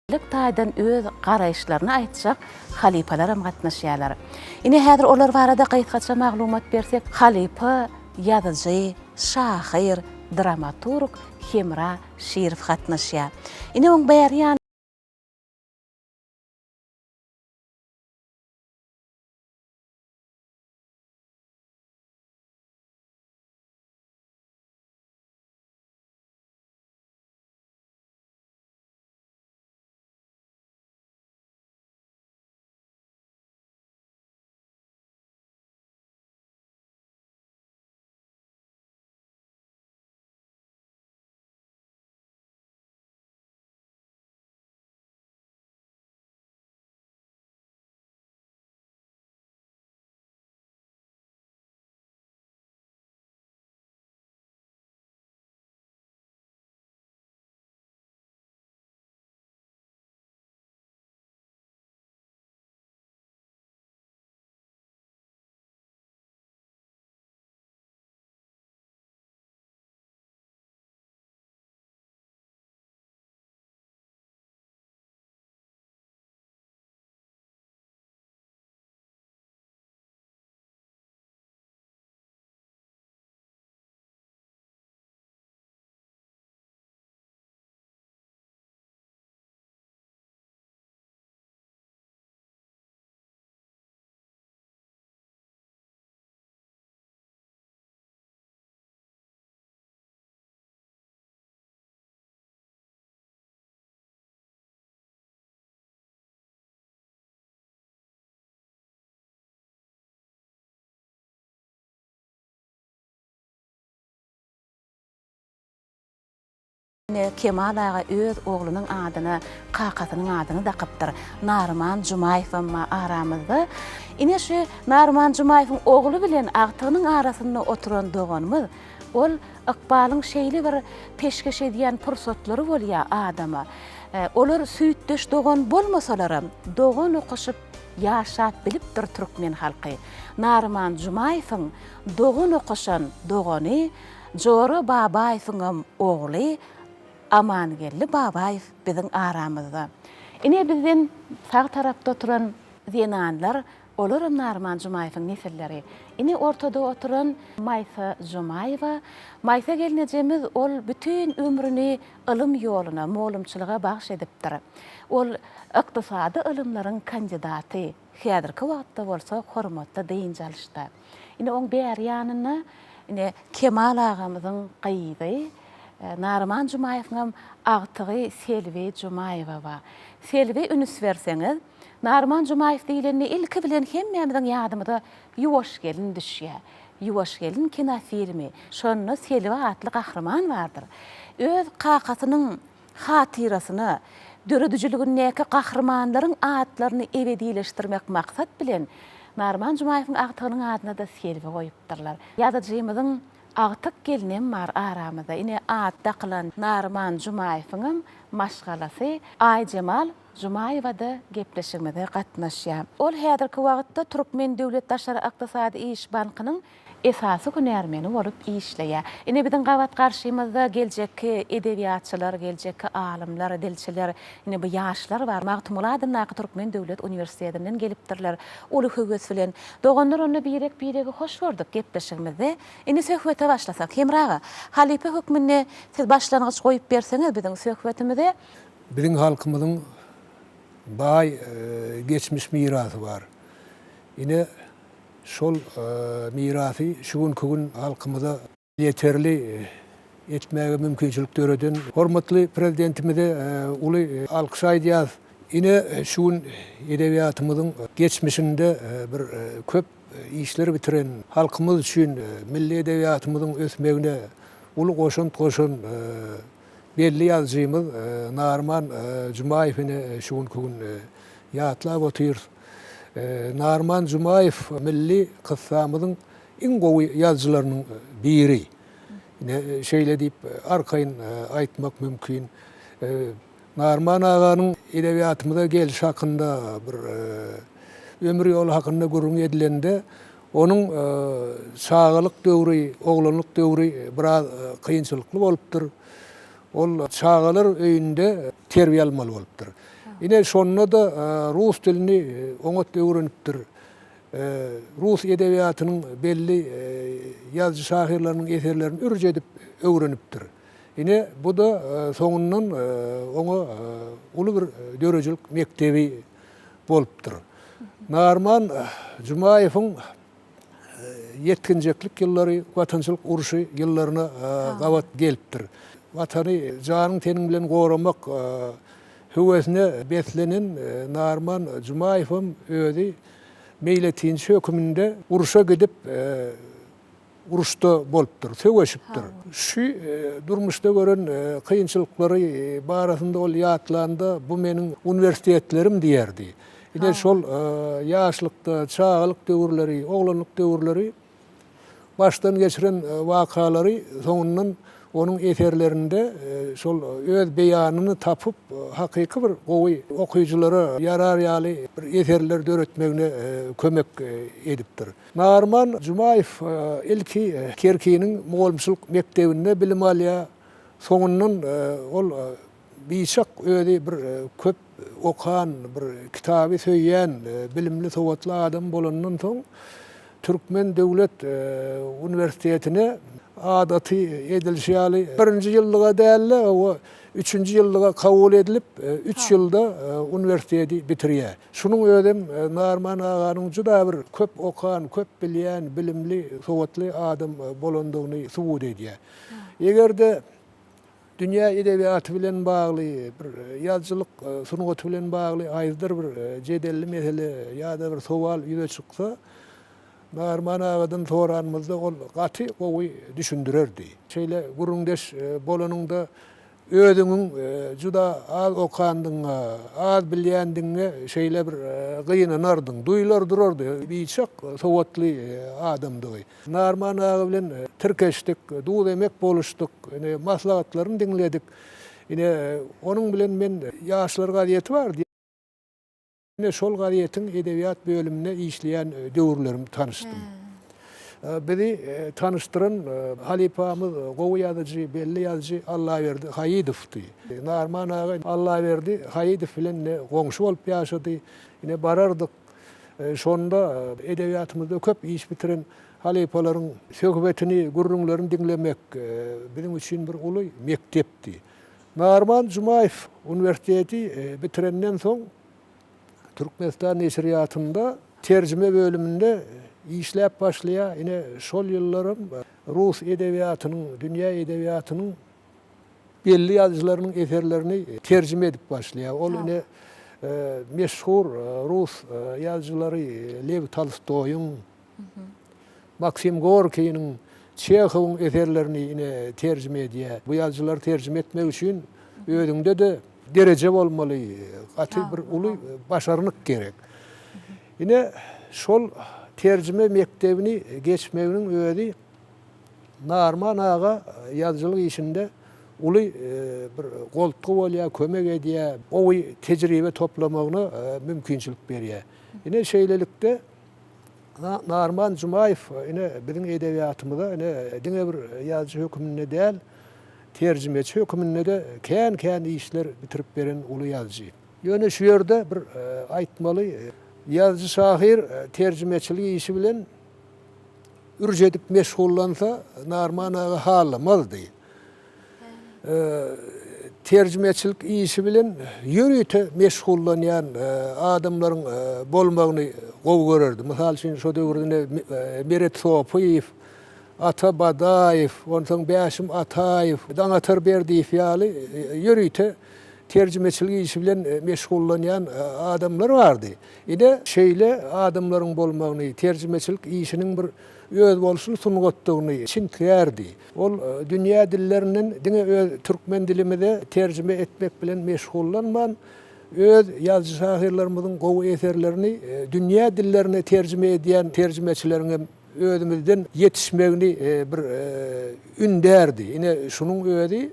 Lik taýdan öz garaýyşlaryny aýtjak halypalaram gatnaşýarlar. Ine häzir olar barada gysgaça maglumat bersek, halypa ýazyjy, şahyr, dramaturg Hemra Şirow gatnaşýar. Ine oň bäri ýany. Ine, Kemal aga öz oglunyň adyna kakasynyň adyny dakypdyr. Naryman Jumaýewem bar aramyzda. Ine, şu Naryman Jumaýewiň ogly bilen agtygynyň arasynda oturan doganymyz. Ol ykbalyň şeýle bir peşgeş edýän pursatlary bolýar adama. Olar süýtdeş dogan bolmasalaram, dogan okaşyp ýaşap bilipdir türkmen halky. Naryman Jumaýewiň dogan okaşan dogany Jora Babaýewiňem ogly Amangeldi Babaýew biziň aramyzda. Ine bizden sag tarapda oturan zenanlar, olaram Naryman Jumaýewiň nesilleri. Ine ortada oturan Maýsa Jumaýewa. Maýsa gelnejemiz ol bütin ömrüni ylym ýoluna, mugallymçylyga bagyş edipdir. Ol ykdysady ylymlaryň kandidaty, häzirki wagtda bolsa hormatly dynç alyşda. Ine oň bäri ýanynda ine Kemal agamyzyň gyzy Naryman Jumaýewiňem agtygy Selbi Jumaýewa bar. Selbi üns berseňiz, Naryman Jumaýew diýlende ilki bilen hemmämiziň ýadymyza Ýuwaş gelin düşýär. Ýuwaş gelin kinofilmi. Şonda Selbi atly gahryman bardyr. Öz kakasynyň hatyrasyna döredijiligindäki gahrymanlaryň atlaryny ebedileşdirmek maksat bilen, Naryman Jumaýewiň agtygynyň adyna-da Selbi goýupdyrlar. Ýazyjymyzyň agtyk gelnem bar aramyzda. Ine, at dakylan Naryman Jumaýewiňem maşgalasy Aýjemal Jumaýewa-da gepleşigimize gatnaşýar. Ol häzirki wagtda Türkmen döwlet daşary ykdysady iş bankynyň esasy hünärmeni bolup işleýär. Ine, biziň gabat garşymyzda geljekki edebiýatçylar, geljekki alymlar, dilçiler, ine, bu ýaşlar bar. Magtymguly adyndaky Türkmen döwlet uniwersitetinden gelipdirler uly höwes bilen. Doganlar, onda birek-biregi hoş gördük gepleşigimizde. Indi söhbete başlasak. Hemra aga, halypa hökmünde siz başlangyç goýup berseňiz biziň söhbetimize. Biziň halkymyzyň baý geçmiş mirasy bar. Ine, şol mirasy şu günki gün halkymyza ýeterli etmäge mümkinçilik döreden hormatly Prezidentimize uly alkyş aýdýarys. Ine, şu gün edebiýatymyzyň geçmişinde bir köp işler bitiren, halkymyz üçin milli edebiýatymyzyň ösmegine uly goşant goşan Belli ýazyjymyz Naryman Jumaýew ine şu günki gün ýatlap otyrys. Naryman Jumaýew milli kyssamyzyň iň gowy ýazyjylarynyň biri. Ine şeýle diýip arkaýyn aýtmak mümkin. Naryman aganyň edebiýatymyza gelşi hakynda bir ömür ýoly hakynda gürrüň edilende, onuň çagalyk döwri, oglanlyk döwri biraz kynçylykly bolupdyr. Ol çagalar öýünde terbiýe almaly bolupdyr. Ine, şonda-da rus dilini oňat öwrenipdir. Rus edebiýatynyň belli ýazyjy-şahyrlarynyň eserlerini ürç edip öwrenipdir. Ine, bu-da soňundan oňa uly bir döredijilik mekdebi bolupdyr. Narman Jumaýewiň ýetginjeklik ýyllary Watançylyk urşy ýyllaryna gabat gelipdir. Watany janyň-teniň bilen goramak höwesine beslenen Narman Jumaýewem özi meýletinçi höküminde urşa gidip, uruşda bolupdyr, söweşipdir. Şu durmuşda gören kynçylyklary barasynda ol ýatlanda, bu meniň uniwersitetlerim diýerdi. Ine şol ýaşlykda, çagalyk döwürleri, oglanlyk döwürleri başdan geçiren wakalary soňundan onuň eserlerinde şol öz beýanyny tapyp, hakyky bir gowy okyjylara ýarar ýaly bir eserler döretmegine kömek edipdir. Narman Jumaýew ilki Kerkiniň mugallymçylyk mekdebinde bilim alýar. Soňundan ol biçak özi bir köp okan, bir kitaby söýýän, bilimli, sowatly adam bolandan soň, Türkmen döwlet uniwersitetine adaty edilişi ýaly birinji ýyllyga däl-de, üçünji ýyllyga kabul edilip, üç ýylda uniwersiteti bitirýär. Şunuň özem Narman aganyň juda bir köp okan, köp bilýän, bilimli, sowatly adam bolandygyny subut edýär. Eger-de dünýä edebiýaty bilen bagly, bir ýazyjylyk sungaty bilen bagly haýsydyr bir jedelli mesele ýa-da bir sowal ýüze çyksa, Narman agadan soranymyzda ol gaty gowy düşündirerdi. Şeýle gürrüňdeş bolanyňda Özüňiň juda az okandygyňa, az bilýändigiňe şeýle bir gynanardyň, duýlar durardy biçak sowatly adamdygy. Narman aga bilen tirkeşdik, duz-emek boluşdyk, ine, maslahatlaryny diňledik. Ine, onuň bilen men Ýaşlar gazeti bardy. Ine şol gazetiň edebiýat bölüminde işleýän döwürlerim tanyşdym. Bizi tanyşdyran halypamyz, gowy ýazyjy, belli ýazyjy Allaberdi Haýydowdy. Narman aga Allaberdi Haýydow bilen ine goňşy bolup ýaşady. Ine barardyk. Şonda edebiýatymyzda köp iş bitiren halypalaryň söhbetini, gürrüňlerini diňlemek biziň üçin bir uly mekdepdi. Narman Jumaýew uniwersiteti bitirenden soň Türkmenistan neşirýatynda terjime bölüminde işläp başlaýar. Ine, şol ýyllaram rus edebiýatynyň, dünýä edebiýatynyň belli ýazyjylarynyň eserlerini terjime edip başlaýar. Ol ine, meşhur rus ýazyjylary Lew Tolstoýyň, Maksim Gorkiniň, Çehowyň eserlerini ine terjime edýär. Bu ýazyjylary terjime etmek üçin özüňde-de dereje bolmaly, gaty bir uly başarnyk gerek. Ine, şol terjime mekdebini geçmeginiň özi Narman aga ýazyjylyk işinde uly bir goltgy bolýar, kömek edýär, gowy tejribe toplamagyna mümkinçilik berýär. Ine, şeýlelikde, Narman Jumaýew ine biziň edebiýatymyza ine diňe bir ýazyjy höküminde däl, terjimeçi höküminde-de kän-kän işler bitirip beren uly ýazyjy. Ýöne şu ýerde bir aýtmaly, ýazyjy-şahyr terjimeçilik işi bilen ürç edip meşgullansa Narman aga halamazdy. terjimeçilik işi bilen ýörite meşgullanýan adamlaryň bolmagyny gowy görerdi. Mysal üçin, şo döwürde Meret Sopyýew, Ata Badaýew, onsoň Bäşim Ataýew, Daňatar Berdiýew ýaly ýörite terjimeçilik işi bilen meşgullanýan adamlar bardy. Ine, şeýle adamlaryň bolmagyny, terjimeçilik işiniň bir özboluşly sungatdygyny çintgärdi. Ol dünýä dillerinden diňe öz türkmen dilimize terjime etmek bilen meşgullanman, öz ýazyjy-şahyrlarymyzyň gowy eserlerini dünýä dillerine terjime edýän terjimeçileriň hem özümizden ýetişmegini bir ündärdi. Ine, şunuň özi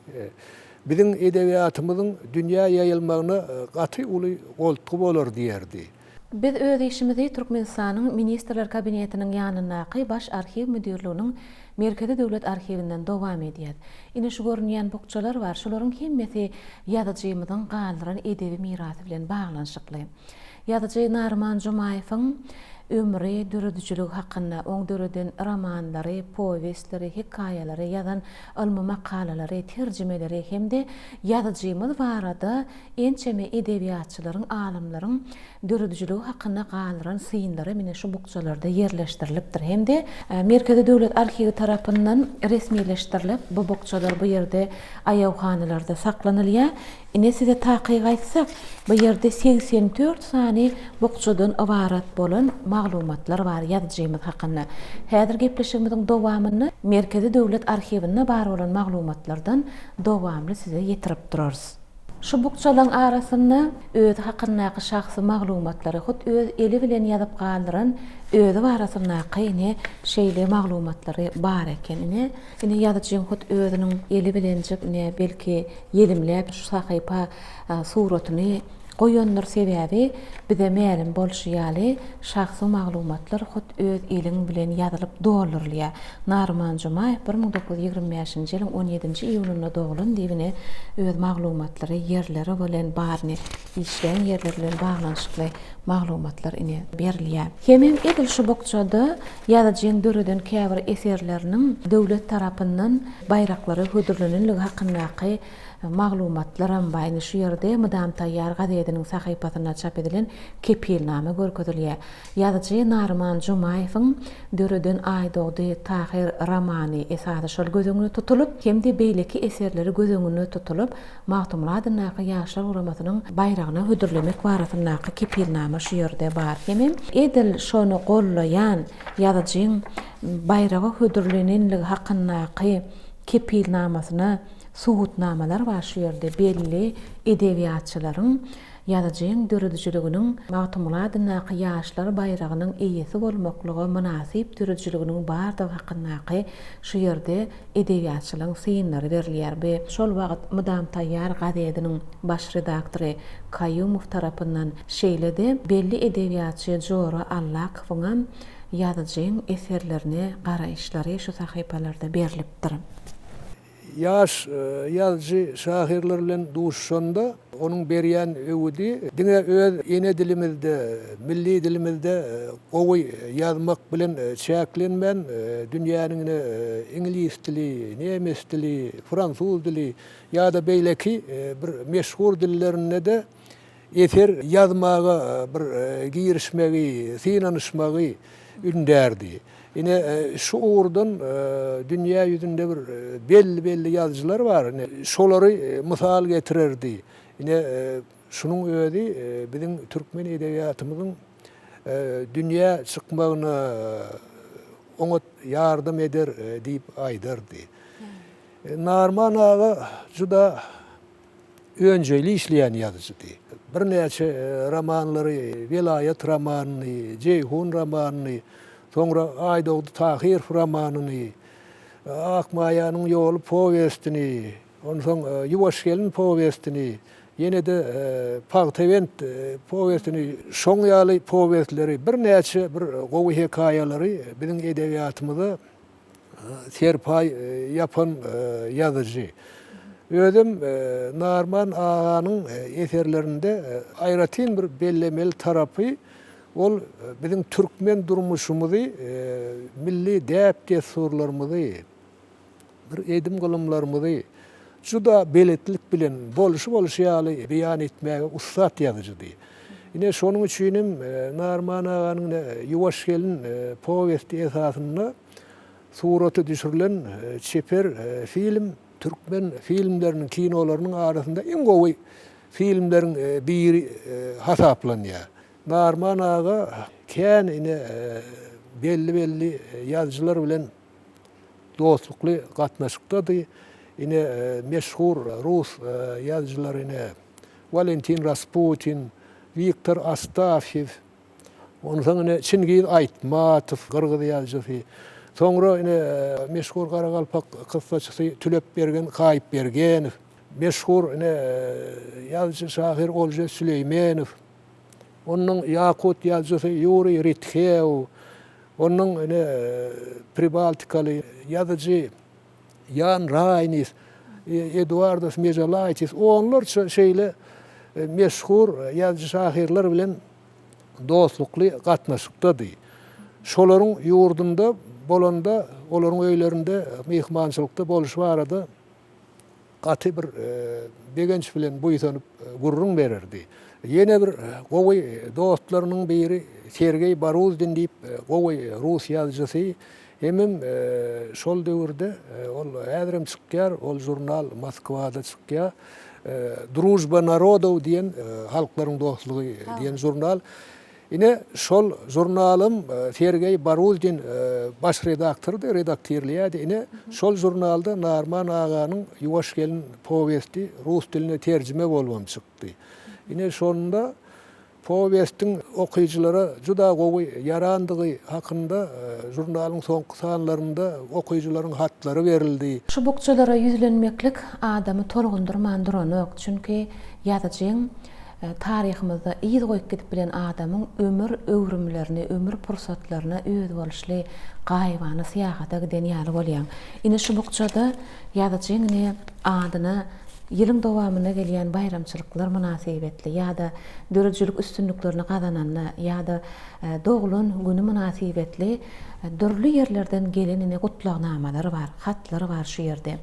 biziň edebiýatymyzyň dünýä ýaýylmagyna gaty uly goltgy bolar diýerdi. Biz öz işimizi Türkmenistanyň Ministrler Kabinetiniň ýanyndaky Baş arhiw müdirliginiň Merkezi döwlet arhiwinden dowam edýäs. Ine şu görünýän bukjalar bar, şularyň hemmesi ýazyjymyzyň galdyran edebi mirasy bilen baglanyşykly. Ýazyjy Naryman Jumaýewiň ömri, döredijiligi hakynda, oň döreden romanlary, powestleri, hekaýalary, ýazan ylmy makalalary, terjimeleri hem-de ýazyjymyz barada ençeme edebiýatçylaryň, alymlaryň döredijiligi hakynda galdyran synlary mine şu bukjalarda ýerleşdirilipdir hem-de Merkezi döwlet arhiwi tarapyndan resmileşdirilip, bu bukjalar bu ýerde aýawhanalarda saklanylýar. Ine size takyk aýtsak, bu ýerde 84 sany bukjadan ybarat bolan maglumatlar bar ýazyjymyz hakynda. Häzir gepleşigimiziň dowamynda Merkezi döwlet arhiwinde bar bolan maglumatlardan dowamly size ýetirip durarys. Şu bukjalaryň arasynda özi hakyndaky şahsy maglumatlary, hut öz eli bilen ýazyp galdyran özi barasyndaky ine şeýle maglumatlary bar eken. Ine, ine ýazyjyň hut özüniň eli bilenjik ine belki ýelimläp şu sahypa suratyny goýandyr, sebäbi bize mälim bolşy ýaly şahsy maglumatlar hut öz eliň bilen ýazylyp doldurylýar. Naryman Jumaýew 1925-nji ýylyň on ýedinji iýunynda doglan diýip ine öz maglumatlary ýerleri bilen baryny işlän ýerleri bilen baglanyşykly maglumatlar ine berilýär. Hemem edil şu bukjada ýazyjyň döreden käbir eserleriniň döwlet tarapyndan baýraklara hödürlenenligi hakyndaky maglumatlaram bar. Indi şu ýerde Mydam taýýar gazetiniň sahypasynda çap edilen kepilnama görkezilýär. Ýazyjy Naryman Jumaýewiň döreden Aýdogdy Tahyr romany esasy şol göz öňünde tutulyp hem-de beýleki eserleri göz öňünde tutulyp, Magtymguly adyndaky Ýaşlar guramasynyň baýragyna hödürlemek barasyndaky kepilnama şu ýerde bar. Hemem edil şony gollaýan ýazyjyň baýraga hödürlenenligi hakyndaky kepilnamasyna subutnamalar bar şu ýerde belli edebiýatçylaryň ýazyjyň döredijiliginiň Magtymguly adyndaky Ýaşlar baýragynyň eýesi bolmaklyga mynasyp döredijiliginiň bardygy hakyndaky şu ýerde edebiýatçylaryň synlary berilýär. Bu şol wagt Mydam taýýar gazetiniň baş redaktory Kaýumow tarapyndan, şeýle-de belli edebiýatçy Jora Allakowyňam ýazyjyň eserlerine garaýyşlary şu sahypalarda berlipdir. Ýaş ýazyjy şahyrlar bilen duşuşanda onuň berýän öwüdi diňe öz ene dilimizde, milli dilimizde gowy ýazmak bilen çäklenmän, dünýäniň ine iňlis dili, nemes dili, fransuz dili ýa-da beýleki bir meşhur dillerinde-de eser ýazmaga bir girişmegi, synanyşmagy ündärdi. Ine, şu ugurdan dünýä ýüzünde bir belli-belli ýazyjylar bar, ine, şolary mysal getirerdi. Ine, şunuň özi biziň türkmen edebiýatymyzyň dünýä çykmagyna oňat ýardam eder diýip aýdardy. Narman aga juda önjeýli işleýän ýazyjydy. Birnäçe romanlary, Welaýat romanyny, Jeýhun romanyny, soňra Aýdogdy Tahyrow romanyny, Akmaýanyň ýoly powestini, onsoň Ýuwaş gelin powestini, ýene-de Pagtabent powestini, şoň ýaly powestleri, birnäçe bir gowy hekaýalary biziň edebiýatymyza serpaý ýapan ýazyjy. Özem Narman aganyň eserlerinde aýratyn bir bellemeli tarapy, ol biziň türkmen durmuşymyzy, milli däp-dessurlarymyzy, bir edim-gylymlarymyzy juda beletlik bilen, bolşy-bolşy ýaly beýan etmäge ussat ýazyjydy. Ine, şonuň üçinem Narman aganyň Ýuwaş gelin powesti esasynda surata düşürilen çeper film türkmen filmleriniň, kinolarynyň arasynda iň gowy filmleriň biri hasaplanýar. Narman aga kän ine belli-belli ýazyjylar bilen dostlukly gatnaşykdady. Ine meşhur rus ýazyjylary ine Walentin Rasputin, Wiktor Astafýew, onsoň ine Çingiz Aýtmatow, gyrgyz ýazyjysy. Soňra ine meşhur garagalpak kyssaçysy Tülepbergen Kaýypbergenow, meşhur ine ýazyjy-şahyr Olžes Süleýmenow. Onuň ýakut ýazyjysy Ýuriý Ritkew, onuň ine pribaltikaly ýazyjy Ýan Raýnis, Eduardas Meželaýtis, onlarça şeýle meşhur ýazyjy-şahyrlar bilen dostlukly gatnaşykdady. Şolaryň ýurdunda bolanda, olaryň öýlerinde myhmançylykda bolşy barada gaty bir begenç bilen buýsanyp gürrüň bererdi. Ýene bir gowy dostlarynyň biri Sergeý Baruzdin diýip gowy rus ýazyjysy hemem şol döwürde ol häzirem çykýar, ol žurnal Moskwada çykýar. Družba narodow diýen halklaryň dostlugy diýen žurnal. Ine, şol žurnalyň Sergeý Baruzdin baş redaktorydy, redaktirleýärdi. Ine, şol žurnalda Narman aganyň Ýuwaş gelin powesti rus diline terjime bolubam çykdy. Ine, şonda powestiň okyjylara juda gowy ýarandygy hakynda žurnalyň soňky sanlarynda okyjylaryň hatlary berildi. Şu bukjalara ýüzlenmeklik adamy tolgundyrman duranok, çünki ýazyjyň Taryhymyzda yz goýup gidip bilen adamyň ömür öwrümlerine, ömür pursatlaryna özboluşly gaýybana syýahata giden ýaly bolýaň. Ine şu bukjada ýazyjyň ine adyna ýylyň dowamynda gelýän baýramçylyklar mynasybetli ýa-da döredijilik üstünliklerini gazananda ýa-da doglan güni mynasybetli dürli ýerlerden gelen ine gutlagnamalar bar, hatlar bar şu ýerde.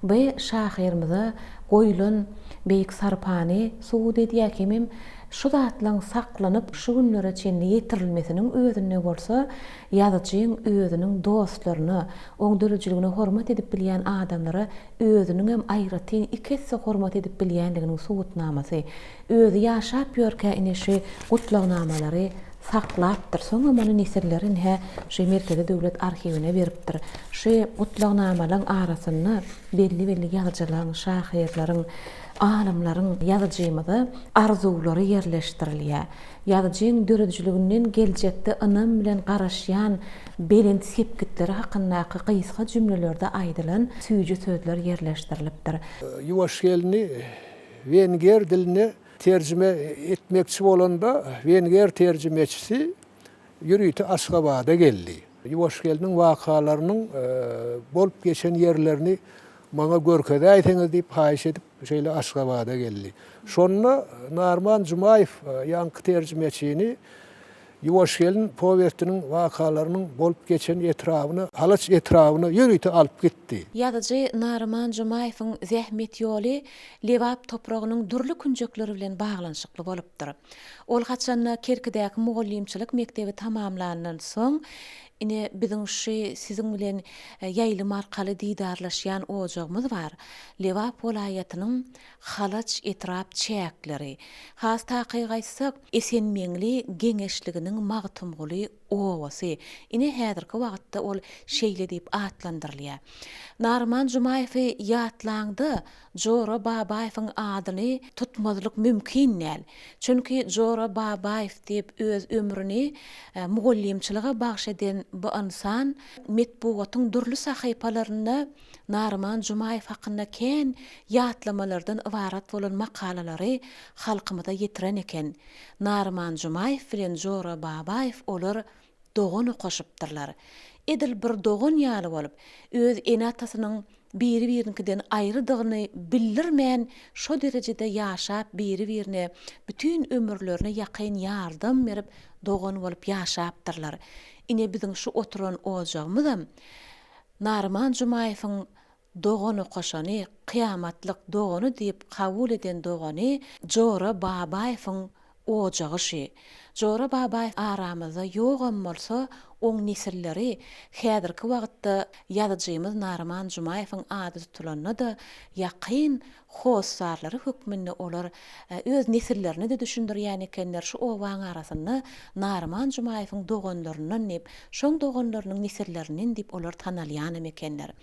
Bu şahyrymyza goýlan beýik sarpany subut edýär hemem şu zatlaň saklanyp şu günlere çenli ýetirilmesiniň özünde bolsa ýazyjyň özüniň dostlaryna, oň döredijiligine hormat edip bilýän adamlara özüniňem aýratyn iki esse hormat edip bilýänliginiň subutnamasy. Özi ýaşap ýörkä ine şu gutlagnamalary saklapdyr. Soňam ony nesilleri ine şu Merkezi döwlet arhiwine beripdir. Şu gutlagnamalaň arasynda belli-belli ýazyjylaň, şahyrlaryň, alymlaryň ýazyjymyza arzuwlary ýerleşdirilýär. Ýazyjyň döredijiliginden geljekde ynam bilen garaşýan belent sepgitleri hakyndaky gysga jümlelerde aýdylan süýji sözler ýerleşdirilipdir. Ýuwaş gelni wenger diline Terjime etmekçi bolanda, wenger terjimeçisi ýörite Aşgabada geldi. Ýuwaş gelniň wakalarynyň bolup geçen ýerlerini maňa görkezäýseňiz diýip haýyş edip, şeýle Aşgabada geldi. Şonda Narman Jumaýew ýaňky terjimeçini Ýuwaş gelin powestiniň wakalarynyň bolup geçen etrabyna, Halaç etrabyna ýörite alyp gitdi. Ýazyjy Naryman Jumaýewiň zähmet ýoly Lebap topragynyň dürli künjekleri bilen baglanyşykly bolupdyr. Ol haçanda Kerkidäki mugallymçylyk mekdebi tamamlandan soň, ine, biziň şu siziň bilen ýaýlym arkaly didarlaşýan ojagymyz bar, Lebap welaýatynyň Halaç etrap çäkleri. Has takyk aýtsak, Esenmeňli geňeşliginiň Magtymguly obasy. Ine, häzirki wagtda ol şeýle diýip atlandyrylýar. Naryman Jumaýewi ýatlaňda, Jora Babaýewiň adyny tutmazlyk mümkin däl. Çünki Jora Babaýew diýip öz ömrüni mugallymçylyga bagyş eden bu ynsan metbugatyň dürli sahypalarynda Naryman Jumaýew hakynda kän ýatlamalardan ybarat bolan makalalary halkymyza ýetiren eken. Naryman Jumaýew bilen Jora Babaýew olar dogan okaşypdyrlar. Edil bir dogan ýaly bolup, öz ene-atasynyň biri-biriniňkiden aýrydygyny bildirmän şo derejede ýaşap biri-birine bütin ömürlerine ýakyn ýardam berip dogan bolup ýaşapdyrlar. Ine biziň şu oturan ojagymyzam Naryman Jumaýewiň dogan okaşany, kyýamatlyk dogany diýip kabul eden dogany Jora Babaýewiň ojagy şü. Jora Babaýew aramyzda ýogam bolsa, oň nesilleri häzirki wagtda ýazyjymyz Naryman Jumaýewiň ady tutulanda-da ýakyn hossarlary hökmünde olar öz nesillerini-de düşündirýän ekenler, şu obaň arasynda Naryman Jumaýewiň doganlaryndan diýip, şoň doganlarynyň nesillerinden diýip olar tanalýanam ekenler.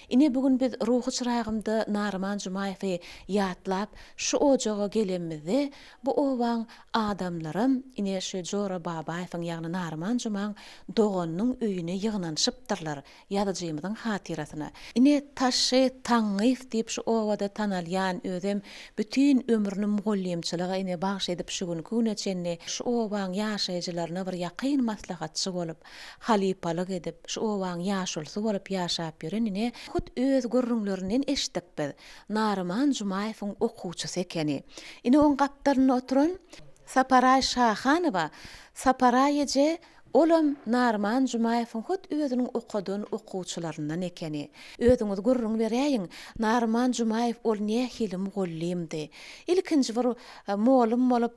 Ine, bu gün biz ruhy çyragymda Naryman Jumaýewi ýatlap, şu ojaga gelenimizde, bu obaň adamlaram, ine. şu Jora Babaýewiň, ýagny Naryman Jumaň doganynyň öýüne ýygnanyşypdyrlar, ýazyjymyzyň hatyrasyna. Ine, Taşşy Taňňyýew diýip şu obada tanalýan, özem bütin ömrüni mugallymçylyga ine bagş edip şu günki güne çenli şu obaň ýaşaýjylaryna bir ýakyn maslahatçy bolup, halypalyk edip, şu obaň ýaşulusy bolup ýaşap ýören ine, hut öz gürrüňlerinden eşitdik biz. Naryman Jumaýewiň okuwçysy ekeni. Ine oň gapdalynda oturan Saparaý Şahanowa, Saparaý eje, olam Naryman Jumaýewiň hut özüniň okadan okuwçylaryndan ekeni. Özüňiz gürrüň beräýiň, Naryman Jumaýew ol nähili mugallymdy? Ilkinji bir mugallym bolup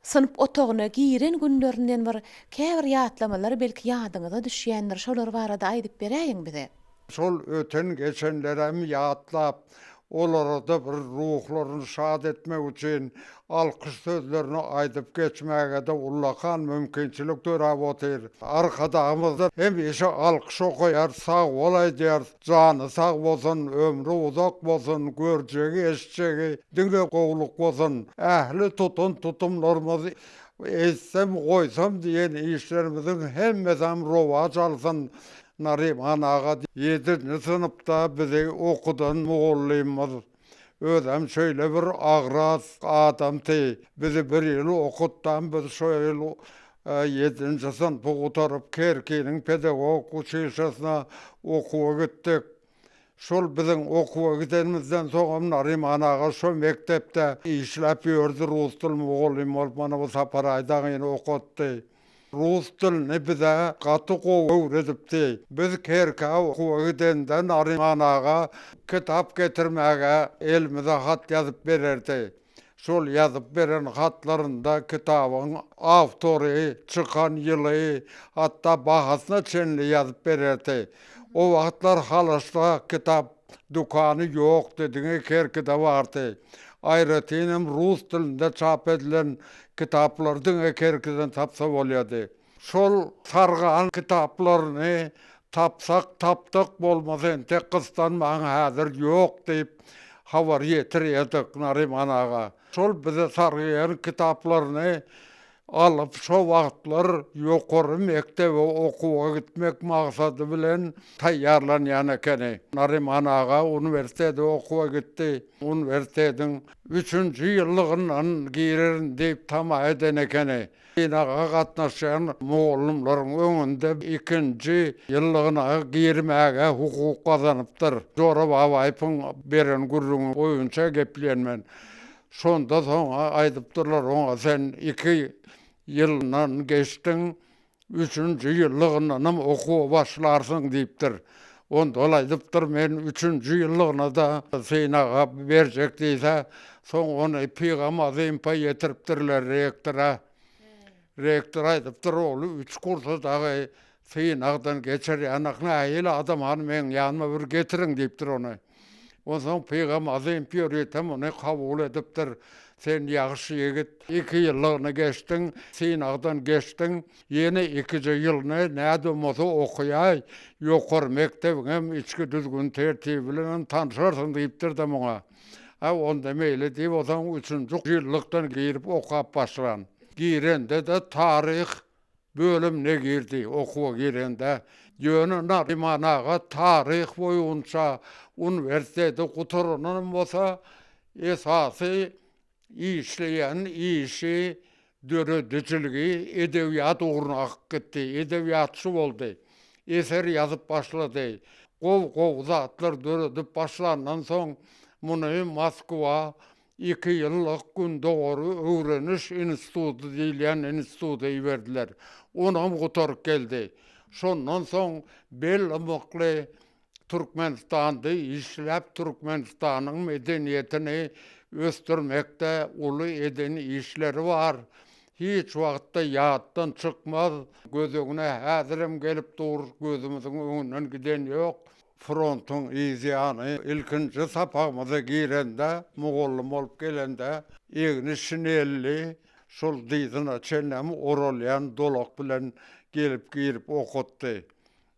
synp otagyna giren günlerinden bir käbir ýatlamalar belki ýadyňyza düşýändir, şolar barada aýdyp beräýiň bize. Şol öten-geçenlerem ýatlap, olara-da bir ruhlaryny şat etmek üçin alkyş sözlerini aýdyp geçmäge-de ullakan mümkinçilik döräp otyr. Arkadagymyza hemişe alkyş okaýarys, sag bol aýdýarys. Jany sag bolsun, ömri uzak bolsun, görjegi, eşitjegi diňe gowulyk bolsun. Ähli tutan tutumlarymyz etsem, goýsam diýen işlerimiziň hemmesem rowaç alsyn. Naryman aga ýedinji synpda bizi okudan mugallymymyz. Özem şeýle bir agras adamdy. Bizi bir ýyl okutdam, biz şo ýyl ýedinji synpy gutaryp Kerkiniň pedagogik uçilişesine okuwa gitdik. Şol biziň okuwa gidenimizden soňam Naryman aga şo mekdepde işläp ýördi, rus dili mugallymy bolup mana bu Saparaý dagyny okatdy. Rus dilini bize gaty gowy öwredipdi. Biz Kerkä okuwa gidende Naryman aga kitap getirmäge elimize hat ýazyp bererdi. Şol ýazyp beren hatlarynda kitabyň awtory, çykan ýyly, hatda bahasyna çenli ýazyp bererdi. O wagtlar Halaşda kitap dükany ýokdy, diňe Kerkide bardy. Aýratynam rus dilinde çap edilen kitaplary diňe Kerkiden tapsa bolýardy. Şol sargan kitaplaryny tapsak tapdyk, bolmasa entek gyssanmaň häzir ýok diýip habar ýetirýärdik Naryman aga. Şol bize sargaýan kitaplaryny alyp şo wagtlar ýokary mekdebe okuwa gitmek maksady bilen taýýarlanýan ekeni. Naryman aga uniwersitete okuwa gitdi. Uniwersitetiň üçünji ýyllygyndan girerin diýip tama eden ekeni. Synaga gatnaşýan mugallymlaryň öňünde ikinji ýyllygyna girmäge hukuk gazanypdyr. Jora Babaýewiň beren gürrüňi boýunça gepleýän men. Şonda soň aýdypdyrlar oňa sen iki ýyldan geçdiň, üçünji ýyllygyndanam okuwa başlarsyň diýipdir. Onda ol aýdypdyr, men üçünji ýyllygyna-da synaga berjek diýse, soň ony Pygam Azympa ýetiripdirler rektora. Rektor aýdypdyr, ol üç kursa dagy synagdan geçirýänak nähili adam hany meň ýanyma bir getiriň diýipdir ony. Onsoň Pygam Azymp ýörite muny kabul edipdir. Sen ýagşy ýigit, iki ýyllygyny geçdiň, synagdan geçdiň, ýene ikije ýylyny nädembolsa okaýaý, ýokary mekdebiňem içki düzgün-tertibi bilenem tanşarsyň diýipdir-de muňa. Hä, onda meýli diýip, onsoň üçünji ýyllykdan girip okap başlan. Girende-de taryh Bölümine girdi, okuwa girende. Ýöne Naryman aga taryh boýunça uniwersiteti gutaranam bolsa, esasy işleýän işi, döredijiligi edebiýat ugruna akyp gitdi, edebiýatçy boldy. Eser ýazyp başlady. Gowy-gowy zatlar döredip başlandan soň, muny Moskwa Iki ýyllyk Gündogary öwreniş instituty diýilýän instituta iberdiler. Onam gutaryp geldi. Şondan soň bel ymykly Türkmenistanda işläp, Türkmenistanyň medeniýetini ösdürmekde uly eden işleri bar. Hiç wagtda ýatdan çykmaz. Göz öňüne häzirem gelip dur, gözümiziň öňünden giden ýok. Frontuň yz ýany ilkinji sapagymyza girende, mugallym bolup gelende, egni şinelli, şol dyzyna çenlem oralýan dolak bilen gelip girip okatdy.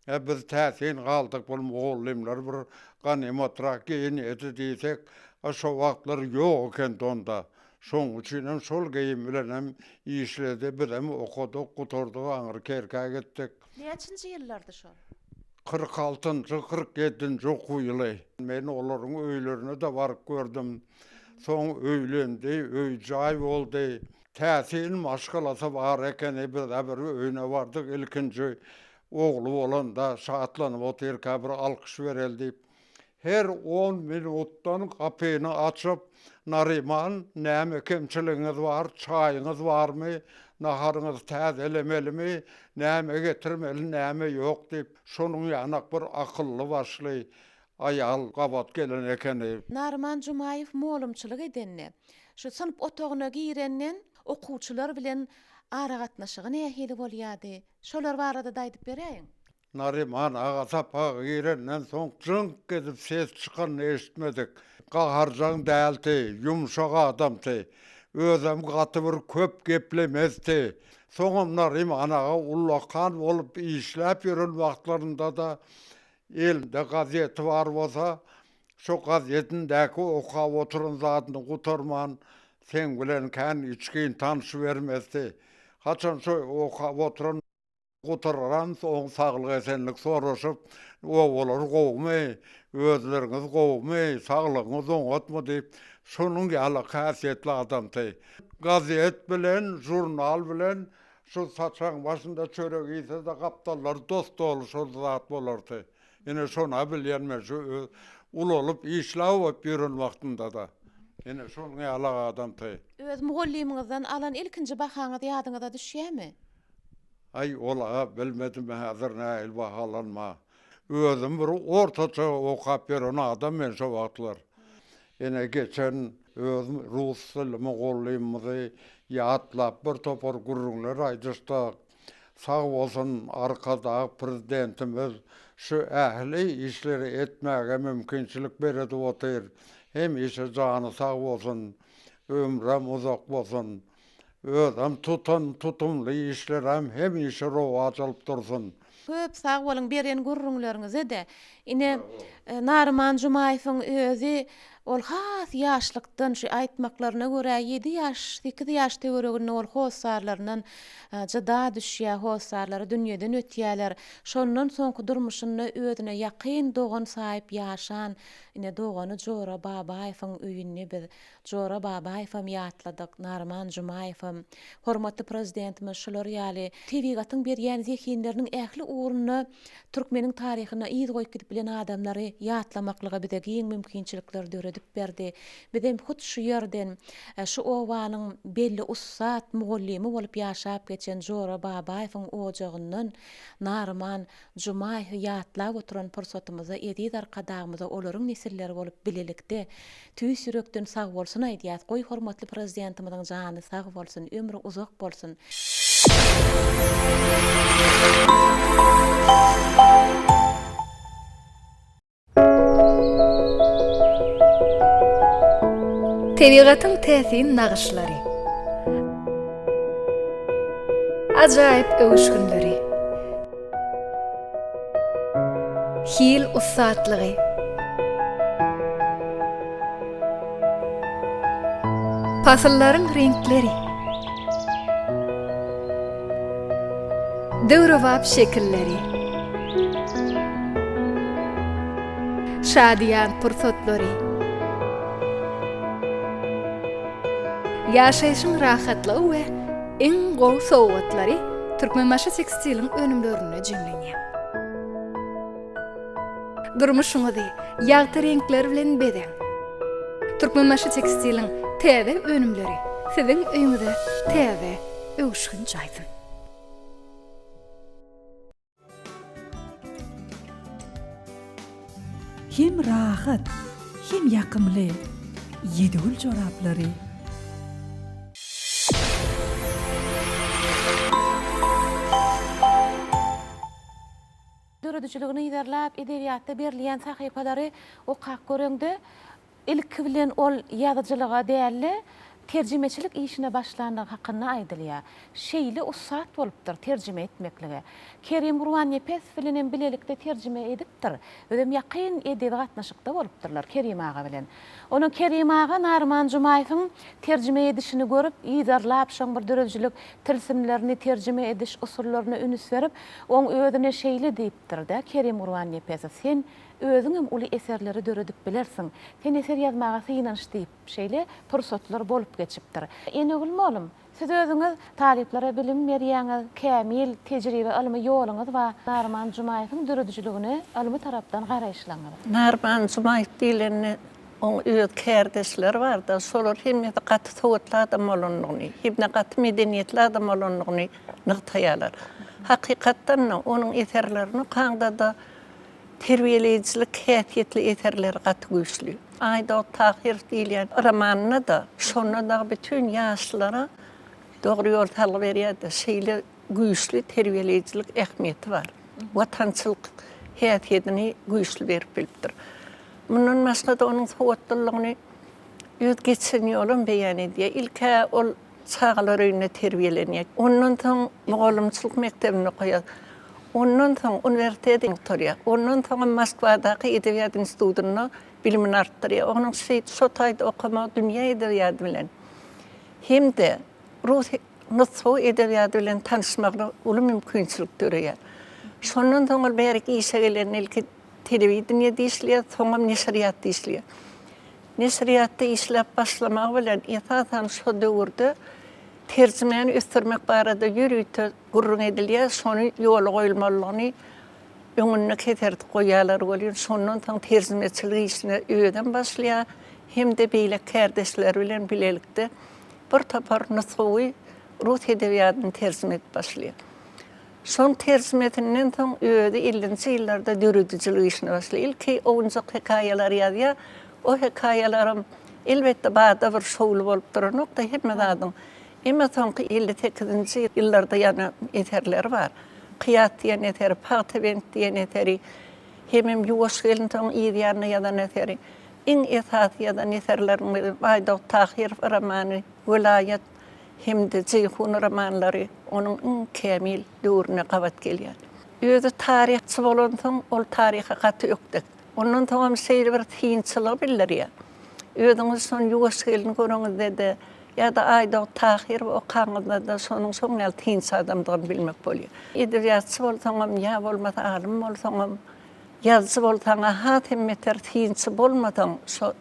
Hä, biz täsin galdyk, bul mugallymlar bir ganymatrak geýinýärdi diýsek, a şo wagtlar ýok eken onda. Şoň üçinem şol geýim bilenem işledi. Bizem okadyk, gutardyk, aňry Kerkä gitdik. Näçinji ýyllardy şol? 46-njy, 47-nji okuw ýyly. Men olaryň öýlerine-de baryp gördüm. Soň öýlendi, öý-jaý boldy. Täsin maşgalasy bar ekeni. Biz-ä bir öýüne bardyk, ilkinji ogly bolanda şatlanyp otyrka bir alkyş bereli diýip. Her on minutdan gapyny açyp, Naryman, näme kemçiligiňiz bar, çaýyňyz barmy, naharyňyzy täzelemelimi, näme getirmeli, näme ýok diýip, şonuň ýanak bir akylly-başly aýal gabat gelen ekeni. Naryman Jumaýew molumçylyk edende, şu synp otagyna girenden okuwçylar bilen aragatnaşygy nähili bolýardy? Şolar barada-da aýdyp beräýiň. Naryman aga sapaga girenden soň jyňk edip ses çykanyny eşitmedik. Gaharjaň däldi, ýumşak adamdy. Özem gaty bir köp geplemezdi. Soňam Naryman aga ullakan bolup işläp ýören wagtlarynda-da elinde gazeti bar bolsa, şo gazetindäki okap oturan zadyny gutarman seň bilen kän içgin tanyşybermezdi. Haçan şo okap oturan Gutaran soň saglyk-esenlik soraşyp, Obalar gowumy, özleriňiz gowumy, saglygyňyz oňatmy diýip, şonuň ýaly häsiýetli adamdy. Gazet bilen, žurnal bilen şu saçagyň başynda çörek iýse-de gapdallary dos-doly şol zat bolardy. Ine şon-a bilýän men şu öz ulalyp işläp ýören wagtynda-da. Ine şonuň ýaly adamdy. Öz mugallymyňyzdan alan ilkinji bahaňyz ýadyňyza düşýärmi? Aý, ol-a bilmedim häzir nähili bahalanma. Özüm bir ortaça okap ýören adam men şo wagtlar. Ine, geçen öz rus dili mugallymymyzy ýatlap bir topar gürrüňler aýdyşdyk. Sag bolsun Arkadag Prezidentimiz şu ähli işleri etmäge mümkinçilik beredip otyr. Hemişe jany sag bolsun, ömrem uzak bolsun. Özem tutan tutumly işlerem hemişe rowaç alyp dursun. Köp sag boluň beren gürrüňleriňize-de. Ine, Naryman Jumaýewiň özi ol has ýaşlykdan şu aýtmaklaryna görä ýedi ýaş, sekiz ýaş töwereginde ol hossarlaryndan jyda düşýär, hossarlary dünýeden ötýärler. Şondan soňky durmuşynda özüne ýakyn dogan saýyp ýaşan ine dogany Jora Babaýewiň öýünde biz Jora Babaýewem ýatladyk, Naryman Jumaýewem. Hormatly Prezidentimiz şular ýaly tebigatyň berýän zehinleriniň ähli ugrunda türkmeniň taryhynda yz goýup gidip bilen adamlary ýatlamaklyga bize giň mümkinçilikleri döredip berdi. Bizem hut şu ýerden, şu obanyň belli ussat mugallymy bolup ýaşap geçen Jora Babaýewiň ojagyndan Naryman Jumaýewi ýatlap oturan pursatymyzda eziz Arkadagymyza olaryň nesilleri bolup bilelikde tüýs ýürekden sagbolsun aýdýas. Goý hormatly Prezidentimiziň jany sag bolsun, ömri uzak bolsun. Tebigatyň täsin nagyşlary. Ajaýyp öwüşginleri. Hil ussatlygy. Pasyllaryň reňkleri. Döwrebap şekilleri. Şadyýan pursatlary. Ýaşaýşyň rahatlygy we iň gowy sowgatlary Türkmenbaşy tekstiliň önümlerinde jemlenýär. Durmuşyňyzy ýagty reňkler bilen bezäň! Türkmenbaşy tekstiliň täze önümleri siziň öýüňize täze öwüşgin çaýsyn! Hem rahat, hem ýakymly Ýedigül joraplary. Döredijiligini yzarlap, edebiýatda berilýän sahypalary okap göreňde, ilki bilen ol ýazyjylyga däl-de, Terjimeçilik işine başlandygy hakynda aýdylýar. Şeýle ussat bolupdyr terjime etmeklige. Kerim Gurbannepesow bilen hem bilelikde terjime edipdir. Özem ýakyn edebi gatnaşykda bolupdyrlar Kerim aga bilen. Onuň Kerim aga Naryman Jumaýewiň terjime edişini görüp, yzarlap, şoň bir döredijilik tilsimlerini, terjime ediş usullaryna ünüs berip, oň özüne şeýle diýipdir-de, Kerim Gurbannepesow, sen özüňem uly eserleri döredip bilersiň. Sen eser ýazmaga synanyş diýip. Şeýle pursatlar bolup geçipdir. Enegül molum, siz özüňiz talyplara bilim berýäňiz, kämil tejribe ylmy ýoluňyz bar. Naryman Jumaýewiň döredijiligine ylmy tarapdan garaýyşlaryňyz? Naryman Jumaýew diýlende oň öz kärdeşleri barda, şolar hemmesi gaty sowatly adam bolandygyny, hem-de gaty medeniýetli adam bolandygyny nygtaýarlar. Hakykatdan-da, onuň eserlerini okaňda-da Terbiýeleýjilik häsiýetli eserleri gaty güýçli. Aýdogdy Tahyrow diýilýän romanynda-da, şonda dagy bütin ýaşlara dogry ýol salgy berýär-de, şeýle güýçli terbiýeleýjilik ähmiýeti bar. Watançylyk häsiýetini güýçli berip bilipdir. Mundan başga-da onuň sowatlylygyny öz geçen ýolam beýan edýär. Ilk-ä ol Çagalar öýünde terbiýelenýär. Ondan soň mugallymçylyk mekdebinde okaýar. Ondan soň uniwersiteti gutarýar. Ondan soňam Moskwadaky edebiýat institutynda bilimini artdyrýar. Onuň şeýdip şo taýda okamagy dünýä edebiýady bilen hem-de rus nusgawy edebiýady bilen tanyşmagyna uly mümkinçilik döreýär. Şondan soň ol bärik işe gelende ilki telewideniýede işleýär, soňam neşirýatda işleýär. Neşirýatda işläp başlamagy bilen, esasan, şo döwürde terjimäni ösdürmek barada ýörite gürrüň edilýär, şony ýola goýulmalydygyny öňünde keserdip goýýarlar welin, şondan soň terjimeçilik işine özem başlaýar hem-de beýleki kärdeşleri bilen bilelikde bir topar nusgawy rus edebiýadyny terjime edip başlaýar. Şoň terjimesinden soň özi ellinji ýyllarda döredijilik işine başlaýar. Ilki owunjak hekaýalar ýazýar. O hekaýalaram, elbetde, bada bir şowly bolup duranok-da hemme zadyň. Emma soňky 58-nji ýyllarda ýazan eserleri bar. Kyýat diýen eseri, Pagtabent diýen eseri, hemem Ýuwaş gelin soň yz ýanyna ýazan eseri. Iň esasy ýazan eserleriniň biri Baýdogdy Tahyrow romany, Welaýat. hem-de Jeýhun romanlary onuň iň kämil döwrüne gabat gelýär. Özi taryhçy bolansoň, ol taryha gaty ökde. Ondan soňam şeýle bir synçylygy bildirýär. Özüňiz şony Ýuwaş gelni göreňizde-de, ýa-da Aýdogdy Tahyrowy okaňyzda-da şonuň şoň ýaly synçy adamdygyny bilmek bolýar. Edebiýatçy bolsaňam, ýa bolmasa alym bolsaňam, ýazyjy bolsaň-a has hem beter synçy bolmasaň, şo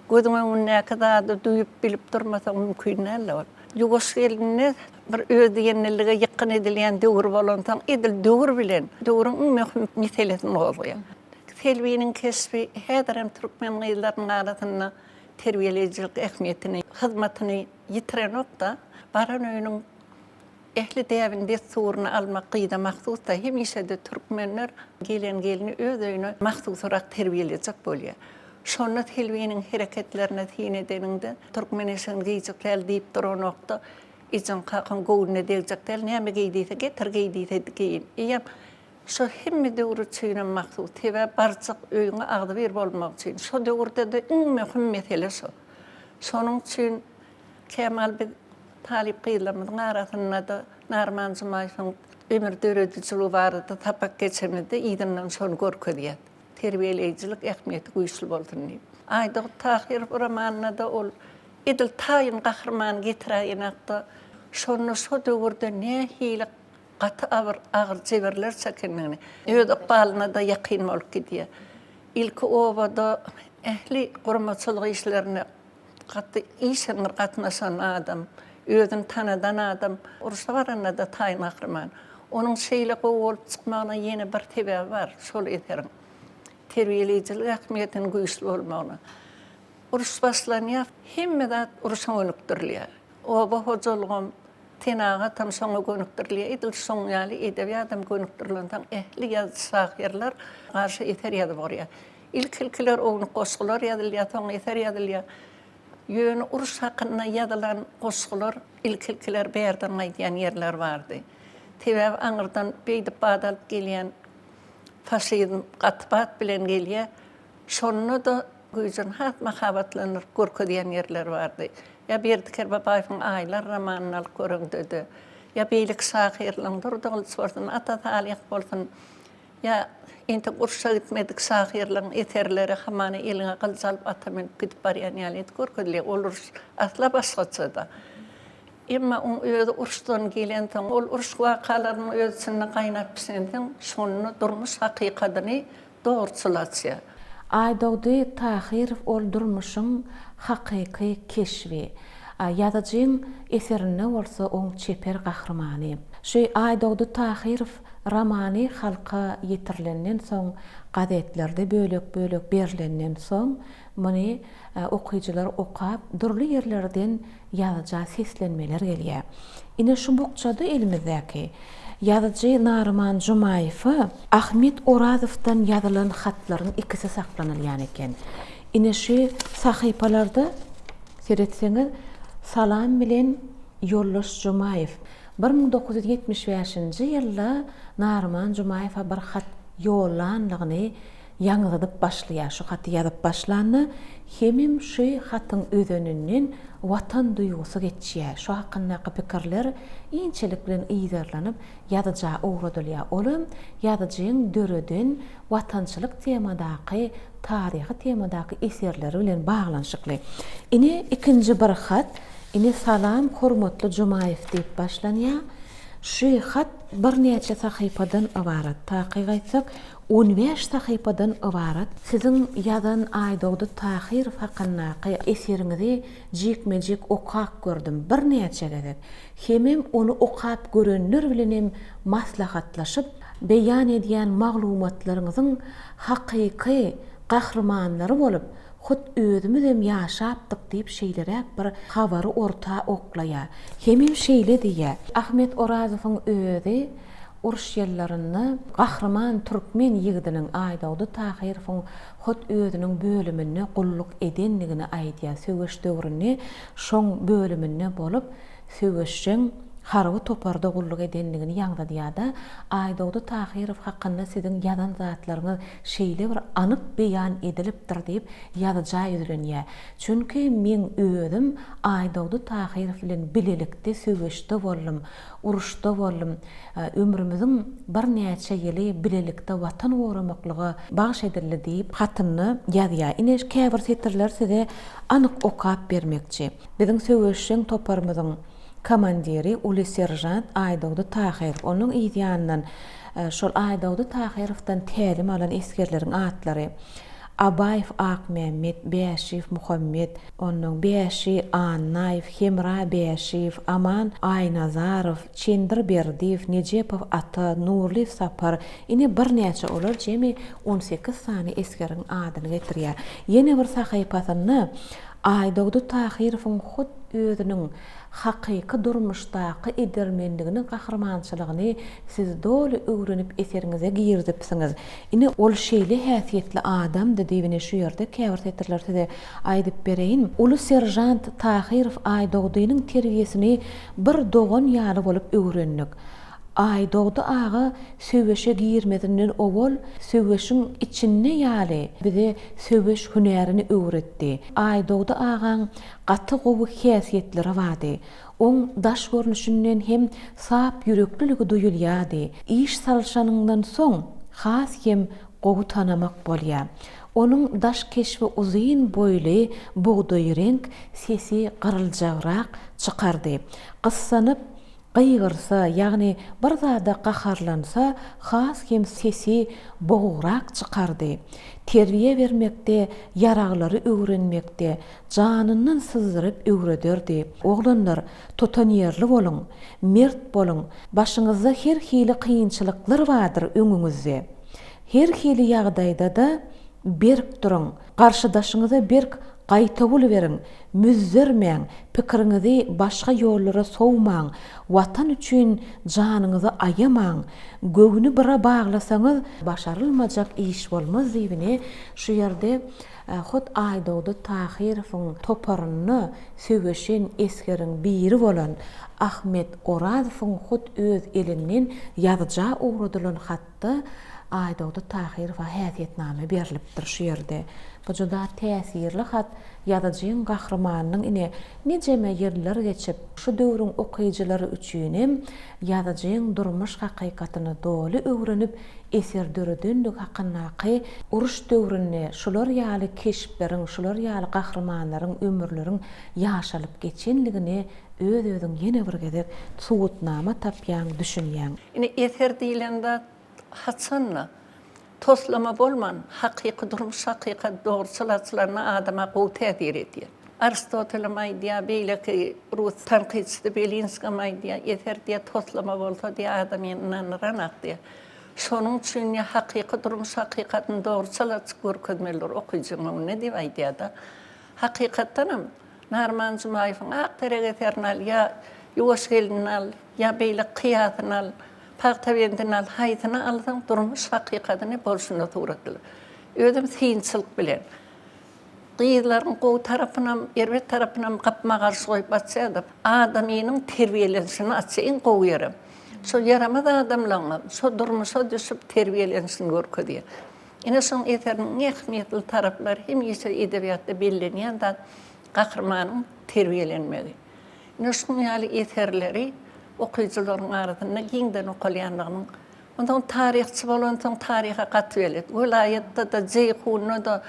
Gözüň öňündäki zady duýup, bilip durmasaň mümkin däl-de ol. Ýuwaş gelinde bir özdiýenlilige ýykgyn edilýän döwür bolansoň, edil döwür bilen döwrüň iň möhüm meselesini gozgaýar. Selbiniň keşbi häzirem türkmen gyzlarynyň arasynda terbiýeleýjilik ähmiýetini, hyzmatyny ýitirenok-da. Baran öýüniň Ähli däbini-dessuryny almak gyza mahsus-da, hemişe-de türkmenler gelen gelni öz öýüne mahsusyrak terbiýelejek bolýar. Şonda Selbiniň hereketlerine syn edeniňde, türkmen eşigini geýjek däl diýip duranokda, ejeň-kakaň göwnüne degjek däl, näme geý diýse getir, geý diýse geýin. Eýýäm şo hemme döwür üçinem mahsus. Sebäbi barjak öýüňe agzybir bolmak üçin. Şo döwürde-de iň möhüm mesele şo. Şonuň üçin Kemal biz talyp gyzlarymyzyň arasynda-da Narman Jumaýewiň ömür döredijiligi barada sapak geçemizde yzyndan şony görkezýär. Terbiýeleýjilik ähmiýeti güýçli bolsun diýip. Aýdogdy Tahyrow romanynda-da ol edil taýyn gahrymany getiräýenakda, şonda şo döwürde nähili gaty agyr agyr jebirler çekendigini, öz ykbalyna-da ýakyn bolup gidýär. Ilki obada ähli guramaçylyk işlerine Gaty işeňňir gatnaşan adam, özüni tanadan adam, urşa baranda-da taýyn gahryman. Onuň şeýle gowy bolup çykmagyna ýene bir sebäbi bar, şol eseriň terbiýeleýjilik ähmiýetiniň güýçli bolmagyna. Uruş başlanýar, hemme zat urşa gönükdirilýär. Oba hojalygam, senagatam şoňa gönükdirilýär. Edil şoň ýaly edebiýatam gönükdirilensoň ähli ýazyjy-şahyrlar garşy eser ýazyp urýar. Ilk-ilkiler ownuk goşgular ýazylýar, soň eser ýazylýar. Ýöne uruş hakynda ýazylan goşgular ilk-ilkiler bärden gaýdýan ýerler bardy. Sebäbi aňyrdan beýdip bat alyp gelýän faşizm gaty bat bilen gelýär. Şonda-da. Güýjüni has mahabatlandyryp görkezýän ýerleri bardy. Ýa Berdi Kerbabaýewiň Aýlar romanyny alyp göreňde-de, ýa beýleki şahyrlaryň Durdy Gylyç bolsun, Ata Salyh bolsun, ýa entek urşa gitmedik şahyrlaryň eserleri hamana eliňe gylyç alyp ata münüp gidip barýan ýaly edip görkezilýär. Ol uruş asla başgaça-da. Emma oň özi uruşdan gelensoň, ol uruş wakalarynyň öz içinde gaýnap bişensoň, şonda durmuş hakykadyny dogruçyl açýar. Aýdogdy Tahyrow ol durmuşyň hakyky keşbi. Ýazyjyň eserinde bolsa oň çeper gahrymany. Şu Aýdogdy Tahyrow romany halka ýetirilenden soň, gazetlerde bölek-bölek berlenden soň, muny okyjylar okap, dürli ýerlerden ýazyja seslenmeler gelýär. Ine şu bukjada elimizdäki ýazyjy Naryman Jumaýewe Ahmet Orazowdan ýazylan hatlaryň ikisi saklanylýan eken. Ine şu sahypalarda seretseňiz Salam bilen Ýoldaş Jumaýew 1975-nji ýylda Naryman Jumaýewe bir hat ýollanlygyny ýaňzydyp başlaýar. Şu haty ýazyp başlanda hemem şu hatyň özeninden Watan duýgusy geçýär. Şu hakyndaky pikirler inçelik bilen yzarlanyp ýazyja ugradylýar. Olam ýazyjyň döreden watançylyk temadaky, taryhy temadaky eserleri bilen baglanyşykly. Ine, ikinji bir hat, ine Salam, hormatly Jumaýew diýip başlanýar. Şu hat birnäçe sahypadan ybarat. Takyk aýtsak, 15 sahypadan ybarat siziň ýazan Aýdogdy Tahyrow hakyndaky eseriňizi jikme-jik okap gördüm birnäçe gezek. Hemem ony okap görenler bilenem maslahatlaşyp, beýan edýän maglumatlaryňyzyň hakyky gahrymanlary bolup, hut özümizem ýaşapdyk diýip şeýleräk bir habary orta oklaýar. Hemem şeýle diýýär, Ahmet Orazowyň özi Uruş ýyllarynda gahryman türkmen ýigidiniň Aýdogdy Tahyrowyň hut özüniň bölüminde gulluk edendigini aýdýar. Söweş döwründe şoň bölüminde bolup, söweşjeň harby toparda gulluk edendigini ýaňzydýar-da, Aýdogdy Tahyrow hakynda siziň ýazan zatlaryňyz şeýle bir anyk beýan edilipdir diýip, ýazyja ýüzlenýär. Çünki meň özüm Aýdogdy Tahyrow bilen bilelikde söweşde boldum. Uruşda boldum. Ömrümiziň birnäçe ýyly bilelikde Watan goramaklyga bagyş edildi diýip, hatynda ýazýar. Ine, käbir setirleri size anyk okap bermekçi. Biziň söweşjeň toparymyzyň komandiri uly seržant Aýdogdy Tahyrow. Onuň yz ýanyndan şol Aýdogdy Tahyrowdan tälim alan esgerleriň atlary, Abaýew Akmämmet, Bäşiýew Muhammet, Onnoň Bäşi Annaýew, Hemra Bäşiýew, Aman Aýnazarow, Çendir Berdiýew, Nejepow Ata, Nurlyýew Sapar, ine birnäçe olar jemi on sekiz sany esgeriň adyny getirýär. Ýene bir sahypasynda Aýdogdy Tahyrowyň hut özüniň hakyky durmuşdaky edermenligini, gahrymançylygyny siz doly öwrenip eseriňize girizipsiňiz. Ine, ol şeýle häsiýetli adamdy diýip ine şu ýerde käbir setirleri size aýdyp bereýin. Uly seržant Tahyrow Aýdogdynyň terbiýesini bir dogan ýaly bolup öwrendik. Aýdogdy aga söweşe girmezinden owal söweşiň içinde ýaly bize söweş hünärini öwretdi. Aýdogdy agaň gaty gowy häsiýetleri bardy. Oň daş görnüşinden hem sap ýürekliligi duýulýardy. Iş salyşanyňdan soň has hem gowy tanamak bolýar. Onuň daş keşbi uzyn boýly, bugdaý reňk, sesi gyryljagrak çykardy. Gyssanyp gygyrsa, ýagny bir zada gaharlansa has hem sesi bogugrak çykardy. Terbiýe bermekde, ýaraglary öwrenmekde janyndan syzdyryp öwrederdi. Oglanlar, tutanýerli boluň, mert boluň, başyňyzda her hili kynçylyklar bardyr öňüňizde. Her hili ýagdaýda-da berk duruň, garşydaşyňyza berk gaýtawul beriň, müzzermäň, pikiriňizi başga ýollara sowmaň, Watan üçin janyňyzy aýamaň, göwni bire baglasaňyz, başarylmajak iş bolmaz diýip ine şu ýerde Hut Aýdogdy Tahyrowyň toparynda söweşen esgeriň biri bolan Ahmet Orazowyň hut öz elinden ýazyja ugradylan hatda. Aýdogdy Tahyrowa häsiýetnama berlipdir şu ýerde. Bu juda täsirli hat, ýazyjyň gahrymanynyň ine, nijeme ýyllar geçip, şu döwrüň okyjylary üçinem ýazyjyň durmuş hakykatyny doly öwrenip eser döredenligi hakyndaky uruş döwründe şular ýaly keşpleriň, şular ýaly gahrymanlaryň ömürleriň ýaşalyp geçenligini öz-özüň ýene bir gezek subutnama tapýaň, düşünýäň. Ine, eser diýlen zat haçan-da, toslama bolman, hakyky durmuş hakykaty dogruçyl açylanda adama gowy täsir edýär. Aristotelem aýdýar, beýleki rus tankytçysy Belinskam aýdýar, eser diýýär, toslama bolsa diýýär, adamyny ynandyranak diýýär. Şonuň üçin diýýär, hakyky durmuş hakykatyny dogruçyl açyp görkezmelidir okyjynyň öňünde diýip aýdýar-da. Hakykatdanam, Narman Jumaýewiň Ak derek eserini al, ýa Ýuwaş gelnini al, ýa beýle Kyýasyny al, Pagta bendini al, haýsyny alsaň durmuş hakykatyny bolşunda suratlaýar. Özem synçylyk bilen. Gyzlaryň gowy tarapynam, erbet tarapynam gapma-garşy goýup açýar-da. Adamynyň terbiýelenişini açýar, iň gowy ýerem. Şo ýaramaz adamlaryňam şo durmuşa düşüp terbiýelenişini görkezýär. Ine şoň eseriniň iň ähmiýetli taraplary hemişe edebiýatda bellenýän zat gahrymanyň terbiýelenmegi. Ine şuň ýaly eserleri okyjylaryň arasynda giňden okalýanlygynyň Onsoň taryhçy bolansoň taryha gaty belet. Welaýatda-da, Jeýhunda-da,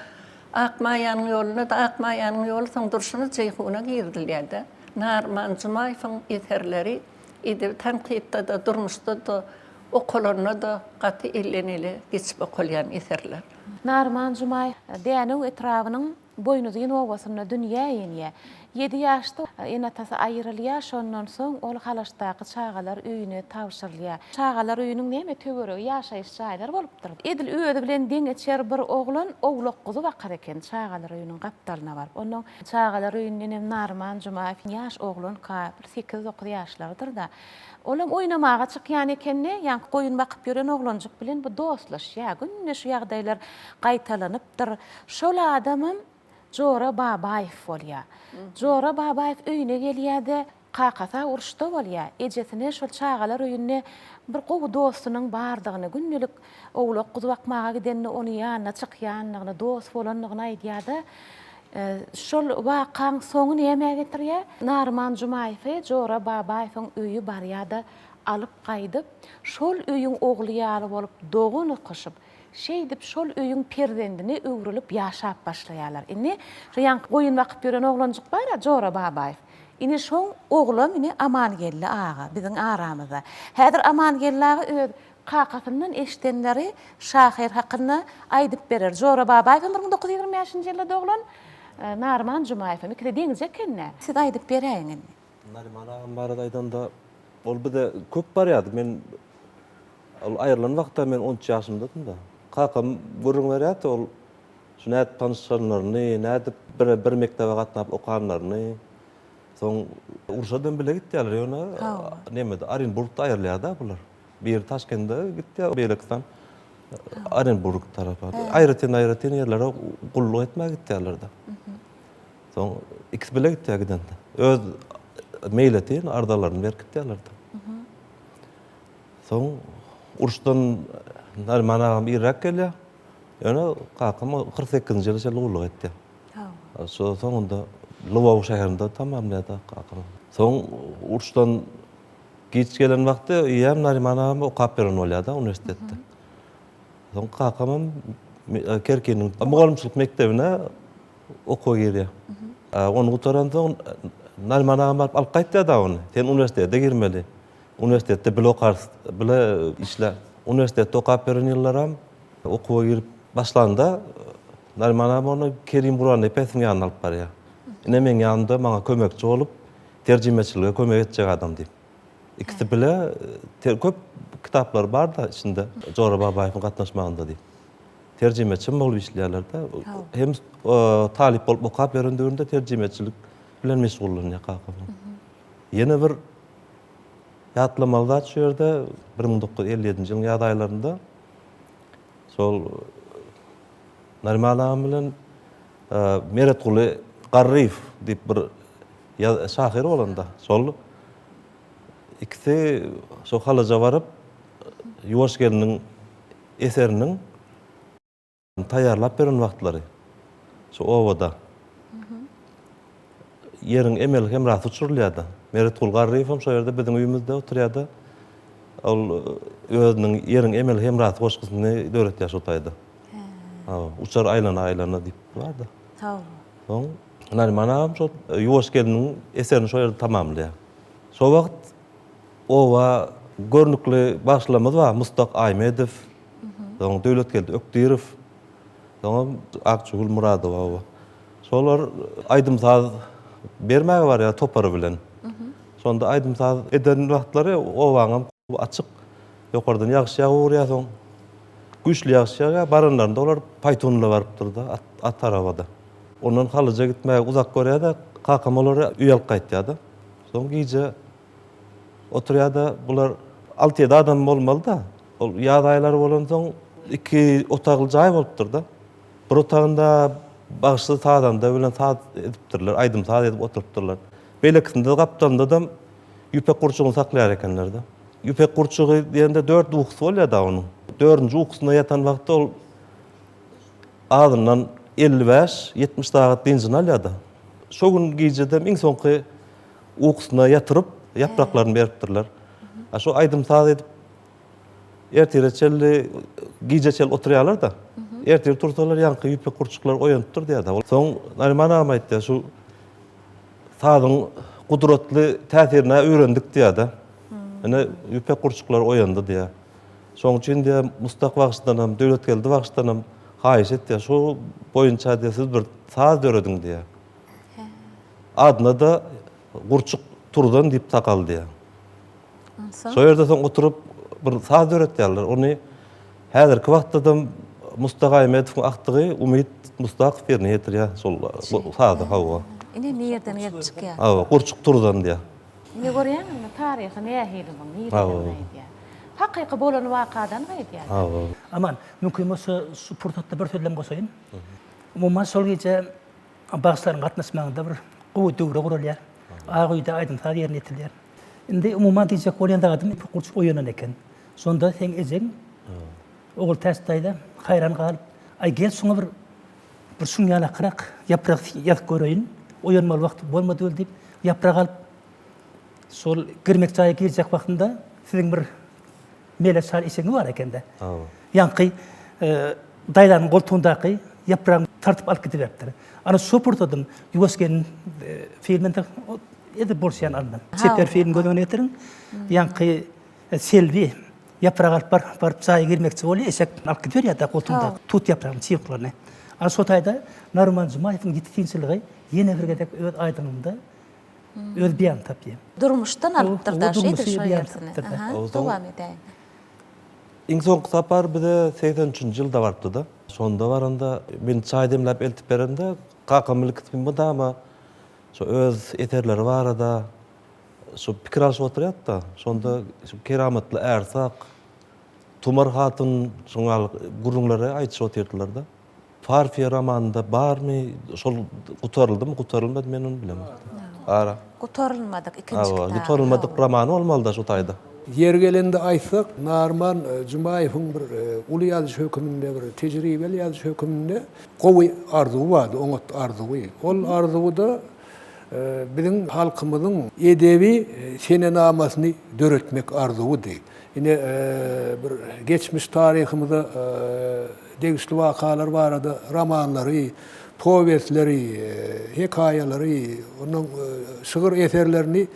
Akmaýanyň ýolunda-da, Akmaýanyň ýoly soň durşuna Jeýhuna girizilýär-de. Narman Jumaýewiň eserleri edebi tankytda-da, durmuşda-da, okalanda-da gaty elden-ele geçip okalýan eserler. Narman Jumaýew Dänew etrabynyň Boýnuzyn obasynda dünýä inýär. Ýedi ýaşda ene-atasy aýrylýar, şondan soň ol Halaşdaky çagalar öýüne tabşyrylýar. Çagalar öýüniň näme töweregi ýaşaýyş jaýlar bolupdyr. Edil özi bilen deňeçer bir oglan owlak-guzy bakar eken çagalar öýüniň gapdalyna baryp. Onnoň çagalar öýündenem Narman Jumaýew ýaş oglanka, bir sekiz-dokuz ýaşlarydyr-da. Olam oýnamaga çykýan ekeni, ýaňky goýun bakyp ýören oglanjyk bilen bu dostlaşýar. Günde şu ýagdaýlar gaýtalanypdyr. Şol adamam Jora Babaýew bolýar. Jora Babaýew öýüne gelýär-de, kakasy-a uruşda bolýar. Ejesine şol çagalar öýünde bir gowy dostunyň bardygyny, gündelik owlak-guzy bakmaga gidende ony ýanyna çykýandygyny, dost bolandygyny aýdýar-da, Şol wakaň soňy nämä getirýär? Naryman Jumaýewi Jora Babaýewiň öýi barýar-da, alyp gaýdyp, şol öýüň ogly ýaly bolup dogan okyşyp, şeýdip şol öýüň perzendine öwrülip ýaşap başlaýarlar. Indi şo ýaňky goýun bakyp ýören oglanjyk bar-a, Jora Babaýew. Ine şoň oglam ine Amangeldi aga biziň aramyzda. Häzir Amangeldi aga öz Kakasyndan eşidenleri şahyr hakynda aýdyp berer. Jora Babaýew hem 1925-nji ýylda doglan, Naryman Jumaýew hem. Ikisi deňje eken-dä. Siz aýdyp beräýiň indi. Naryman agam barada aýdanda, ol bize köp barýardy. Men ol aýrylan wagtda men 13 ýaşymdadym-da. Kakam gürrüň berýärdi, ol şu nädip tanyşanlaryny, nädip bir bir mekdebe gatnap okanlaryny. Soň urşa-da bile gitýärler, ýöne nemede, Orenburgda aýrylýar-da bular. Biri Taşkende gitýär, beýlekisi Orenburg tarapa. Aýratyn-aýratyn ýerlere gulluk etmäge gitýärler-de. Soň ikisi bile gitýär gidende. Öz meýletin arzalaryny berip gitýärler-de. Soň uruşdan Naryman agam irräk gelýär. Ýöne kakam 48-nji ýyla çenli gulluk etýär. Şo soňunda Lwow şäherinde tamamlaýar-da kakam. Soň uruşdan Giç gelen wagty eýýäm Naryman agam okap ýören bolýar-da uniwersitetde. Soň kakamam Kerkiniň mugallymçylyk mekdebine okuwa girýär. Ony gutaransoň Naryman agam baryp alyp gaýtýar-da ony. Sen uniwersitete girmeli. Uniwersitetde bile okarys, bile işle. Uniwersitetde okap ýören ýyllaram okuwa girip başlanda Naryman agam ony Kerim Gurbannepesiň ýanyna alyp barýar. Ine meň ýanymda maňa kömekçi bolup Terjimeçilige kömek etjek adam diýip. Ikisi bile köp kitaplary bar-da içinde Jora Babaýewiň gatnaşmagynda diýip. Terjimeçi bolup işleýärler-de. Hem talyp bolup okap ýören döwründe terjimeçilik bilen meşgullanýar kakam. Ýene bir ýatlamaly zat şu ýerde 1957-nji ýylyň ýaz aýlarynda şol Naryman agam bilen Meretguly Garryýew diýip bir şahyr bolanda şol ikisi şo Halaja baryp Ýuwaş gelniň eseriniň taýýarlap beren wagtlary şu obada Ýeriň emeli hemrasy uçurylýar-da. Meretgul Garryýew hem şo ýerde biziň öýümizde oturýar-da. Ol özüniň Ýeriň emeli hemrasy goşgusyny döretýär şo taýda. Hawa, uçar aýlana-aýlana diýip bar-da. Hawa. Soň Naryman agam şo Ýuwaş gelniň eserini şo ýerde tamamlaýar. Şo wagt oba görnükli bagşylarymyz bar, Mustak Aýmedow, soň Döwletgeldi Ökdirow, soňam Akjagül Myradowa oba. Şolar aýdym-saz bermäge barýar topary bilen. Şonda aýdym-saz eden wagtlary obaňam açyk, ýokardan ýagyş ýagyp urýar soň. Güýçli ýagyş ýagýar, baranlarynda olar paýtunla barypdyr-da, at arabada. Ondan Halyja gitmäge uzak görýär-de, kakam olary öýe alyp gaýtýar-da. Soň gije oturýar-da, bular alty-ýedi adam bolmaly-da. Ol ýaz aýlary bolansoň iki otagly jaý bolupdyr-da. Bir otagynda bagşy sazanda bilen saz edipdirler, aýdym-saz edip oturypdyrlar. Beýlekisinde gapdalynda-da ýüpek gurçugyny saklaýar ekenler-de. Ýüpek gurçugy diýende dört ukusy bolýar-da onuň. Dördünji ukusynda ýatan wagty ol azyndan 55, 70 sagat dynjyny alýar-da. Şo gün gijedem iň soňky ukusyna ýatyryp, ýapraklaryny beripdirler. A şo aýdym-saz edip Ertire çenli, gije çenli oturýarlar-da. Ertir tursalar ýaňky ýüpek gurçuklar oýanypdyr diýýär-de. Soň Naryman agam aýtýar, şu sazyň gudratly täsirini öwrendik diýýär-de. Ine, ýüpek gurçuklar oýandy diýýär. Şonuň üçin diýýär, Mustak bagşydanam, Döwletgeldi bagşydanam haýyş etýär, şu boýunça diýýär, siz bir saz dörediň diýýär. Adyna-da Gurçuk turzan diýip takaly diýýär. Şo ýerde soň oturyp bir saz döretýärler. Ony häzirki wagtda-da Mustak Aýmedowyň agtygy Umyt Mustakow ýerine ýetirýär şol sazy hawa. Ine nirden gelip çykýar. Hawa, Gurçuk turzan diýýär. Ine görýäňizmi taryhy nähili muň, nireden gaýdýar. Hakyky bolan wakadan gaýdýar. Hawa. Aman, mümkin bolsa şu pursatda bir sözlem goşaýyn. Umuman şol gije Bagşylaryň gatnaşmagynda bir gowy döwre guralýar. Ak öýde aýdym-saz ýerine ýetirilýär. Indi umuman diýjek bolýan zadym gurçuk oýanan eken. Şonda seň ejeň Ogultäç daýza haýran galyp, Aý gel şuňa bir bir şuň ýalakyrak ýaprak ýazyp göreýin, oýanmaly wagty bolmady weli diýip, ýaprak alyp şol girmek jaýa girjek wagtynda siziň bir Mele çal eşegiňi bar ekende. Ýaňky daýzanyň goltugyndaky ýapragyny tartyp alyp gidiberipdir. Ana şo pursadym Ýuwaş gelin filminde edil bolşy ýaly alnan. Çeper film göz öňüne getiriň. Ýaňky Selbi ýaprak alyp baryp, baryp jaýa girmekçi bolýar, eşek alyp gidiberýär-de goltugyndaky tut ýapragyny, çybyklaryny. Ana şo taýda Naryman Jumaýewiň ýiti synçylygy ýene bir gezek öz aýdyňlygynda öz beýanyny tapýar. Durmuşdan alypdyr daş edil şo ýersini. Aha, dowam edäýiň. Iň soňky sapar bize 83-nji ýylda barypdy-da. Şonda baranda men çaý demläp eltip beremde, kakam bilen ikisi mydama şo öz eserleri barada şo pikir alşyp oturýardy-da. Şonda şu keramatly ärsak, Tumar hatyn şoň ýaly gürrüňleri aýdyşyp otyrdylar-da. Parfiýa romanynda barmy? Şol gutaryldymy, gutarylmady men ony bilemok. Ara. Gutarylmadyk ikinji kitaby. Gutarylmadyk romany bolmalyda şu taýda. Ýeri gelende aýtsak, Narman Jumaýewiň bir uly ýazyjy höküminde, bir tejribeli ýazyjy höküminde gowy arzuwy bardy, oňat arzuwy. Ol arzuwy-da biziň halkymyzyň edebi senenamasyny döretmek arzuwydy. Ine, bir geçmiş taryhymyza degişli wakalar barada romanlary, powestleri, hekaýalary, ondan şygyr eserlerini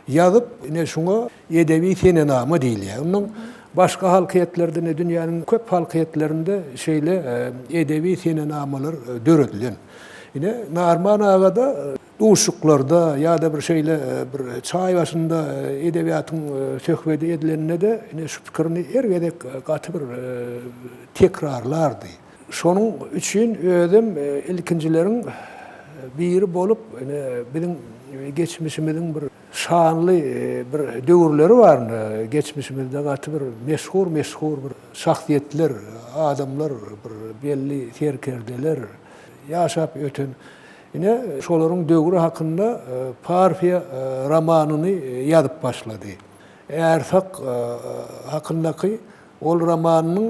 ýazyp, ine şuňa edebi senenama diýilýär. Ondan başga halkyýetlerde, ine dünýäniň köp halkyýetlerinde şeýle edebi senenamalar döredilen. Ine, Narman aga-da Duşuşyklarda ýa-da bir şeýle bir çaý başynda edebiýatyň söhbedi edilende-de ine şu pikirini her gezek gaty bir tekrarlardy. Şonuň üçin özem ilkinjileriň biri bolup ine biziň geçmişimiziň bir şanly bir döwürleri bar ine geçmişimizde gaty bir meşhur-meşhur bir şahsyýetler, adamlar, bir belli serkerdeler ýaşap öten Ine, şolaryň döwri hakynda Parfiýa romanyny ýazyp başlady. Ärsak hakyndaky. Ol romanynyň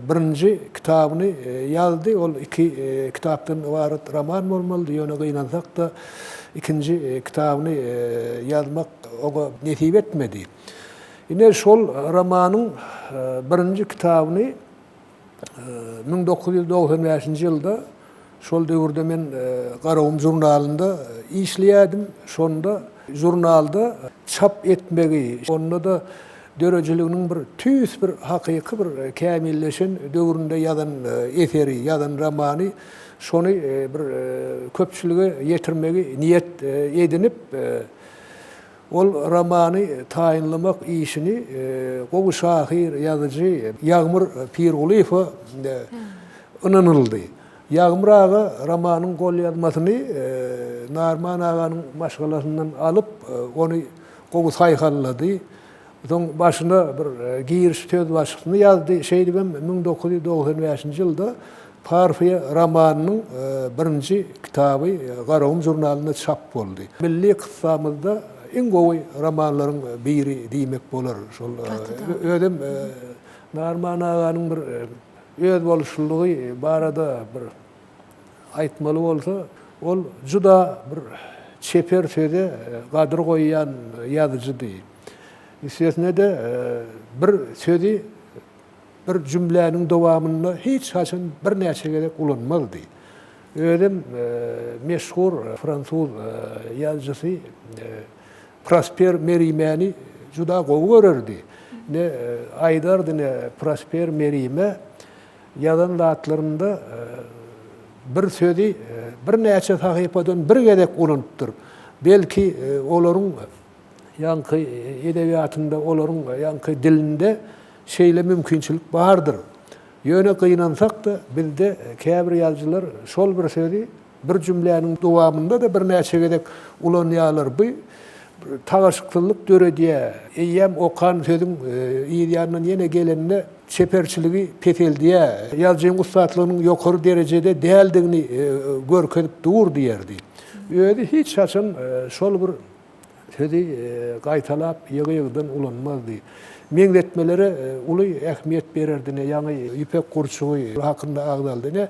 birinji kitabyny ýazdy. Ol iki kitapdan ybarat roman bolmalydy, ýöne gynansak-da, ikinji kitabyny ýazmak oňa nesip etmedi. Ine, şol romanyň birinji kitabyny 1995-nji ýylda şol döwürde men Garagum žurnalynda işleýärdim. Şonda žurnalda çap etmegi, onda-da döredijiliginiň bir tüýs bir hakyky bir kämilleşen döwründe ýazan eseri, ýazan romany şony bir köpçülige ýetirmegi niýet edinip, Ol romany taýynlamak işini gowy şahyr, ýazyjy Ýagmyr Pirgulyýewe ynanyldy. Ýagmyr aga romanyň golýazmasyny Narman aganyň maşgalasyndan alyp, ony gowy saýhallady. Soň başyna bir giriş sözbaşysyny ýazdy. Şeýdibem 1995-nji ýylda Parfiýa romanynyň birinji kitaby Garagum žurnalynda çap boldy. Milli kyssamyzda iň gowy romanlaryň biri diýmek bolar. Şol özem Narman aganyň bir özboluşlylygy barada bir aýtmaly bolsa, ol juda bir çeper söze gadyr goýýan ýazyjydy. Üstesine-de bir sözi bir jümläniň dowamynda hiç haçan birnäçe gezek ulanmazdy. Özem meşhur fransuz ýazyjysy Prosper Merimäni juda gowy görerdi. Ine, aýdardy ine, Prosper Merime ýazan zatlarynda bir sözi birnäçe sahypadan bir gezek ulanypdyr. Belki, olaryň ýaňky edebiýatynda, olaryň ýaňky dilinde şeýle mümkinçilik bardyr. Ýöne gynansak-da, bizde käbir ýazyjylar şol bir sözi bir jümläniň dowamynda-da birnäçe gezek ulanýarlar. Bu tagaşyksyzlyk döredýär. Eýýäm okan sözüň yz ýanyndan ýene gelende çeperçiligi peseldýär. Ýazyjyň ussatlygynyň ýokary derejede däldigini görkezip dur diýerdi. Özi hiç haçan şol bir Sözi gaýtalap, ýygy-ýygydan ulanmazdy. Meňzetmelere uly ähmiýet bererdi, ne ýaňy ýüpek gurçugy hakynda agzaldy, ne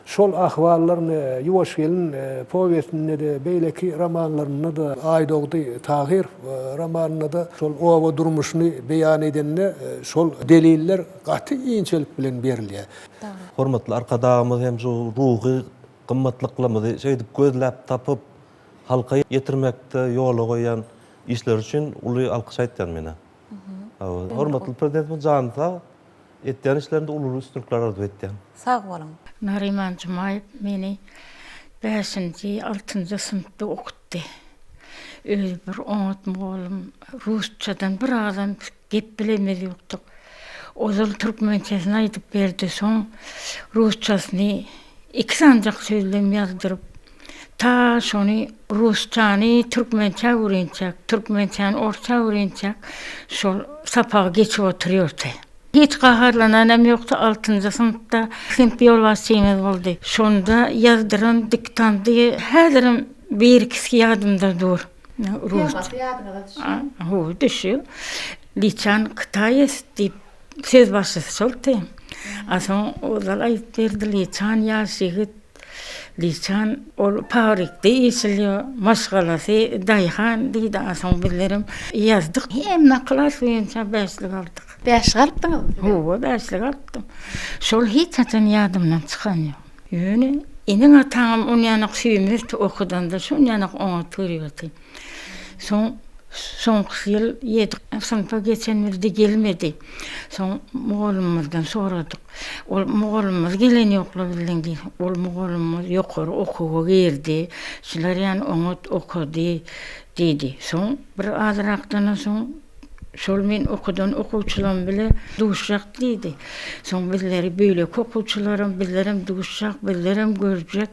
şol ahwallar ne Ýuwaş gelin powestinde-de, beýleki romanlarynda-da, Aýdogdy Tahyrow romanynda-da şol oba durmuşyny beýan edende şol deliller gaty inçelik bilen berilýär. Hormatly Arkadagymyz hem şu ruhy gymmatlyklarymyzy şeýdip gözläp tapyp, Halka ýetirmekde ýola goýýan işleri üçin uly alkyş aýtýan menä. Hormatly Prezidentimiz jany sag, etýän işlerinde uly-uly üstünlikler arzuw etýän. Sag boluň. Naryman Jumaýew meni bäşinji, altynjy synpda okutdy. Özi bir oňat mugallym, rusçadan bir agzam gep bilemez ýokduk. Ozal türkmençesini aýdyp berdi, soň rusçasyny iki sanjak sözlem ýazdyryp, ta şony rusçany türkmençä öwrençäk, türkmençäni orsça öwrençäk şol sapagy geçip oturýardy. Hiç gaharlananam ýokdy, altynjy synpda synp ýolbaşçymyz boldy. Şonda ýazdyran diktandy häzirem bir-ikisi ýadymda dur. Temasy ýadyňyza düşýär? Hawa, düşýär. Liçan Kitaýes diýip söz başysy şoldy. A soň ozal aýdyp berdi, Liçan ýaş ýigit. Liçan ol fabrikde işleýär, maşgalasy daýhan diýdi. A soň bizlerem ýazdyk. Hemme klas boýunça bäşlik aldyk. Bäşlik alypdyňyzmy siz? Hawa, bäşlik alypdym. Şol hiç haçan ýadymdan çykan ýok. Ýöne eneň-ataňam onýanak söýmezdi, okadanda şonýanak oňat görýärdi. Soň soňky ýyl ýedi synpa geçenimizde gelmedi. Soň mugallymymyzdan soradyk. Ol mugallymymyz gelen ýok-la bizden diýdi. Ol mugallymymyz ýokary okuwa girdi. Şular ýaly oňat okady diýdi. Soň bir azrakdanam soň Şol men okudan okuwçylam bile duşjak diýdi. Soň bizleri beýleki okuwçylaram bizlerem duşjak, bizlerem görjek.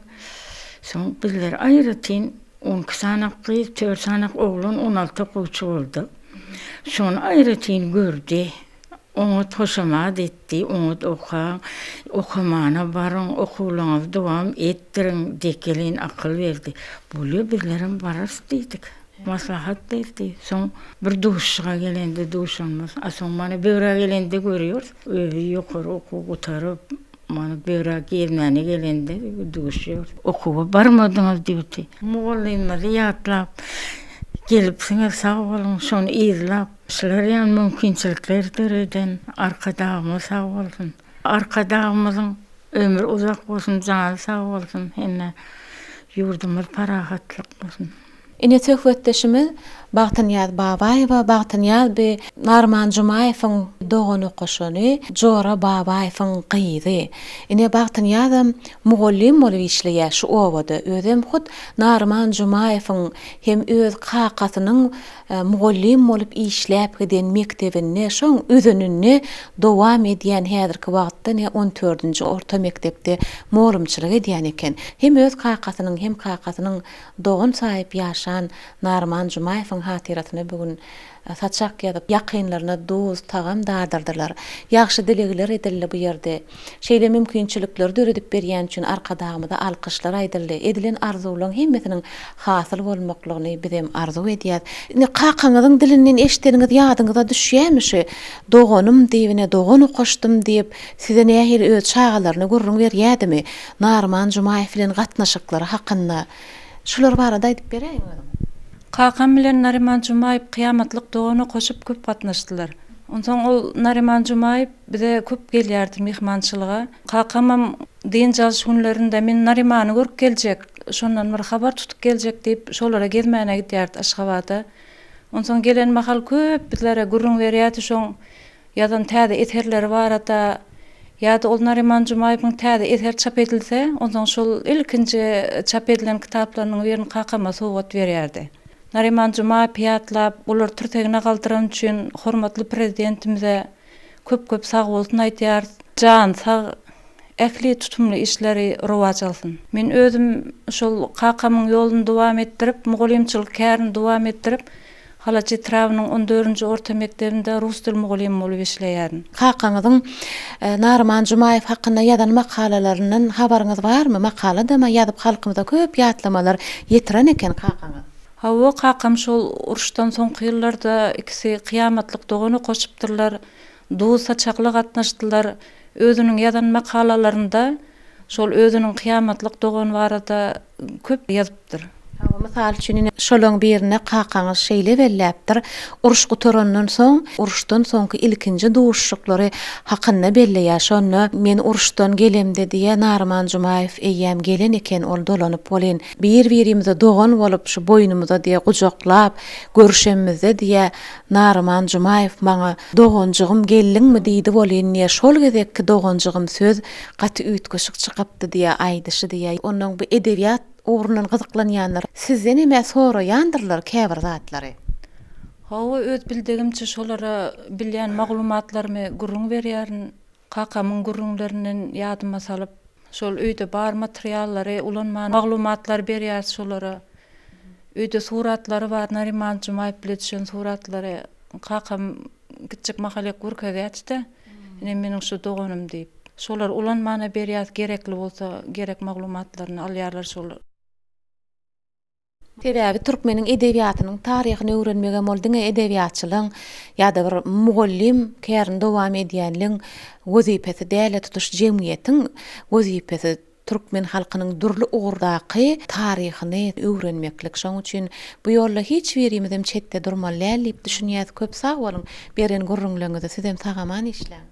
Soň bizler aýratyn on iki sany gyz, dört sany oglan, on alty okuwçy bolduk. Şony aýratyn gördi. Oňat hoşamad etdi, oňat okaň, okamana baryň, okuwlaryňyzy dowam etdiriň diýip gelin akyl berdi. Bolýa bizlerem bararys diýdik. Maslahat berdi. Soň bir duşuşyga gelende duşanymyz. A soň mana Böwrä gelende görýäris. Özi ýokary okuw gutaryp, mana Böwrä gezmäne gelende duşýarys. Okuwa barmadyňyz diýipdi. Mugallymymyzy ýatlap, gelipsiňiz sag boluň, şony yzlap, şular ýaly mümkinçilikleri döreden Arkadagymyz sag bolsun. Arkadagymyzyň ömri uzak bolsun, jany sag bolsun hem-de ýurdumyz parahatlyk bolsun. Ine söhbetdeşimiz Bagtynyýaz Babaýewa. Bagtynyýaz bi Narman Jumaýewiň dogan okaşany Jora Babaýewiň gyzy. Ine Bagtynyýazam mugallym bolup işleýär şu obada. Özem hut Narman Jumaýewiň hem öz kakasynyň mugallym bolup işläp giden mekdebinde, şoň özeninde dowam edýän häzirki wagtda ne on dördünji orta mekdepde molumçylyk edýän eken. Hem öz kakasynyň hem kakasynyň dogan saýyp ýaşan Narman Jumaýewiň hatyrasyna bu gün saçak ýazyp, ýakynlaryna duz, tagam dadyrdylar. Ýagşy dilegler edildi bu ýerde. Şeýle mümkinçilikleri döredip berýäni üçin Arkadagymyza alkyşlar aýdyldy. Edilen arzuwlaryň hemmesiniň hasyl bolmaklygyny bizem arzuw edýäs. Indi kakaňyzyň dilinden eşideniňiz ýadyňyza düşýämi şu doganym diýip ine dogan okaşdym diýip size nähili öz çagalaryna gürrüň berýädimi Narman Jumaýew bilen gatnaşyklary hakynda şular barada aýdyp beräýiň özüňiz. Kakam bilen Naryman Jumaýew kyýamatlyk dogan okaşyp köp gatnaşdylar. Onsoň ol Naryman Jumaýew bize köp gelýärdi myhmançylyga. Kakamam dynç alyş günlerinde men Narymany görüp geljek, şondan bir habar tutup geljek diýip, şolara gezmäne gidýärdi Aşgabada. Onsoň gelen mahal köp bizlere gürrüň berýärdi şoň ýazan täze eserleri barada. Ýa-da ol Naryman Jumaýewiň täze eseri çap edilse, onsoň şol ilkinji çap edilen kitaplarynyň birini kakama sowgat berýärdi. Naryman Jumaýewi ýatlap, olary tirsegine galdyrany üçin hormatly Prezidentimize Köp-köp sagbolsun aýdýarys. Jany sag, ähli tutumly işleri rowaç alsyn. Men özüm şol kakamyň ýoluny dowam etdirip, mugallymçylyk kärini dowam etdirip, Halaç etrabynyň on dördünji orta mekdebinde rus dil mugallymy bolup işleýärin. Kakaňyzyň Naryman Jumaýew hakynda ýazan makalalaryndan habaryňyz barmy? Makaladam-a ýazyp halkymyza köp ýatlamalar ýetiren eken kakaňyz. Hawa, kakam şol uruşdan soňky ýyllarda ikisi kyýamatlyk dogan okaşypdyrlar, duz saçakly gatnaşdylar. Özüniň ýazan makalalarynda şol özüniň kyýamatlyk dogany barada köp ýazypdyr. Hawa, mysal üçin, ine, şolaň birinde kakaňyz şeýle belläpdir, Uruş gutarandan soň, uruşdan soňky ilkinji duşuşyklary hakynda belleýär. Şonda, Men uruşdan gelemde diýýär, Naryman Jumaýew eýýäm gelen eken, ol dolanyp welin, Bir-birimize dogan bolup, şu boýnumyza diýe gujaklap, görüşemizde diýe, Naryman Jumaýew maňa, Doganjygym geldiňmi diýdi welin diýe, şol gezekki doganjygym söz gaty üýtgeşik çykypdy diýe, aýdyşy diýe. Onnoň bu edebiýat ugrundan gyzyklanýanlar sizdenem-ä soraýandyrlar käbir zatlary. Hawa, öz bildigimçe şolara bilýän maglumatlarymy gürrüň berýärin. Kakamyň gürrüňlerinden ýadyma salyp, şol öýde bar materiallary ulanman maglumatlar berýäris şolara. Öýde suratlary bar, Naryman Jumaýew bile düşen suratlary. Kakam gitjek mahaly görkezýärdi-de, ine meniň şu doganym diýip. Şolary ulanmana berýäris, gerekli bolsa gerek maglumatlaryny alýarlar şol. Sebäbi türkmeniň edebiýatynyň taryhyny öwrenmegem ol diňe edebiýatçylygyň ýa-da bir mugallym kärini dowam edýänligiň wezipesi däl-de, tutuş jemgyýetiň wezipesi türkmen halkynyň dürli ugurdaky taryhyny öwrenmeklik. Şonuň üçin bu ýolda hiç birimizem çetde durmaly däl diýip düşünýäs. Köp sag boluň beren gürrüňleriňize sizem sag-aman işläň.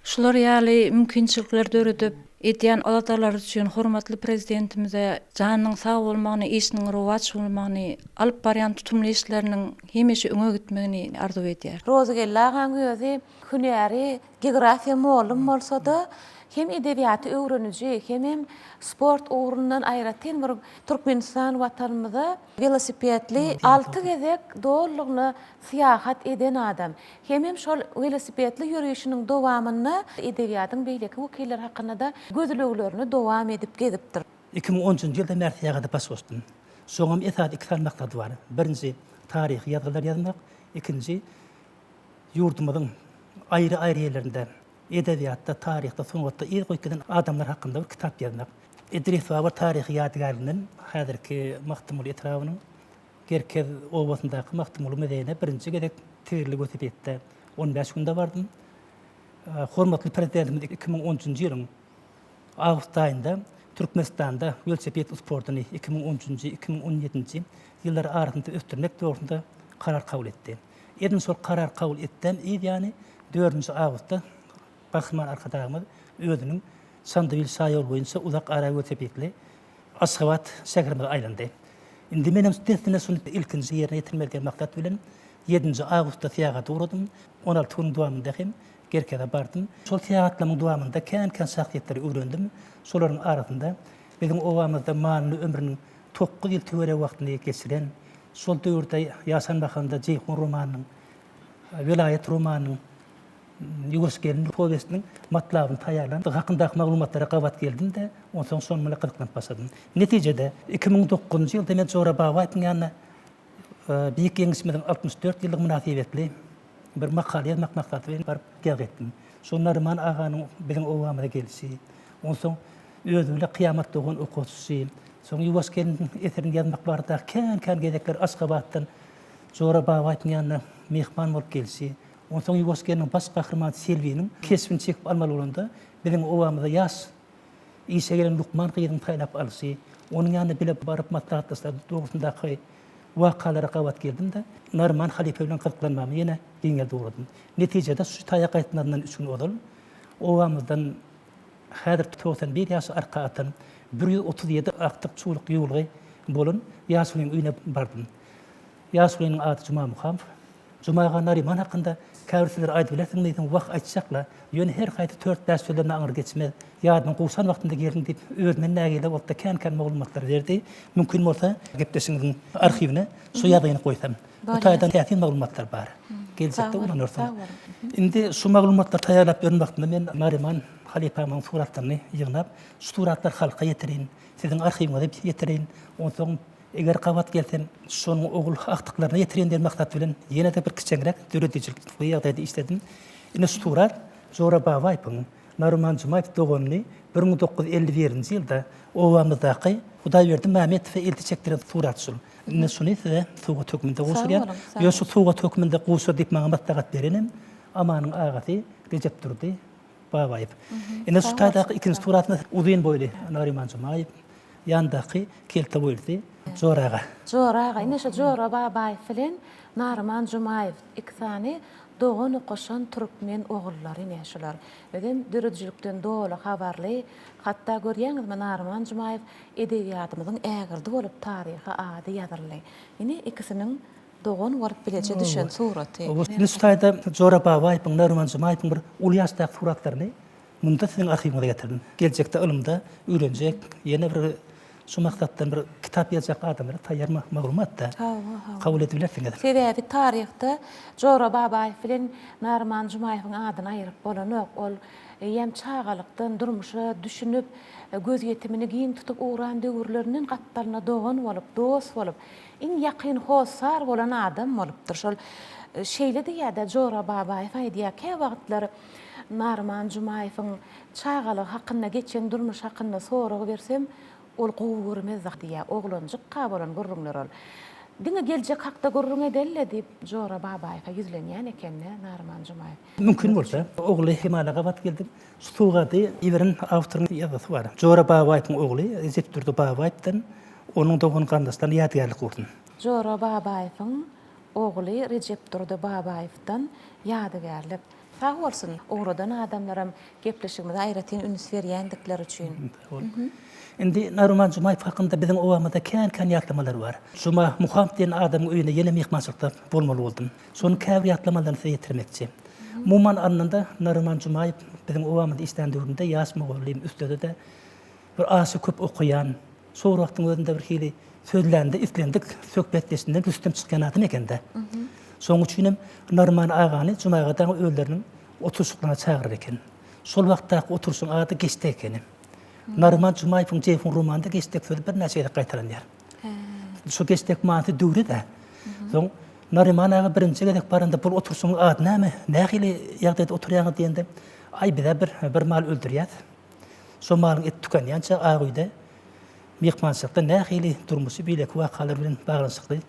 Şular ýaly mümkinçilikleri döredip, edýän aladalary üçin hormatly Prezidentimize janynyň sag bolmagyny, işiniň rowaç bolmagyny, alyp barýan tutumly işleriniň hemişe öňe gitmegini arzuw edýär. Rozygeldi agaň özi hünäri geografiýa mollum bolsa-da, hem edebiýaty öwreniji, hemem sport ugrundan aýratyn bir Türkmenistan Watanymyza welosipedli alty gezek dolulygyna syýahat eden adam. Hemem şol welosipedli ýörişiniň dowamynda edebiýatyň beýleki wekilleri hakynda-da gözleglerini dowam edip gezipdir. 2010-njy ýylda men syýahata baş goşdum. Şoňam esasy iki sany maksady bar. Birinji, taryhy ýazgylar ýazmak, ikinji, ýurdumyzyň aýry-aýry ýerlerinde edebiýatda, taryhda, sungatda yz goýup giden adamlar hakynda bir kitap ýazmak. Idris Baba taryhy ýadygärliginden häzirki Magtymguly etrabynyň. Gerkez obasyndaky Magtymguly muzeýine birinji gezek tigirli welosipedde 15 günde bardym. Hormatly Prezidentimiz 2013-nji ýylyň awgust aýynda Türkmenistanda welosiped sportuny 2013-nji, 2017-nji ýyllar arasynda ösdürmek dogrusynda karar kabul etdi. Edil şol karar kabul etdem yz ýany dördünji awgustda Gahryman Arkadagymyz özüniň Çandybil şaýoly boýunça uzak ara welosipedli Aşgabat şäherimize aýlandy. Indi menem dessine şuny ilkinji ýerine ýetirmeli diýen maksat bilen ýedinji awgustda syýahata ugradym. 16 günüň dowamynda hem Gerkeze bardym. Şol syýahatlarymyň dowamynda kän-kän şahsyýetleri öwrendim. Şolaryň arasynda biziň obamyzda manyly ömrüniň 9 ýyl töweregi wagtyny geçiren, şol döwürde ýaşan mahalynda Jeýhun romanynyň, Welaýat romanynyň, Ýuwaş gelin powestiniň matlabyny taýýarlan hakyndaky maglumatlara gabat geldim-de, onsoň şonuň bilen gyzyklanyp başladym. Netijede, 2009-njy ýylda men Jora Babaýewiň ýanyna Beýik Ýeňişimiziň 64 ýyllygy mynasybetli bir makala ýazmak maksady bilen baryp ýazgy etdim. Şol Naryman aganyň biziň obamyza gelşi, onsoň özi bilen kyýamat dogan okaşyşy, soň Ýuwaş gelin eserini ýazmak baradaky kän-kän gezekler Aşgabatdan Jora Babaýewiň ýanyna myhman bolup gelşi, Onsoň Ýuwaş gelniň baş gahrymany Selbiniň keşbini çekip almaly bolanda, biziň obamyza ýaş işe gelen lukman gyzyň saýlap alşy, onuň ýanyna bile baryp maslahatlaşlar dogrusyndaky wakalara gabat geldim-de, Naryman halypa bilen gyzyklanmamy ýene giňeldip ugradym. Netijede, şu taýa gaýtmazyndan üç gün ozal obamyzdan häzir 91 ýaşy arka atan, 137 agtyk-çuwluk ýuwulgy bolan ýaşulynyň öýüne bardym. Ýaşulynyň ady Juma Muhamow. Juma aga Naryman hakynda käbir sözleri aýdyp bilersiňmi diýseň, wah, aýtjak-la, ýöne her haýsy tört-bäş sözden aňry geçmez. Ýadynyň gowşan wagtynda gelin diýip, özünden nägile boldy-da, kän-kän maglumatlary berdi. Mümkin bolsa, gepleşigiňiziň arhiwine şu ýazgyny goýsam. Bu taýdan täsin maglumatlar bar. Geljekde ulanarsyň. Indi şu maglumatlary taýýarlap ýören wagtymda men Naryman halypamyň suratlaryny ýygnap, şu suratlary halka ýetireýin, siziň arhiwiňize ýetireýin, onsoň Eger gabat gelsem, şonuň ogul agtyklaryna ýetireýin diýen maksat bilen ýene-de bir kiçeňräk döredijilikli ýagdaýda işledim. Ine şu surat Jora Babaýewiň Naryman Jumaýew doganyny 1951-nji ýylda obamyzdaky Hudaýberdi Mämetowa elti çekdiren suraty şul. Indi şuny size sowgat hökmünde gowşurýan. Ýöne şu sowgat hökmünde gowşur diýip maňa maslahat berenem Amanyň agasy Rejepdurdy Babaýew. Ine şu taýdaky ikinji suratymyz uzyn boýly Naryman Jumaýew. Ýandaky kelte boýlusy Jora aga. Jora aga, ine şu Jora Babaýew bilen Naryman Jumaýew iki sany dogan okaşan türkmen ogullary ine şular. Özem döredijilikden doly habarly, hatda görýäňizmi Naryman Jumaýew edebiýatymyzyň ägirdi bolup taryha ady ýazyldy. Ine ikisiniň dogan bolup bileje düşen suraty. Ine şu taýda Jora Babaýewiň, Naryman Jumaýewiň bir uly ýaşdaky suratlaryny Munda siziň arhiwiňize getirdim. Geljekde ylymda öwrenjek, ýene bir şu maksatdan bir kitap ýazjak adamlara taýýar maglumat-da. Hawa, hawa. Kabul edibilersiňiz. Sebäbi taryhda Jora Babaýew bilen Naryman Jumaýewiň adyny aýyryp bolanok. Ol eýýäm çagalykdan durmuşa düşünip, gözýetimini giň tutup ugran döwürlerinden gapdalyna dogan bolup, dost bolup, iň ýakyn hossar bolan adam bolupdyr. Şol şeýle diýýär-de, Jora Babaýew aýdýar, käwagtlar Naryman Jumaýewiň çagalygy hakynda, geçen durmuşy hakynda sorag bersem, ol gowy görmezdi diýýär. Oglanjykka bolan gürrüňler ol. Diňe geljek hakda gürrüň edeli-le diýip, Jora Babaýewe ýüzlenýän eken-dä Naryman Jumaýew. Mümkin bolsa, ogly Hemala gabat geldim. Şu sowgady iberen awtoryň ýazgysy bar. Jora Babaýewiň ogly Rejepdurdy Babaýewden onuň dogan-garyndaşlaryna ýadygärlik bolsun. Jora Babaýewiň ogly Rejepdurdy Babaýewden ýadygärlik. Sag bolsun, ugradan adamlaram gepleşigimize aýratyn üns berýändikleri üçin. Sag boluň. Indi Naryman Jumaýew hakynda biziň obamyzda kän-kän ýatlamalar bar. Juma Muham diýen adamyň öýünde ýene myhmançylykda bolmaly boldum. Şonuň käbir ýatlamalaryny size ýetirmekçi. Umuman alnanda, Naryman Jumaýew biziň obamyzda işlän döwründe ýaş mugallym, üstede-de Bir aşa köp okaýan, şol wagtyň özünde bir hili sözlände islendik söhbetdeşinden rüstem çykýan adam eken-dä. Şonuň üçinem Narman agany Juma aga dagy özleriniň oturyşyklaryna çagyrar eken. Şol wagtdaky oturyşyň ady Geçdek ekeni. Narman Jumaýewiň Jeýhun romanynda geçdek sözi birnäçe gezek gaýtalanýar. Şu geçdek manysy döwre-dä. Soň Naryman aga birinji gezek baranda bul oturyşyň ady näme, nähili ýagdaýda oturýaňyz diýende, Aý biz-ä bir, bir mal öldürýäs. Şo malyň eti tükenýänçä ak öýde myhmançylykda nähili durmuşy beýleki wakalar bilen baglanyşykly.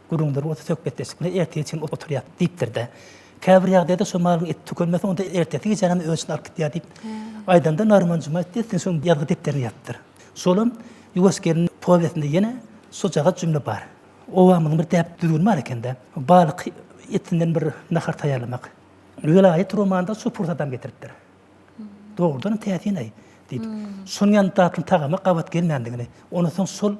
Gürrüňler bolsa söhbetdeşlikler ertire çenli oturýar diýipdir-de. Käbir ýagdaýda şo malyň eti tükenmese onda ertesi gijänem öz içine alyp gidýär diýip aýdanda Naryman Jumaýew dessin şoň ýazgy depderine ýazypdyr. Şolam Ýuwaş gelin powestinde ýene şojagaz jümle bar. Obamyzyň bir däp düzgüni bar eken-de, balyk etinden bir nahar taýýarlamak. Welaýat romanda şu pursadam getiripdir. Dogrudanam täsin-aý diýip. Şonuň ýaly datly tagama gabat gelmändigini, ondan soň şol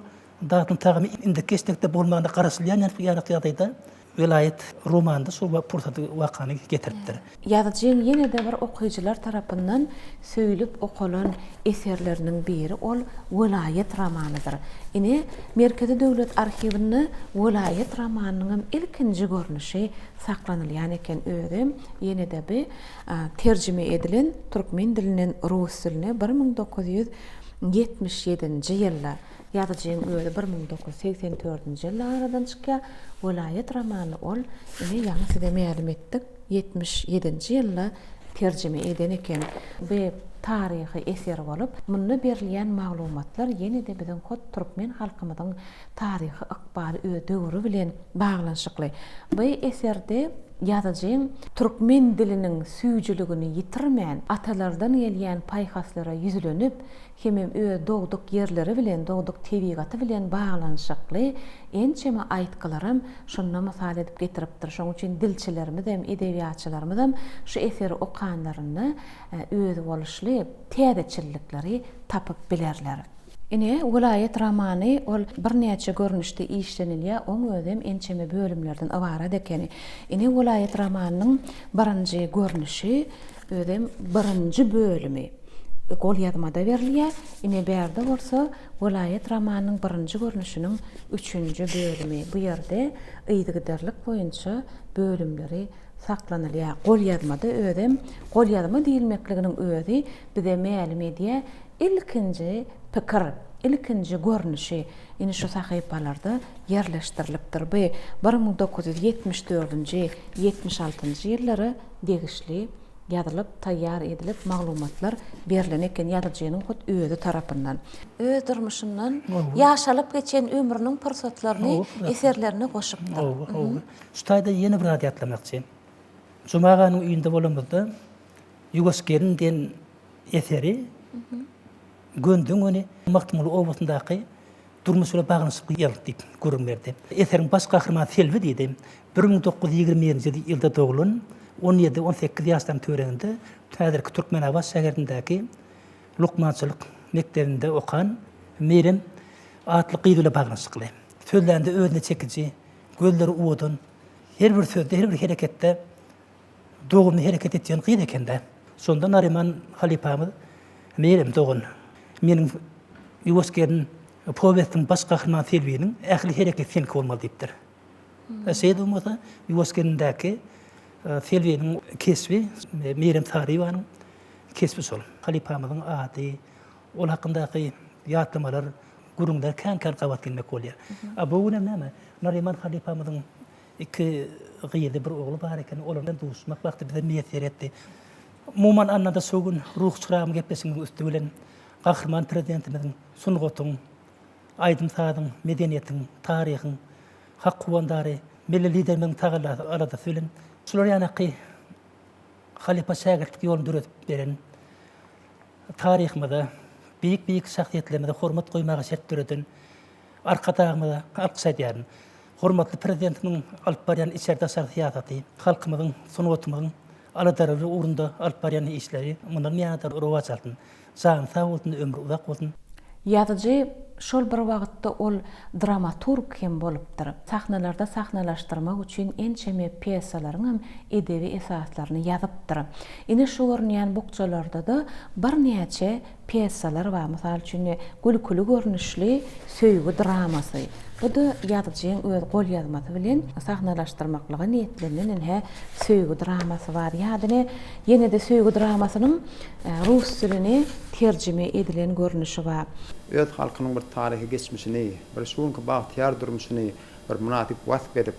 datly tagamy indiki eşnekde bolmagyna garaşylýan ýaly ýagdaýda Welaýat romanda şol pursady, wakany getiripdir. Ýazyjyň ýene-de bir okyjylar tarapyndan söýlüp okalan eserleriniň biri ol Welaýat romanydyr. Ine, Merkezi döwlet arhiwinde Welaýat romanynyňam ilkinji görnüşi saklanylýan eken, özem ýene-de bi terjime edilen türkmen dilinden rus diline 1977-nji ýylda. Ýazyjyň özi 1984-nji ýylda aradan çykýar. Welaýat romanyny ol, ine, ýaňy size mälim etdik, 77-nji ýylda terjime eden eken. Bu taryhy eser bolup, munda berilýän maglumatlar ýene-de biziň hut türkmen halkymyzyň taryhy ykbaly öz döwri bilen baglanyşykly. Bu eserde ýazyjyň türkmen diliniň süýjüligini ýitirmän, atalardan gelýän paýhaslara ýüzlenip, hemem öz dogduk ýerleri bilen, dogduk tebigaty bilen baglanyşykly ençeme aýtgylaram şunda mysal edip getiripdir. Şonuň üçin dilçilerimizem, edebiýatçylarymyzam şu eseri okanlarynda özboluşly täzeçillikleri tapyp bilerler. Ine, Welaýat romany, ol birnäçe görnüşde işlenilýär, oň özem ençeme bölümlerden ybarat ekeni. Ine, Welaýat romanynyň birinji görnüşi, özem birinji bölümi golýazmada berilýär. Ine, bärde bolsa Welaýat romanynyň birinji görnüşiniň üçünji bölümi. Bu ýerde yzygiderlik boýunça bölümleri saklanylýar. Golýazmada özem, golýazma diýilmekliginiň özi bize mälim edýär, Ilkinji pikir, ilkinji görnüşi ine şu sahypalarda ýerleşdirilipdir. Bu 1974-nji, 76-njy ýyllara degişli ýazylyp, taýýar edilip, maglumatlar berlen eken ýazyjynyň hut özi tarapyndan. Öz durmuşyndan ýaşalyp geçen ömrüniň pursatlaryny eserlerine goşupdyr. Hawa, hawa. Şu taýda ýene bir zat ýatlamakçy. Juma aganyň öýünde bolanymyzda Ýuwaş gelin diýen eseri gönden-göni Magtymguly obasyndaky durmuş bilen baglanyşykly ýazyldy diýip gürrüň berdi. Eseriň baş gahrymany Selbi diýdi. 1921-nji ýylda doglan, on ýedi, on sekiz ýaşlaryň töwereginde häzirki Türkmenabat şäherindäki lukmançylyk mekdebinde okan Meýrem atly gyz bilen baglanyşykly. Sözlände özüne çekiji, gözleri owadan, her bir sözde, her bir hereketde Dogumly hereket etýän gyz eken-dä. Şonda Naryman halypamyz, Meýrem dogan, meniň Ýuwaş gelin powestiň baş gahrymany Selbiniň ähli hereketi seňki bolmaly diýipdir. Şeýle bolmasa, Ýuwaş gelindäki Selbiniň keşbi Meýrem Saryýewanyň keşbi şol. Halypamyzyň ady, ol hakyndaky ýatlamalar, gürrüňler kän-kän gabat gelmek bolýar. A bu günem näme, Naryman halypamyzyň Iki gyzy, bir ogly bar eken. Olar bilen duşmak bagty bize miýesser etdi. Umuman alnanda şu gün Ruhy çyragym gepleşigimiziň üsti bilen Gahryman Prezidentimiziň sungatyň, aýdym-sazyň, medeniýetiň, taryhyň hak howandary Milli Liderimiziň tagallasy, aladasy bilen şular ýanaky halypa-şägirtlik ýoluny döredip beren, taryhymyza, beýik-beýik şahsyýetlerimize hormat goýmaga şert döreden Arkadagymyza alkyş aýdýaryn. Hormatly Prezidentimiziň alyp barýan içeri-daşary syýasaty, halkymyzyň, sungatymyzyň aladalary ugrunda alyp barýan işleri mundan buýana-da rowaç alsyn. Jany sag bolsun, ömri uzak bolsun! Ýazyjy şol bir wagtda ol dramaturg hem bolupdyr. Sahnalarda sahnalaşdyrmak üçin ençeme pýesalaryňam edebi esaslaryny ýazypdyr. Ine şu görünýän bukjalarda-da birnäçe Pýesalar bar, mysal üçin, gülküli görnüşli söýgi dramasy. Bu-da ýazyjyň öz golýazmasy bilen sahnalaşdyrmaklyga niýetlenilen ine söýgi dramasy bar. Ýa-da ine, ýene-de söýgi dramasynyň rus diline terjime edilen görnüşi bar. Öz halkynyň bir taryhy geçmişini, bir şu günki bagtyýar durmuşyny bir mynasyp wasp edip,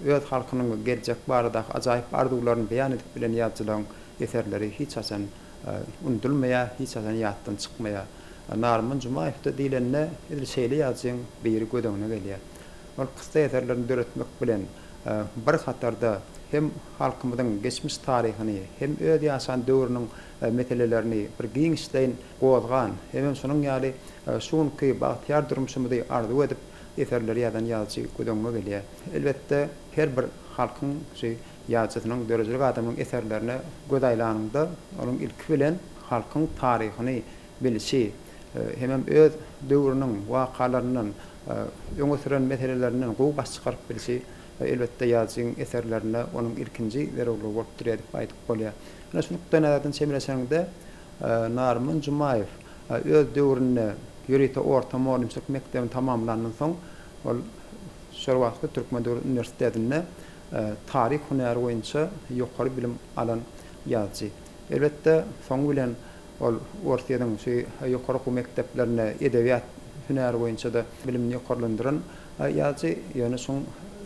öz halkynyň geljek baradaky ajaýyp arzuwlaryny beýan edip bilen ýazyjylaryň eserleri hiç haçan Unudylmaýar, hiç haçan ýatdan çykmaýar. Naryman Jumaýewde diýlende, edil şeýle ýazyjyň biri göz öňüne gelýär. Ol kyssa eserlerini döretmek bilen bir hatarda hem halkymyzyň geçmiş taryhyny, hem öz ýaşan döwrüniň meselelerini bir giňişleýin gozgan, hemem şonuň ýaly şu günki bagtyýar durmuşymyzy arzuw edip eserleri ýazan ýazyjy göz öňüme gelýär. Elbetde, her bir halkyň şu ýazyjysynyň, döredijilik adamynyň eserlerine göz aýlanyňda, onuň ilki bilen halkyň taryhyny bilşi, hemem öz döwrüniň wakalaryndan, öňe süren meselelerinden gowy baş çykaryp bilşi, elbetde, ýazyjyň eserlerinde onuň ilkinji zerurlygy bolup durýar diýip aýdyp bolýar. Ine, şu nukdaýnazardan çemeleşeniňde, Naryman Jumaýew öz döwründe ýörite orta mugallymçylyk mekdebini tamamlandan soň, ol şol wagtky Türkmen döwlet uniwersitetinde taryh hünäri boýunça ýokary bilim alan ýazyjy. Elbetde, soňy bilen Ol Orsýetiň şu ýokary okuw mekdeplerinde edebiýat hünäri boýunça-da bilimini ýokarlandyran ýazyjy. Ýöne şuň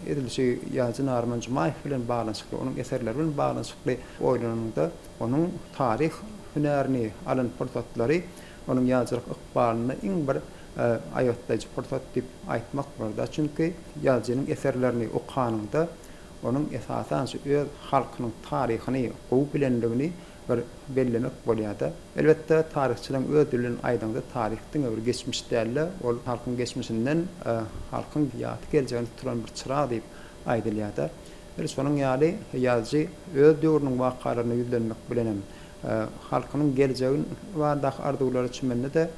edil şu ýazyjy Naryman Jumaýew bilen baglanyşykly, onuň eserleri bilen baglanyşykly oýlananyňda, onuň taryh hünärini alan pursatlary onuň ýazyjylyk ykbalynda iň bir aýgytlaýjy pursat diýip aýtmak bolar-da. Çünki ýazyjynyň eserlerini okanyňda, onuň esasan şu öz halkynyň taryhyny gowy bilenligini bir bellemek bolýar-da. Elbetde, taryhçylaryň öz dili bilen aýdaňda, taryh diňe bir geçmiş däl-de, ol halkyň geçmişinden halkyň ýagty geljegine tutulan bir çyrag diýip aýdylýar-da. Edil şonuň ýaly, ýazyjy öz döwrüniň wakalaryna ýüzlenmek bilenem, halkynyň geljegi baradaky arzuwlara çümende-de,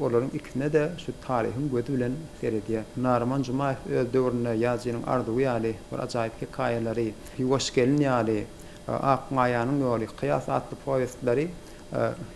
olaryň ikisine-de şu taryhyň gözi bilen seredýär. Naryman Jumaýew öz döwründe Ýazyjynyň arzuwy ýaly bir ajaýyp hekaýalary, Ýuwaş gelin ýaly, Ak maýanyň ýoly, Kyýas atly powestleri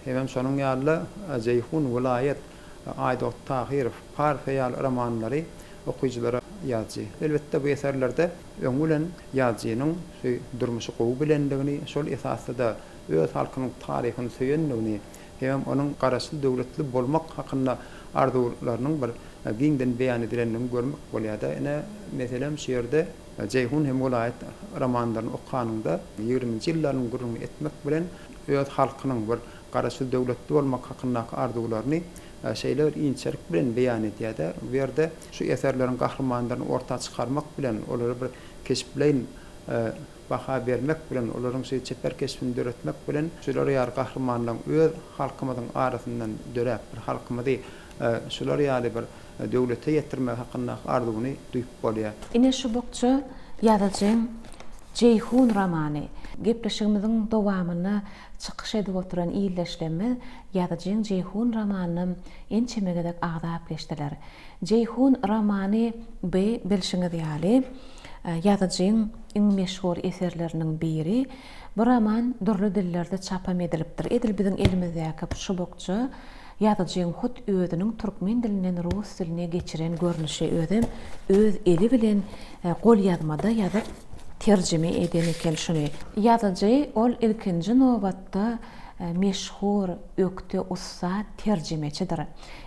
hemem şonuň ýaly-da Jeýhun, Welaýat, Aýdogdy Tahyrow, Parfiýa ýaly romanlary okyjylara ýazyjy. Elbetde, bu eserlerde öňi bilen ýazyjynyň şu durmuşy gowy bilendigini, şol esasda-da öz halkynyň taryhyny söýendigini hemem onuň garaşsyz döwletli bolmak hakynda arzuwlarynyň bir giňden beýan edilendigini görmek bolýar-da. Ine, meselem, şu ýerde Jeýhun hem Welaýat romanlaryny okanyňda, ýigriminji ýyllarynyň gürrüňini etmek bilen, öz halkynyň bir garaşsyz döwletli bolmak hakyndaky arzuwlaryny şeýle bir inçelik bilen beýan edýär-de, bu ýerde şu eserleriň gahrymanlaryny orta çykarmak bilen, olara bir keşpleýin baha bermek bilen, olaryň şu çeper keşbini döretmek bilen, şular ýaly gahrymanlaryň öz halkymyzyň arasyndan döräp, bir halkymyzy şular ýaly bir döwlete ýetirmek hakyndaky arzuwyny duýup bolýar. Ine şu bukja ýazyjyň Jeýhun romany. Gepleşigimiziň dowamynda çykyş edip oturan ildeşlerimiz ýazyjyň Jeýhun romanynam ençeme gezek agzap geçdiler. Jeýhun romany by bilşiňiz ýaly, ýazyjyň iň meşhur eserleriniň biri. Bu roman dürli dillerde çapam edilipdir. Edil biziň elimizdäki şu bukja Ýazyjyň hut özüniň türkmen dilinden rus diline geçiren görnüşi, özem öz eli bilen golýazmada ýazyp terjime eden eken şuny. Ýazyjy ol ilkinji nobatda meşhur, ökde, ussat terjimeçidir.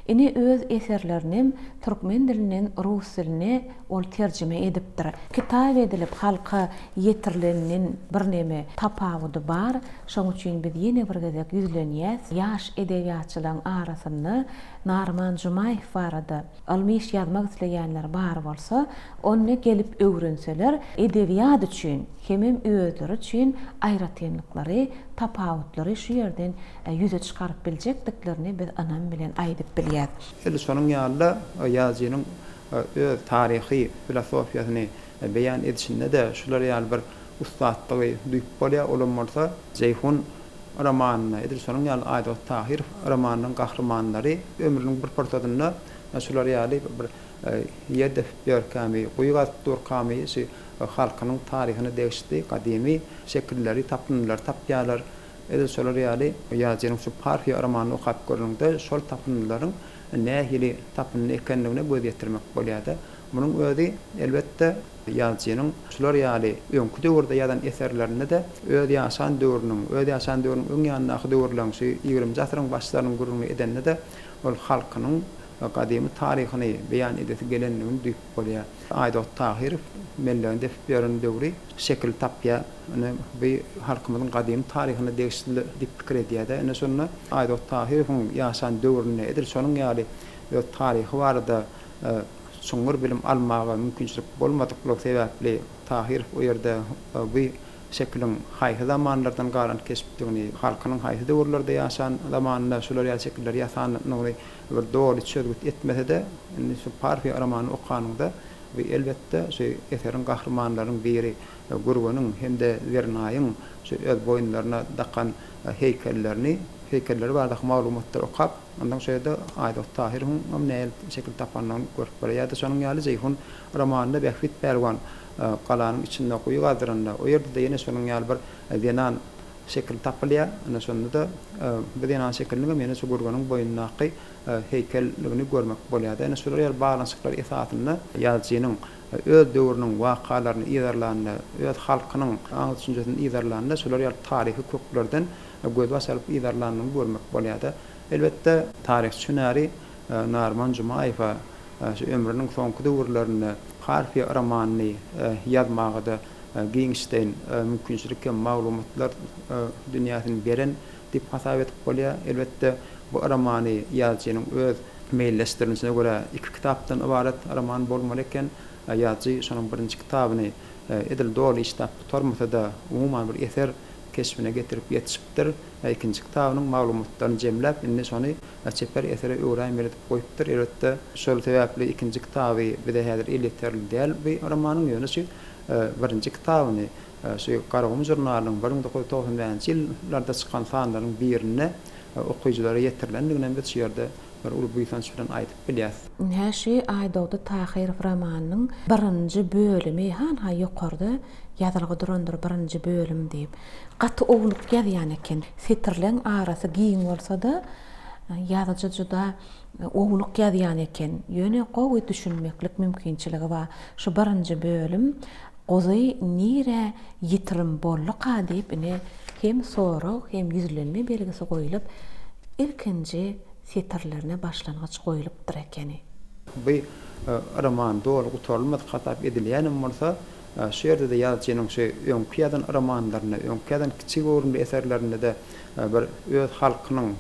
Ine öz eserlerinem türkmen dilinden rus diline ol terjime edipdir. Kitap edilip halka ýetirilenden birneme tapawudy bar. Şoň üçin biz ýene bir gezek ýüzlenýäs, ýaş edebiýatçylaryň arasynda Naryman Jumaýew barada ylmy iş ýazmak isleýänler bar bolsa, onda gelip öwrenseler, edebiýat üçin hemem özleri üçin aýratynlyklary, tapawutlary şu ýerden ýüze çykaryp biljekdiklerini biz ynam bilen aýdyp bilýäs. Edil şonuň ýaly-da, ýazyjynyň öz taryhy filosofiýasyny beýan edişinde-de şular ýaly bir ussatlygy duýup bolýar, olam bolsa Jeýhun romanynda, edil şonuň ýaly Aýdogdy Tahyrow romanynyň gahrymanlary ömrüniň bir pursadynda şular ýaly bir ýer depip ýörkämi, guýy gazyp durkamy şu halkynyň taryhyna degişli gadymy şekilleri, tapyndylary tapýarlar. Edil şolar ýaly ýazyjynyň şu Parfiýa romanyny okap göreniňde şol tapyndylaryň nähili tapyndy ekenligine göz ýetirmek bolýar-da. Munuň özi, elbetde, ýazyjynyň şular ýaly öňki döwürde ýazan eserlerinde-de öz ýaşan döwrüniň, öz ýaşan döwrüniň öň ýanyndaky döwürleriň, şu ýigriminji asyryň başlarynyň gürrüňini edende-de ol halkynyň gadymy taryhyny beýan edesi gelendigini duýup bolýar. Aýdogdy Tahyrow mellegini depip ýören döwri şekil tapýar. Ine, bu halkymyzyň gadymy taryhyna degişli diýip pikir edýär-de. Ine, şonda Aýdogdy Tahyrowyň ýaşan döwründe edil şonuň ýaly öz taryhy barada. çuňňur bilim almaga mümkinçilik bolmadyklygy sebäpli Tahyrow o ýerde bu şekiliň haýsy zamanlardan galan keşpdigini, halkynyň haýsy döwürlerde ýaşan zamanynda şular ýaly şekilleri ýasandygyny bir doly çözgüt etmese-de, indi şu Parfiýa romanyny okanyňda bu elbetde şu eseriň gahrymanlarynyň biri Gürgeniň hem-de Zernaýyň şu öz boýunlaryna dakan heýkellerini, heýkelleri baradaky maglumatlary okap, onsoň şu ýerde Aýdogdy Tahyrowyň hem nähili şekil tapandygyny görüp bolýar. Ýa-da şonuň ýaly Jeýhun romanynda Bähbit pälwan galanyň içinde guýy gazdyranda, o ýerde-de ýene şonuň ýaly bir zenan şekili tapylýar. Ine şonda-da bu zenan şekiliniň hem ýene şu Gürgeniň boýundaky heýkelligini görmek bolýar. Ine şular ýaly baglanyşyklar esasynda ýazyjynyň öz döwrüniň wakalaryny yzarlanda, öz halkynyň aň-düşünjesini yzarlanda şular ýaly taryhy köklerden gözbaş alyp yzarlandygyny görmek bolýar-da. Elbetde, taryhçy hünäri Narman Jumaýewe şu ömrüniň soňky döwürlerinde Parfiýa romanyny ýazmaga-da giňişleýin mümkinçilik hem maglumatlar dünýäsini beren diýip hasap edip bolýar. Elbetde, bu romany ýazyjynyň öz meýilleşdirilişine görä iki kitapdan ybarat roman bolmaly eken. Ýazyjy şonuň birinji kitabyny edil doly işläp gutarmasa-da, umuman bir eser keşbine getirip ýetişipdir. Ikinji kitabynyň maglumatlaryny jemläp, indi şony çeper esere öwräýmeli edip goýupdyr. Elbetde, şol sebäpli ikinji kitaby bize häzir elýeterli däl bu romanyň, ýöne şu birinji kitabyny şu Garagum žurnalynyň 1995-nji ýyllarda çykan sanlarynyň birinde okyjylara ýetirilendiginem biz şu ýerde bir uly buýsanç bilen aýdyp bilýäs. Ynha şu Aýdogdy Tahyrow romanynyň birinji bölümi hanha ýokarda ýazylgy durandyr birinji bölüm diýip. Gaty ownuk ýazýan eken. Setirleň arasy giň bolsa-da, ýazyjy juda ownuk ýazýan eken. Ýöne gowy düşünmeklik mümkinçiligi bar. Şu birinji bölüm Guzy nirä ýitirim bolduka diýip ine hem sorag hem ýüzlenme belgisi goýlup, ilkinji setirlerine başlangyç goýlupdyr ekeni. Bu roman doly gutarylmadyk hasap edilýänem bolsa, Şu ýerde-de ýazyjynyň şu öňki ýazan romanlarynda, öňki ýazan kiçi göwrümli eserlerinde-de bir öz halkynyň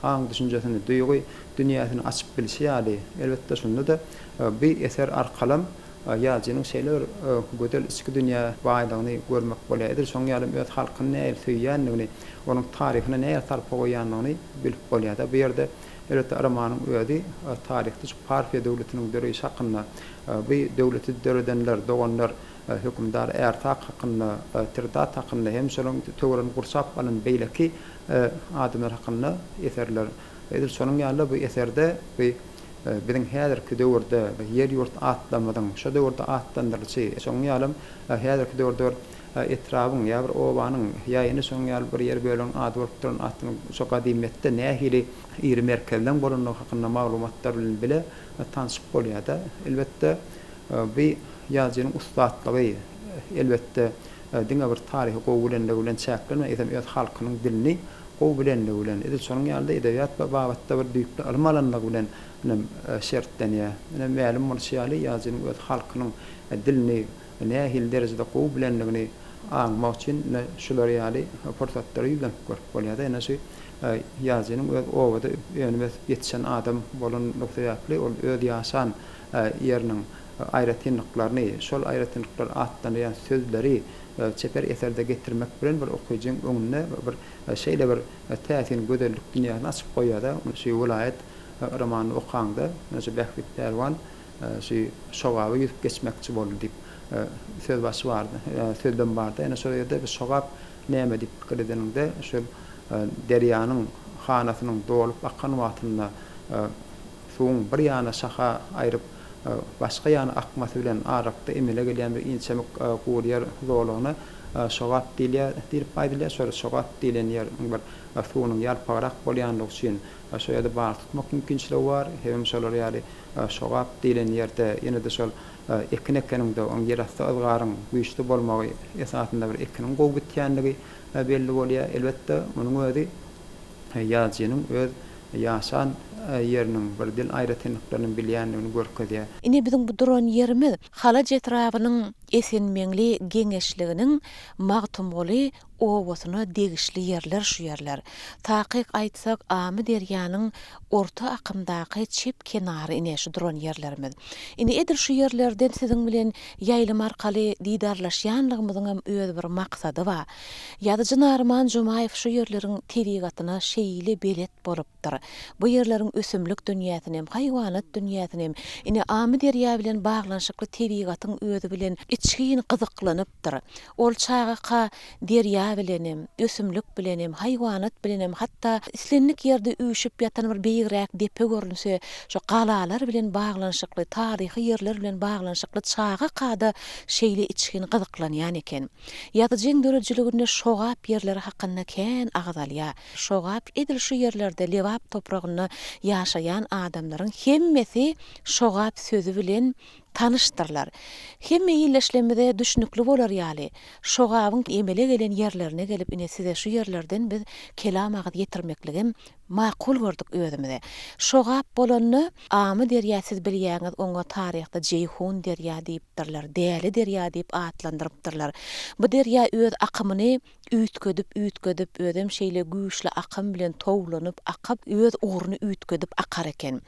aň-düşünjesini, duýgy dünýäsini açyp bilşi ýaly, elbetde, şunda-da bu eser arkalam ýazyjynyň şeýle bir gözel içki dünýä baýlygyny görmek bolýar. Edil şonuň ýalam öz halkyny nähili söýýändigini, onuň taryhyna nähili sarpa goýýandygyny bilip bolýar-da. Bu ýerde, elbetde, romanyň özi taryhda şu Parfiýa döwletiniň döreýşi hakynda Bu döwleti döredenler, doganlar hökümdar Ärsak hakynda, Tirdat hakynda hem şolaryň töweregini gurşap alan beýleki adamlar hakynda eserler. Edil şonuň ýaly-da bu eserde bu biziň häzirki döwürde ýer-ýurt atlarymyzyň şo döwürde atlandyrylyşy, şonuň ýalam häzirki döwürde bir etrabyň ýa bir obanyň ýa ýene şonuň ýaly bir ýer bölegiň ady bolup duran atyň şo gadymyýetde nähili iri merkezleň bolandygy hakynda maglumatlar bilen bile tanşyp bolýar-da. Elbetde, bu ýazyjynyň ussatlygy, elbetde, diňe bir taryhy gowy bilenligi bilen çäklenmän, eýsem öz halkynyň dilini gowy bilenligi bilen, edil şonuň ýaly-da edebiýat babatda bir düýpli ylym alanlygy bilen hem şertlenýär. Ine, mälim bolşy ýaly, ýazyjynyň öz halkynyň dilini nähili derejede gowy bilenligini aňmak üçin ine şular ýaly pursatlara ýüzlenip görüp bolýar-da. Ine şu Ýazyjynyň öz obada önüp-ösüp ýetişen adam bolanlygy sebäpli, ol öz ýaşan ýeriniň aýratynlyklaryny, şol aýratynlyklar atlanylýan sözleri çeper eserde getirmek bilen bir okyjyň öňünde bir şeýle bir täsin gözellik dünýäsini açyp goýýar-da. Şu Welaýat romanyny okaňda, şu Bähbit pälwan şu şogaba ýüzüp geçmekçi boldy diýip sözbaşy bardy, sözlem bardy. Ýöne şol ýerde şogap näme diýip pikir edeniňde, şol derýanyň hanasynyň dolup akan wagtynda suwuň bir ýana şaha aýryp, başga ýana akmasy bilen aralykda emele gelýän bir inçemik gury ýer zolagyna şogap diýilýär diýlip aýdylýar. Şol şogap diýlen ýeriň bir suwunyň ýalpagrak bolýanlygy üçin şo ýerde balyk tutmak mümkinçiligi bar. Hemem şolar ýaly şogap diýlen ýerde ýene-de şol ekin ekeniňde onuň ýerasty yzgaryň güýçli bolmagy esasynda bir ekiniň gowy bitýänligi belli bolýar. Elbetde, munuň özi ýazyjynyň öz ýaşan ýeriniň bir dil aýratynlyklaryny bilýändigini görkezýär. Ine biziň bu duran ýerimiz Halaç etrabynyň Esenmeňli geňeşliginiň Magtymguly obasyna degişli ýerler şu ýerler. Takyk aýtsak Amyderýanyň orta akymdaky çep kenary ine şu duran ýerlerimiz. Ine edil şu ýerlerden siziň bilen ýaýlym arkaly didarlaşýanlygymyzyňam öz bir maksady bar. Ýazyjy Naryman Jumaýew şu ýerleriň tebigatyna şeýle belet bolupdyr. Bu ýerleriň ösümlik dünýäsinem, haýwanat dünýäsinem, ine Amyderýa bilen baglanyşykly tebigatyň özi bilen içgin gyzyklanypdyr. Ol çagaka derýa bilenem, ösümlik bilenem, haýwanat bilenem, hatda islendik ýerde üýşüp ýatan bir beýigräk depe görünse, şo galalar bilen baglanyşykly, taryhy ýerler bilen baglanyşykly çagaka-da şeýle içgin gyzyklanýan eken. Ýazyjyň döredijiliginde şogap ýerleri hakynda kän agzalýar. Şogap edil şu ýerlerde Lebap topragynda ýaşaýan adamlaryň hemmesi şogap sözi bilen tanyşdyrlar. Hemme ildeşlerimize düşnükli bolar ýaly, şogabyň emele gelen ýerlerine gelip ine size şu ýerlerden biz kelam agyz ýetirmekligem makul gördük özümize. Şogap bolanda Amy derýa siz bilýäňiz oňa taryhda Jeýhun derýa diýipdirler, Däli derýa diýip atlandyrypdyrlar. Bu derýa öz akymyny üýtgedip üýtgedip özem şeýle güýçli akym bilen towlanyp akyp öz ugruny üýtgedip akar eken.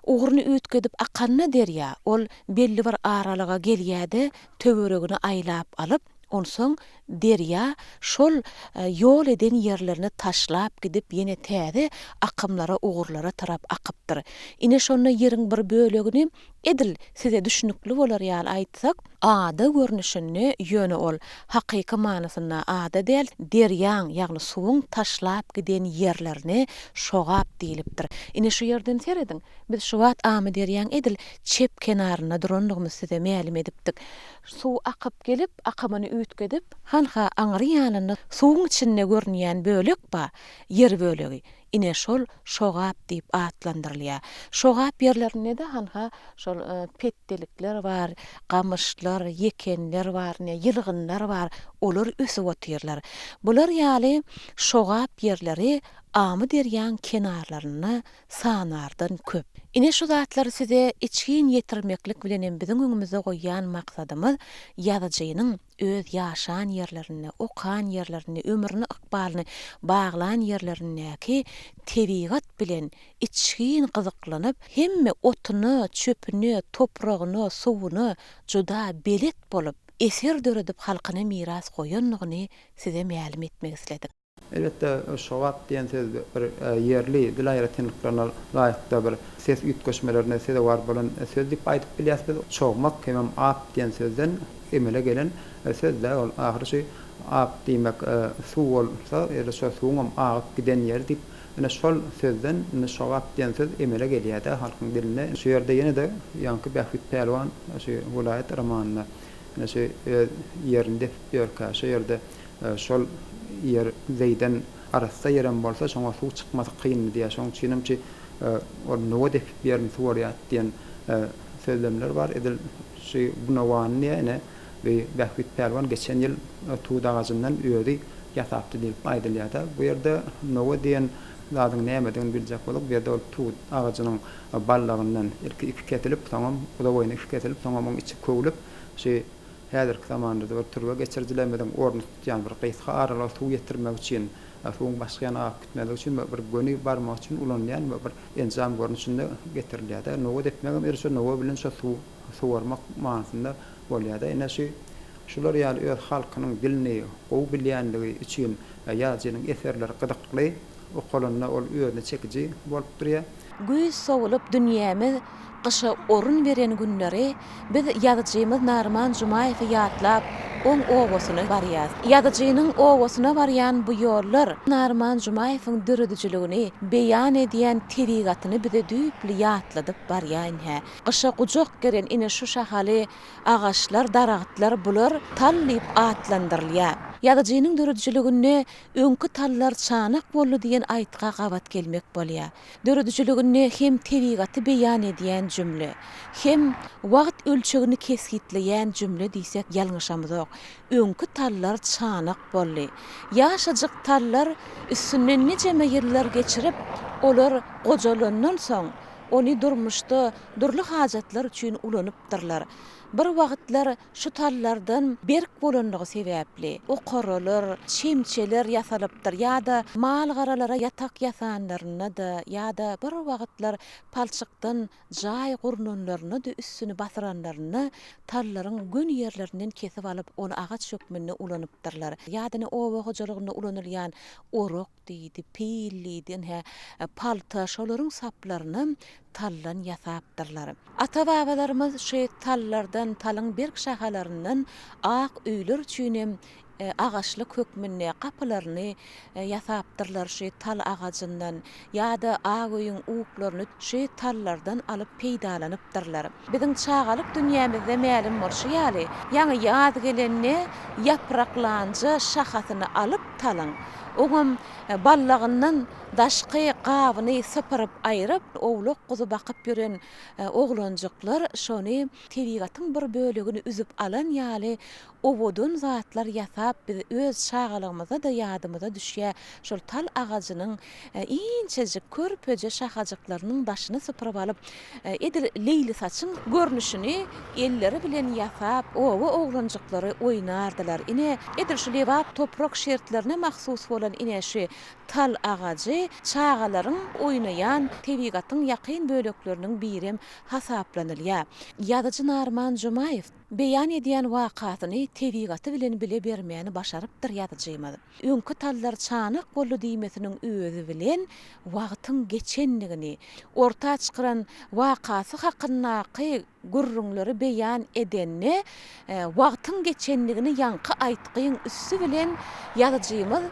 Ugruny üýtgedip akanda derýa ol belli bir aralyga gelýäde töweregini aýlap alyp onsoň derýa şol ýol eden ýerlerini taşlap gidip ýene täze akymlara ugurlara tarap akypdyr. Ine şonda ýeriň bir bölegini Edil size düşnükli bolar ýaly aýtsak, ada görnüşinde, ýöne ol hakyky manysynda ada däl, derýaň, ýagny suwuň taşlap giden ýerlerine şogap diýlipdir. Ine şu ýerden serediň, biz şu wagt Amyderýaň edil çep kenarynda durandygymyzy size mälim edipdik. Suw akyp gelip, akymyny üýtgedip, hanha aňry ýanynda suwuň içinde görünýän bölek bar, ýer bölegi. Ine şol şogap diýip atlandyrylýar. Şogap ýerlerinde-de hanha şol petdelikler bar, gamyşlar, ýekenler bar, ine ýylgynlar bar, olar ösüp otyrlar. Bular ýaly şogap ýerleri Amyderýaň kenarlarynda sanardan köp. Ine şu zatlary size içgin ýetirmeklik bilenem biziň öňümizde goýýan maksadymyz ýazyjynyň öz ýaşan ýerlerinde, okan ýerlerinde, ömrüni, ykbalyny baglan ýerlerindäki tebigat bilen içgin gyzyklanyp, hemme otuna, çöpüne, topragyna, suwuna juda belet bolup, eser döredip halkyna miras goýandygyny size mälim etmek isledik. Elbetde, şogap diýen söz bir ýerli dil aýratynlyklaryna laýykda bir ses üýtgeşmelerine sezewar bolan söz diýip aýdyp bilýäs biz. Çogmak hemem ap diýen sözden emele gelen söz-dä ol. Ahyry şu ap diýmek suw bolsa, ýa-da şo suwuňam agyp giden ýeri diýip, ine şol sözden indi şogap diýen söz emele gelýär-dä halkyň dilinde. Şu ýerde ýene-de ýaňky Bähbit pälwan şu Welaýat romanynda ine şu öz ýerini depip ýörkä, şo ýerde Şol ýer zeýden arassa ýerem bolsa, şoňa suw çykmasy kyndy diýýär. Şonuň üçinem ki, ol nowa depip ýerini suwarýar diýen sözlemler bar. Edil şu bu nowany diýýär, ine, bu Bähbit pälwan geçen ýyl tut agajyndan özi ýasapdy diýlip aýdylýar-da. Bu ýerde nowa diýen zadyň nämedigini biljek bolsak, bu ýerde ol tut agajynyň baldagyndan ilki iki kesilip, soňam uzaboýuna iki kesilip, soňam oň içi köwlüp, şu Häzirki zamanda-da bir turba geçirijilerimiziň ornuny tutýan bir gysga aralyga suw ýetirmek üçin, suwuň başga ýana agyp gitmezligi üçin we bir göni barmak üçin ulanylýan we bir enjam görnüşinde getirilýär-de. Nowa depmegem edil şo nowa bilen şo suw suwarmak manysynda bolýar-da. Ine şu şular ýaly öz halkynyň dilini gowy bilýänligi üçin ýazyjynyň eserleri gyzykly okalanda ol özüne çekiji bolup durýar. Güýz sowulyp dünýämiz gyşa orun beren günleri biz ýazyjymyz Naryman Jumaýewi ýatlap, oň obasyna barýas. Ýazyjynyň obasyna barýan bu ýollar Naryman Jumaýewiň döredijiligini beýan edýän tebigatyny bize düýpli ýatladyp barýa ine. Gyşa gujak geren ine şu şahaly agaçlar, daragtlar bular tal diýip atlandyrylýar. Ýazyjynyň döredijiliginde öňki tallar çanak boldy diýen aýtga gabat gelmek bolýar. Döredijiliginde hem tebigaty beýan edýän jümle, hem wagt ölçegini kesgitleýän jümle diýsek ýalňyşamyzok. öňki tallar çanak boldy. Ýaşajyk tallar üstünden nijeme ýyllar geçirip, olar gojalandan soň, ony durmuşda dürli hajatlar üçin ulanypdyrlar. Bir wagtlar şu tallardan berk bolanlygy sebäpli, okaralar, çemçeler ýasalypdyr ýa-da mal-garalara ýatak ýasanlarynda-da ýa-da bir wagtlar palçykdan jaý gurnanlarynda-da üstüni basyranlarynda tallaryň göni ýerlerinden kesip alyp, ony agaç hökmünde ulanypdyrlar. Ýa-da ine oba hojalygynda ulanylýan orak diýdi, pil diýdi, ine, palta, şolaryň saplarynam taldan ýasapdyrlar. Ata-babalarymyz şu tallardan, talyň berk şahalaryndan ak öýler üçinem agaçlyk hökmünde gapylaryny ýasapdyrlar şu tal agajyndan ýa-da ak öýüň uklaryny şu tallardan alyp peýdalanypdyrlar. Biziň çagalyk dünýämizde mälim bolşy ýaly, ýaňy ýaz gelende ýapraklanja şahasyny alyp talyň, oňam ballagyndan daşky gabyny sypyryp aýryp, owlak-guzy bakyp ýören oglanjyklar şony tebigatyň bir bölegini üzüp alan ýaly owadan zatlar ýasap biz öz çagalygymyzda-da ýadymyza düşýär şol tal agajynyň inçejik körpeje şahajyklarynyň daşyny sypyryp alyp edil leýlisaçyň görnüşini elleri bilen ýasap oba oglanjyklary oýnardylar ine edil şu Lebap toprak şertlerine mahsus bolan ine şu tal agajy çagalaryň oýnaýan tebigatyň ýakyn bölekleriniň birem hasaplanylýar. Ýazyjy Narman Jumaýew. Beýan edýän wakasyny tebigaty bilen bile bermäni başarypdyr ýazyjymyz. Öňki tallar çanak boldy diýmesiniň özi bilen wagtyň geçenligini, orta çykyran wakasy hakyndaky gürrüňleri beýan edende wagtyň geçenligini ýaňky aýtgyň üsti bilen ýazyjymyz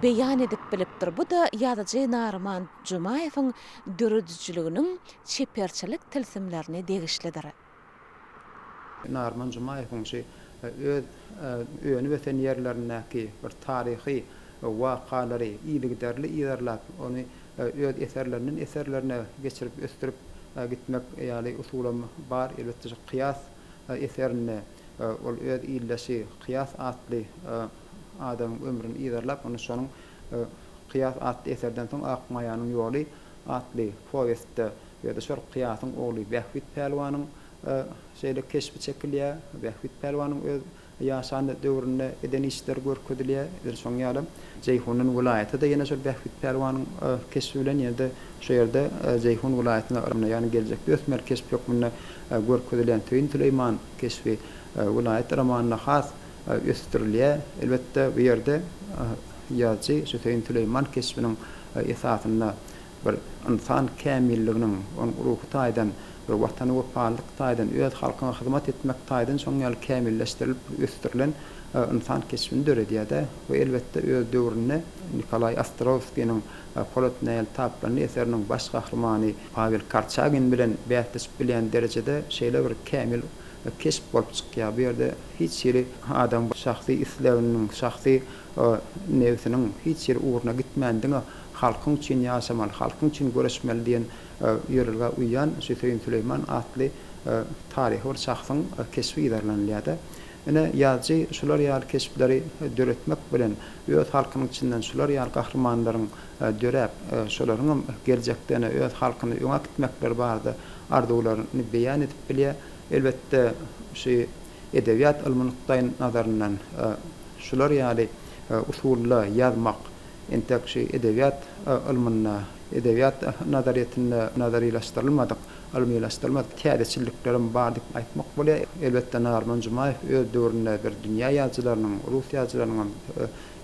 beýan edip bilipdir. Bu-da ýazyjy Naryman Jumaýewiň döredijiliginiň çeperçilik tilsimlerine degişlidir. Narman Jumaýewiň şu öz önüp-ösen ýerlerindäki bir taryhy wakalary yzygiderli yzarlap, ony öz eserlerinden eserlerine geçirip, ösdürip gitmek ýaly usulam bar. Elbetde, şu Kyýas eserinde ol öz ildeşi Kyýas atly adamyň ömrüni yzarlap, ony şonuň Kyýas atly eserden soň Akmaýanyň ýoly atly powestde Bu ýerde şol Kyýasyň ogly Bähbit pälwanyň şeýle keşbi çekilýär. Bähbit pälwanyň öz ýaşan döwründe eden işleri görkezilýär. Edil şonuň ýaly Jeýhundan welaýata-da ýene şol Bähbit pälwanyň keşbi bilen ýene-de şu ýerde Jeýhun welaýatynda ýagny geljekde ösmeli keşp hökmünde görkezilýän Söýün Süleýman keşbi Welaýat romanynda has ösdürilýär. Elbetde, bu ýerde ýazyjy şu Söýün Süleýman keşbiniň esasynda Bir ynsan kämilliginiň, onuň ruhy taýdan, bir Watana wepalylyk taýdan, öz halkyňa hyzmat etmek taýdan şonuň ýaly kämilleşdirilip, ösdürilen ynsan keşbini döredýär-de. Bu, elbetde, öz döwründe Nikolaý Ostrowskiniň Polat näl taplandy eseriniň baş gahrymany Pawel Korçagin bilen bäsleşip bilýän derejede şeýle bir kämil keşp bolup çykýar. Bu ýerde hiç hili adamyň şahsy isleginiň, şahsy nebsiniň hiç hili ugruna gitmän, diňe Halkyň üçin ýaşamaly, halkyň üçin göreşmeli diýen ýörelgä uýýan şu Söýün Süleýman atly taryhy bir şahsyň keşbi yzarlanylýar-da. Ine, ýazyjy şular ýaly keşpleri döretmek bilen, öz halkynyň içinden şular ýaly gahrymanlaryň döräp, şolaryňam geljekde ine öz halkyny öňe äkitmekleri barada arzuwlaryny beýan edip bilýär. Elbetde, şu edebiýat ylmy nukdaýnazaryndan şular ýaly usulda ýazmak Entek şu edebiýat ylmynda, edebiýat nazaryýetinde nazarylaşdyrylmadyk, ylmylaşdyrylmadyk täzeçilliklerem bar diýip aýtmak bolýar. Elbetde, Narman Jumaýew öz döwründe bir dünýä ýazyjylarynyň, rus ýazyjylarynyňam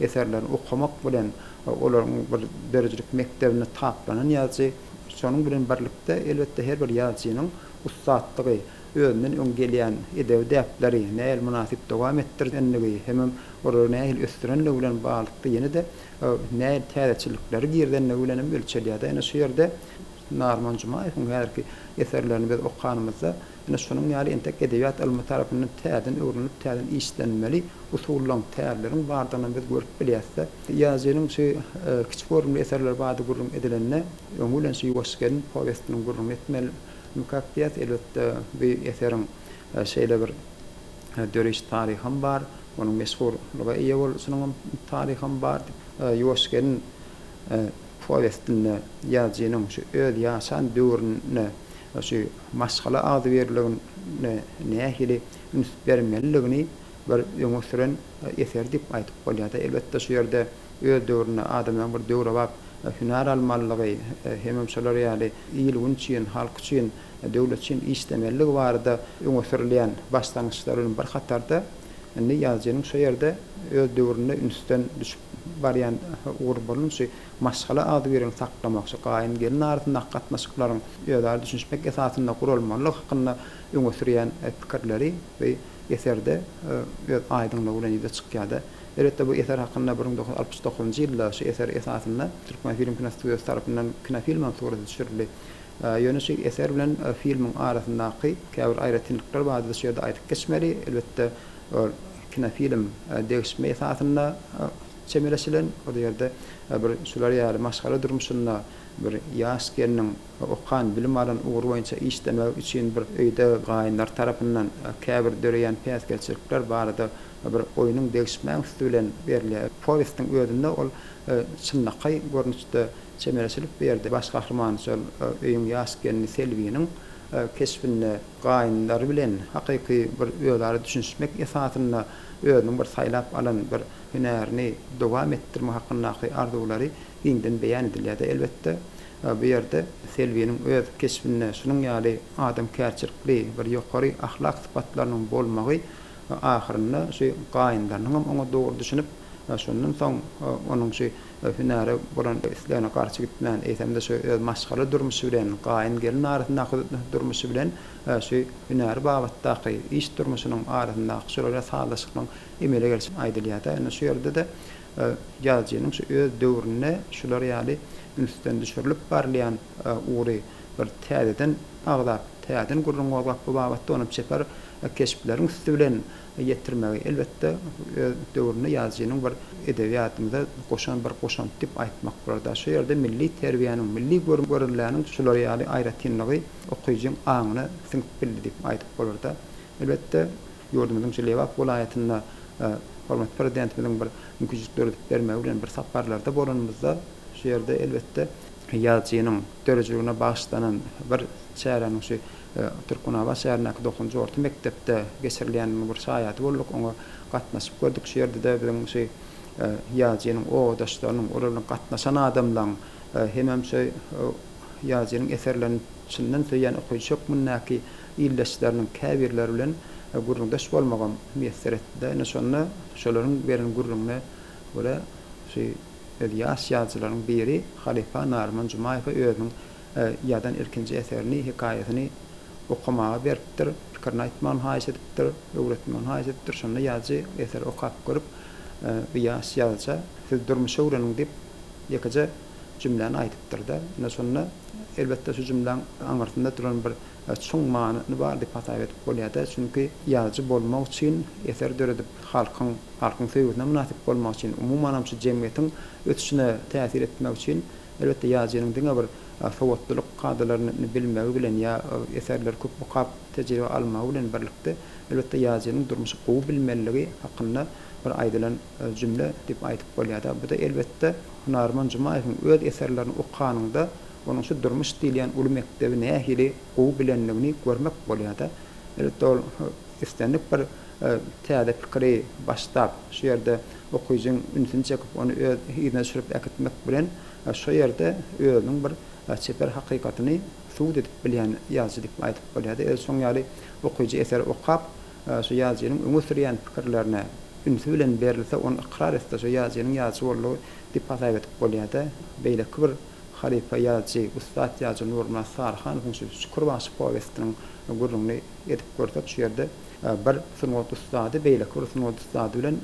eserlerini okamak bilen, olaryň bir döredijilik mekdebinde taplanan ýazyjy. Şonuň bilen birlikde, elbetde, her bir ýazyjynyň ussatlygy, özünden öň gelýän edebi däpleri nähili mynasyp dowam etdirenligi hemem olary nähili ösdürenligi bilen baglylykda ýene-de nähili täzeçillikleri girizenligi bilen hem ölçelýär-de. Ine şu ýerde Narman Jumaýewiň häzirki eserlerini biz okanymyzda ine şunuň ýaly entek edebiýat ylmy tarapyndan täzeden öwrenilip, täzeden işlenmeli usullaryň, tärleriň bardygyny biz görüp bilýäris-de. Ýazyjynyň şu kiçi görnümli eserleri barada gürrüň edilende, öňi bilen şu Ýuwaş gelin powestiniň gürrüňini etmelimikak diýýäs. Elbetde, bu eseriň şeýle bir döreýiş taryham bar. Onuň meşhurlyga eýe bolşunyňam taryham bar. Ýuwaş gelin powestinde ýazyjynyň şu öz ýaşan döwründe şu maşgala agzybirligine nähili üns bermelidigini bir öňe süren eser diýip aýdyp bolýar-da. Elbetde, şu ýerde öz döwründe adamlaryň bir döwrebap hünär almalydygy hemem şolar ýaly il-gün üçin, halk üçin, döwlet üçin işlemelidigi barada öňe sürülýän başlangyçlar bilen bir hatarda, indi ýazyjynyň şu ýerde öz döwründe ünsden düşüp barýan ugur bolan şu maşgala agzybirligini saklamak, şu gaýyn-gelin arasyndaky gatnaşyklaryň özara düşünişmek esasynda guralmalydygy hakynda öňe sürýän pikirleri bu eserde öz aýdyňlygy bilen ýüze çykýar-da. Elbetde, bu eser hakynda 1969-njy ýylda şu eser esasynda Türkmenfilm kinostudiýasy tarapyndan kinofilmem surata düşürildi. Ýöne şu eser bilen filmiň arasyndaky käbir aýratynlyklar barada şu ýerde aýdyp geçmeli. Elbetde, ol kinofilm degişme esasynda çemeleşilen. Ol ýerde bir şular ýaly maşgala durmuşynda bir ýaş gelniň okan, bilim alan ugry boýunça işlemegi üçin bir öýde gaýynlary tarapyndan käbir döreýän päsgelçilikler barada bir oýnuň, degişmäň üsti bilen berilýär. Powestiň özünde ol çynlakaý görnüşde çemeleşilip bu ýerde baş gahryman şol öýüň ýaş gelni Selbiniň keşbinde gaýynlary bilen hakyky bir özara düşünişmek esasynda özüniň bir saýlap alan bir hünärini dowam etdirmek hakyndaky arzuwlary giňden beýan edilýär-de. Elbetde, bu ýerde Selbiniň öz keşbinde şunuň ýaly adamkärçilikli bir ýokary ahlak sypatlarynyň bolmagy ahyrynda şu gaýynlarynyňam oňa dogry düşünip, şondan soň onuň şu hünäre bolan islegine garşy gitmän, eýsem-de şu öz maşgala durmuşy bilen, gaýyn-gelin arasyndaky durmuşy bilen şu hünäri babatdaky iş durmuşynyň arasyndaky şolara sazlaşyklygyň emele gelşi aýdylýar-da. Ine, şu ýerde-de ýazyjynyň şu öz döwründe şular ýaly ünsden düşürilip barylýan ugry bir täzeden agzap, täzeden gürrüň gozgap bu babatda ony çeper keşpleriň üsti bilen ýetirmegi, elbetde, öz döwründe ýazyjynyň bir edebiýatymyza goşan bir goşant diýip aýtmak bolar-da. Şu ýerde milli terbiýäniň, milli görüm-görüldäniň şular ýaly aýratynlygy okyjyň aňyna siňip bildi diýip aýdyp bolar-da. Elbetde, ýurdumyzyň şu Lebap welaýatynda hormatly Prezidentimiziň bir mümkinçilik döredip bermegi bilen bir saparlarda bolanymyzda şu ýerde, elbetde, ýazyjynyň döredijiligine bagyşlanan bir çäräniň şu Türkmenabat şäherindäki dokuzynjy orta mekdepde geçirilýändiginiň bir şaýady bolduk, oňa gatnaşyp gördük. Şu ýerde-de biziň şu ýazyjynyň obadaşlarynyň, olar bilen gatnaşan adamlaryň hemem şu ýazyjynyň eserlerini çyndan söýýän okyjy hökmündäki ildeşleriniň käbirleri bilen gürrüňdeş bolmagam miýesser etdi-de. Ine şonda şolaryň beren gürrüňine görä şu öz ýaş ýazyjylaryň biri halypa Naryman Jumaýewe özüniň ýazan ilkinji eserini, hekaýasyny okamaga beripdir, pikirini aýtmagyny haýyş edipdir, öwretmegini haýyş edipdir. Şonda ýazyjy eseri okap görüp, bu ýaş ýazyja Siz durmuş öwreniň diýip, ýekeje jümläni aýdypdyr-da. Ine şonda, elbetde, şu jümläň aňyrsynda duran bir çuň many bar diýip hasap edip bolýar-da. Çünki ýazyjy bolmak üçin, eser döredip, halkyň, halkyň söýgüsine mynasyp bolmak üçin, umumanam şu jemgyýetiň ösüşine täsir etmek üçin Elbetde, ýazyjynyň diňe bir sowatlylyk kadalaryny bilmegi bilen ýa eserleri köp okap tejribe almagy bilen birlikde, elbetde, ýazyjynyň durmuşy gowy bilmeliligi hakynda bir aýdylan jümle diýip aýdyp bolýar-da. Bu-da, elbetde, Naryman Jumaýewiň öz eserlerini okanyňda, onuň şu durmuş diýilýän uly mekdebi nähili gowy bilendigini görmek bolýar-da. Elbetde, ol islendik bir täze pikiri başlap, şu ýerde okyjyň ünsüni çekip, ony öz yzyna düşürip äkitmek bilen, şo ýerde özüniň bir çeper hakykatyny subut edip bilýän ýazyjy diýip aýdyp bolýar. Edil şoň ýaly okyjy eseri okap, şu ýazyjynyň öňe sürýän pikirlerine ünsi bilen berilse, ony ykrar etse, şo ýazyjynyň ýazyjy boldugy diýip hasap edip bolýar-da. Beýleki bir halypa ýazyjy, ussat ýazyjy Nurmyrat Saryhanowyň şu Şükür bagşy powestiniň gürrüňini edip görsek, şu ýerde bir sungat ussady beýleki bir sungat ussady bilen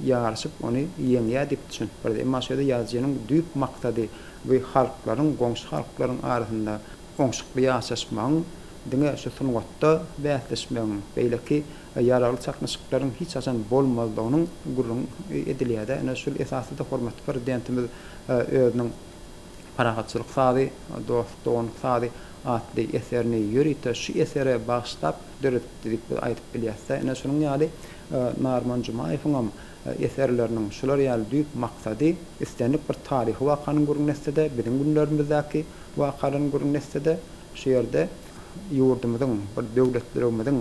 ýaryşyp, ony ýeňýär diýip düşünip bileris. Emma şu ýerde ýazyjynyň düýp maksady bu halklaryň, goňşy halklaryň arasynda oňşukly ýaşaşmagyň, diňe şu sungatda bäsleşmegiň, beýleki ýaragly çaknyşyklaryň hiç haçan bolmazlygynyň gürrüňi edilýär-de. Ine, şul esasda-da hormatly Prezidentimiz özüniň Parahatçylyk sazy, dost-doganlyk sazy atly eserini ýörite şu esere bagyşlap döredipdi diýip biz aýdyp bilýäs-dä. Ine, şunuň ýaly Narman Jumaýewiňem eserleriniň şular ýaly düýp maksady islendik bir taryhy wakanyň gürrüňini etse-de, biziň günlerimizdäki wakalaryň gürrüňini etse-de, şu ýerde ýurdumyzyň, bir döwletliligimiziň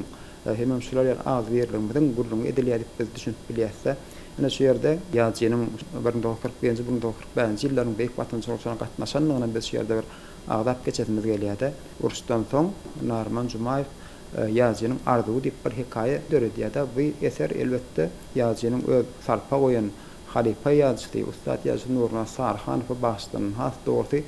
hemem şular ýaly agzybirligimiziň gürrüňi edilýär diýip biz düşünip bilýäs-de. Ine şu ýerde ýazyjynyň 1941-nji, 1945-nji ýyllaryň Beýik Watançylyk urşuna gatnaşandygyny biz şu ýerde bir agzap geçesimiz gelýär-de. Uruşdan soň Narman Jumaýew Ýazyjynyň arzuwy diýip bir hekaýa döredýär-de. Bu eser, elbetde, ýazyjynyň öz sarpa goýan halypa ýazyjysy, ussat ýazyjysy Nurmyrat Saryhanowa bagyşlanan. Has dogrusy,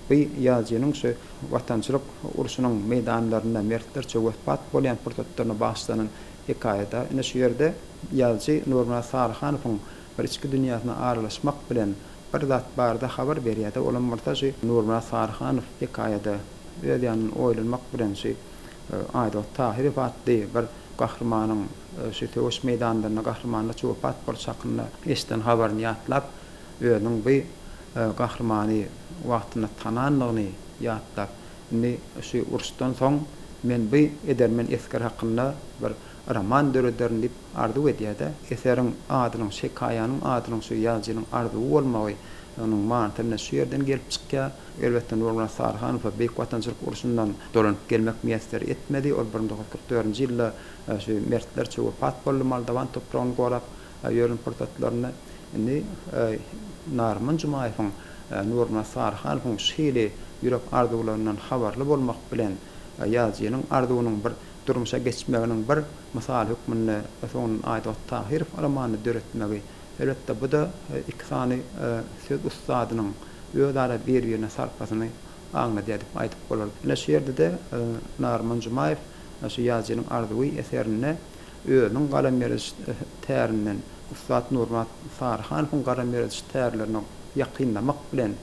bu ýazyjynyň şu Watançylyk urşunyň meýdanlarynda mertlerçe wepat bolýan pursatlaryna bagyşlanan hekaýa-da. Ine, şu ýerde ýazyjy Nurmyrat Saryhanowyň bir içki dünýäsine aralaşmak bilen bir zat barada habar berýär-de, olam bolsa şu Nurmyrat Saryhanow hekaýada öz ýanyndan oýlanmak bilen şu Aýdogdy Tahyrow atly bir gahrymanyň şu söweş meýdanlarynda gahrymanlarça wepat bolşy hakynda eşiden habaryny ýatlap, özüniň bu gahrymany wagtynda tanandygyny ýatlap, indi şu uruşdan soň men bu edermen esger hakynda bir roman dörederin diýip arzuw edýär-de, eseriň adynyň, hekaýanyň adynyň şu ýazyjynyň arzuwy bolmagy, onuň manysy ine şu ýerden gelip çykýar. Elbetde, Nurmyrat Saryhanowa Beýik Watançylyk urşundan dolanyp gelmek miýesser etmedi. Ol 1944-nji ýylda şu mertlerçe wepat boldy, Moldowan topragyny gorap ýören pursatlarynda. Indi Narman Jumaýewiň Nurmyrat Saryhanowyň şu hili ýürek arzuwlaryndan habarly bolmak bilen, ýazyjynyň arzuwynyň bir durmuşa geçmeginiň bir mysaly hökmünde soňundan Aýdogdy Tahyrow romanyny döretmegi, elbetde, bu-da iki sany söz ussadynyň özara bir-birine sarpasyny aňladýar diýip aýdyp bolar. Ine şu ýerde-de Narman Jumaýew şu Ýazyjynyň arzuwy eserinde özüniň galam ýörediş tärinden ussat Nurmyrat Saryhanowyň galam ýörediş tärlerine ýakynlamak bilen,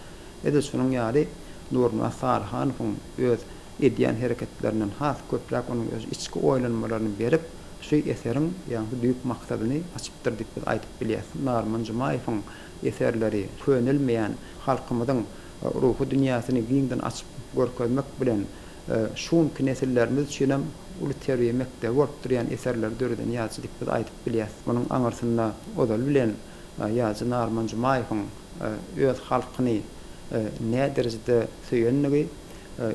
edil şunuň ýaly Nurmyrat Saryhanowyň öz edýän hereketlerinden has köpräk onuň öz içki oýlanmalaryny berip, şu eseriň ýaňky düýp maksadyny açypdyr diýip biz aýdyp bilýäs. Narman Jumaýewiň eserleri könelmeýän halkymyzyň ruhy dünýäsini giňden açyp görkezmek bilen, şu günki nesillerimiz üçinem uly terbiýe mekdebi bolup durýan eserleri döreden ýazyjy diýip biz aýdyp bilýäs. Munuň aňyrsynda ozaly bilen ýazyjy Narman Jumaýewiň öz halkyny näderejede söýenligi,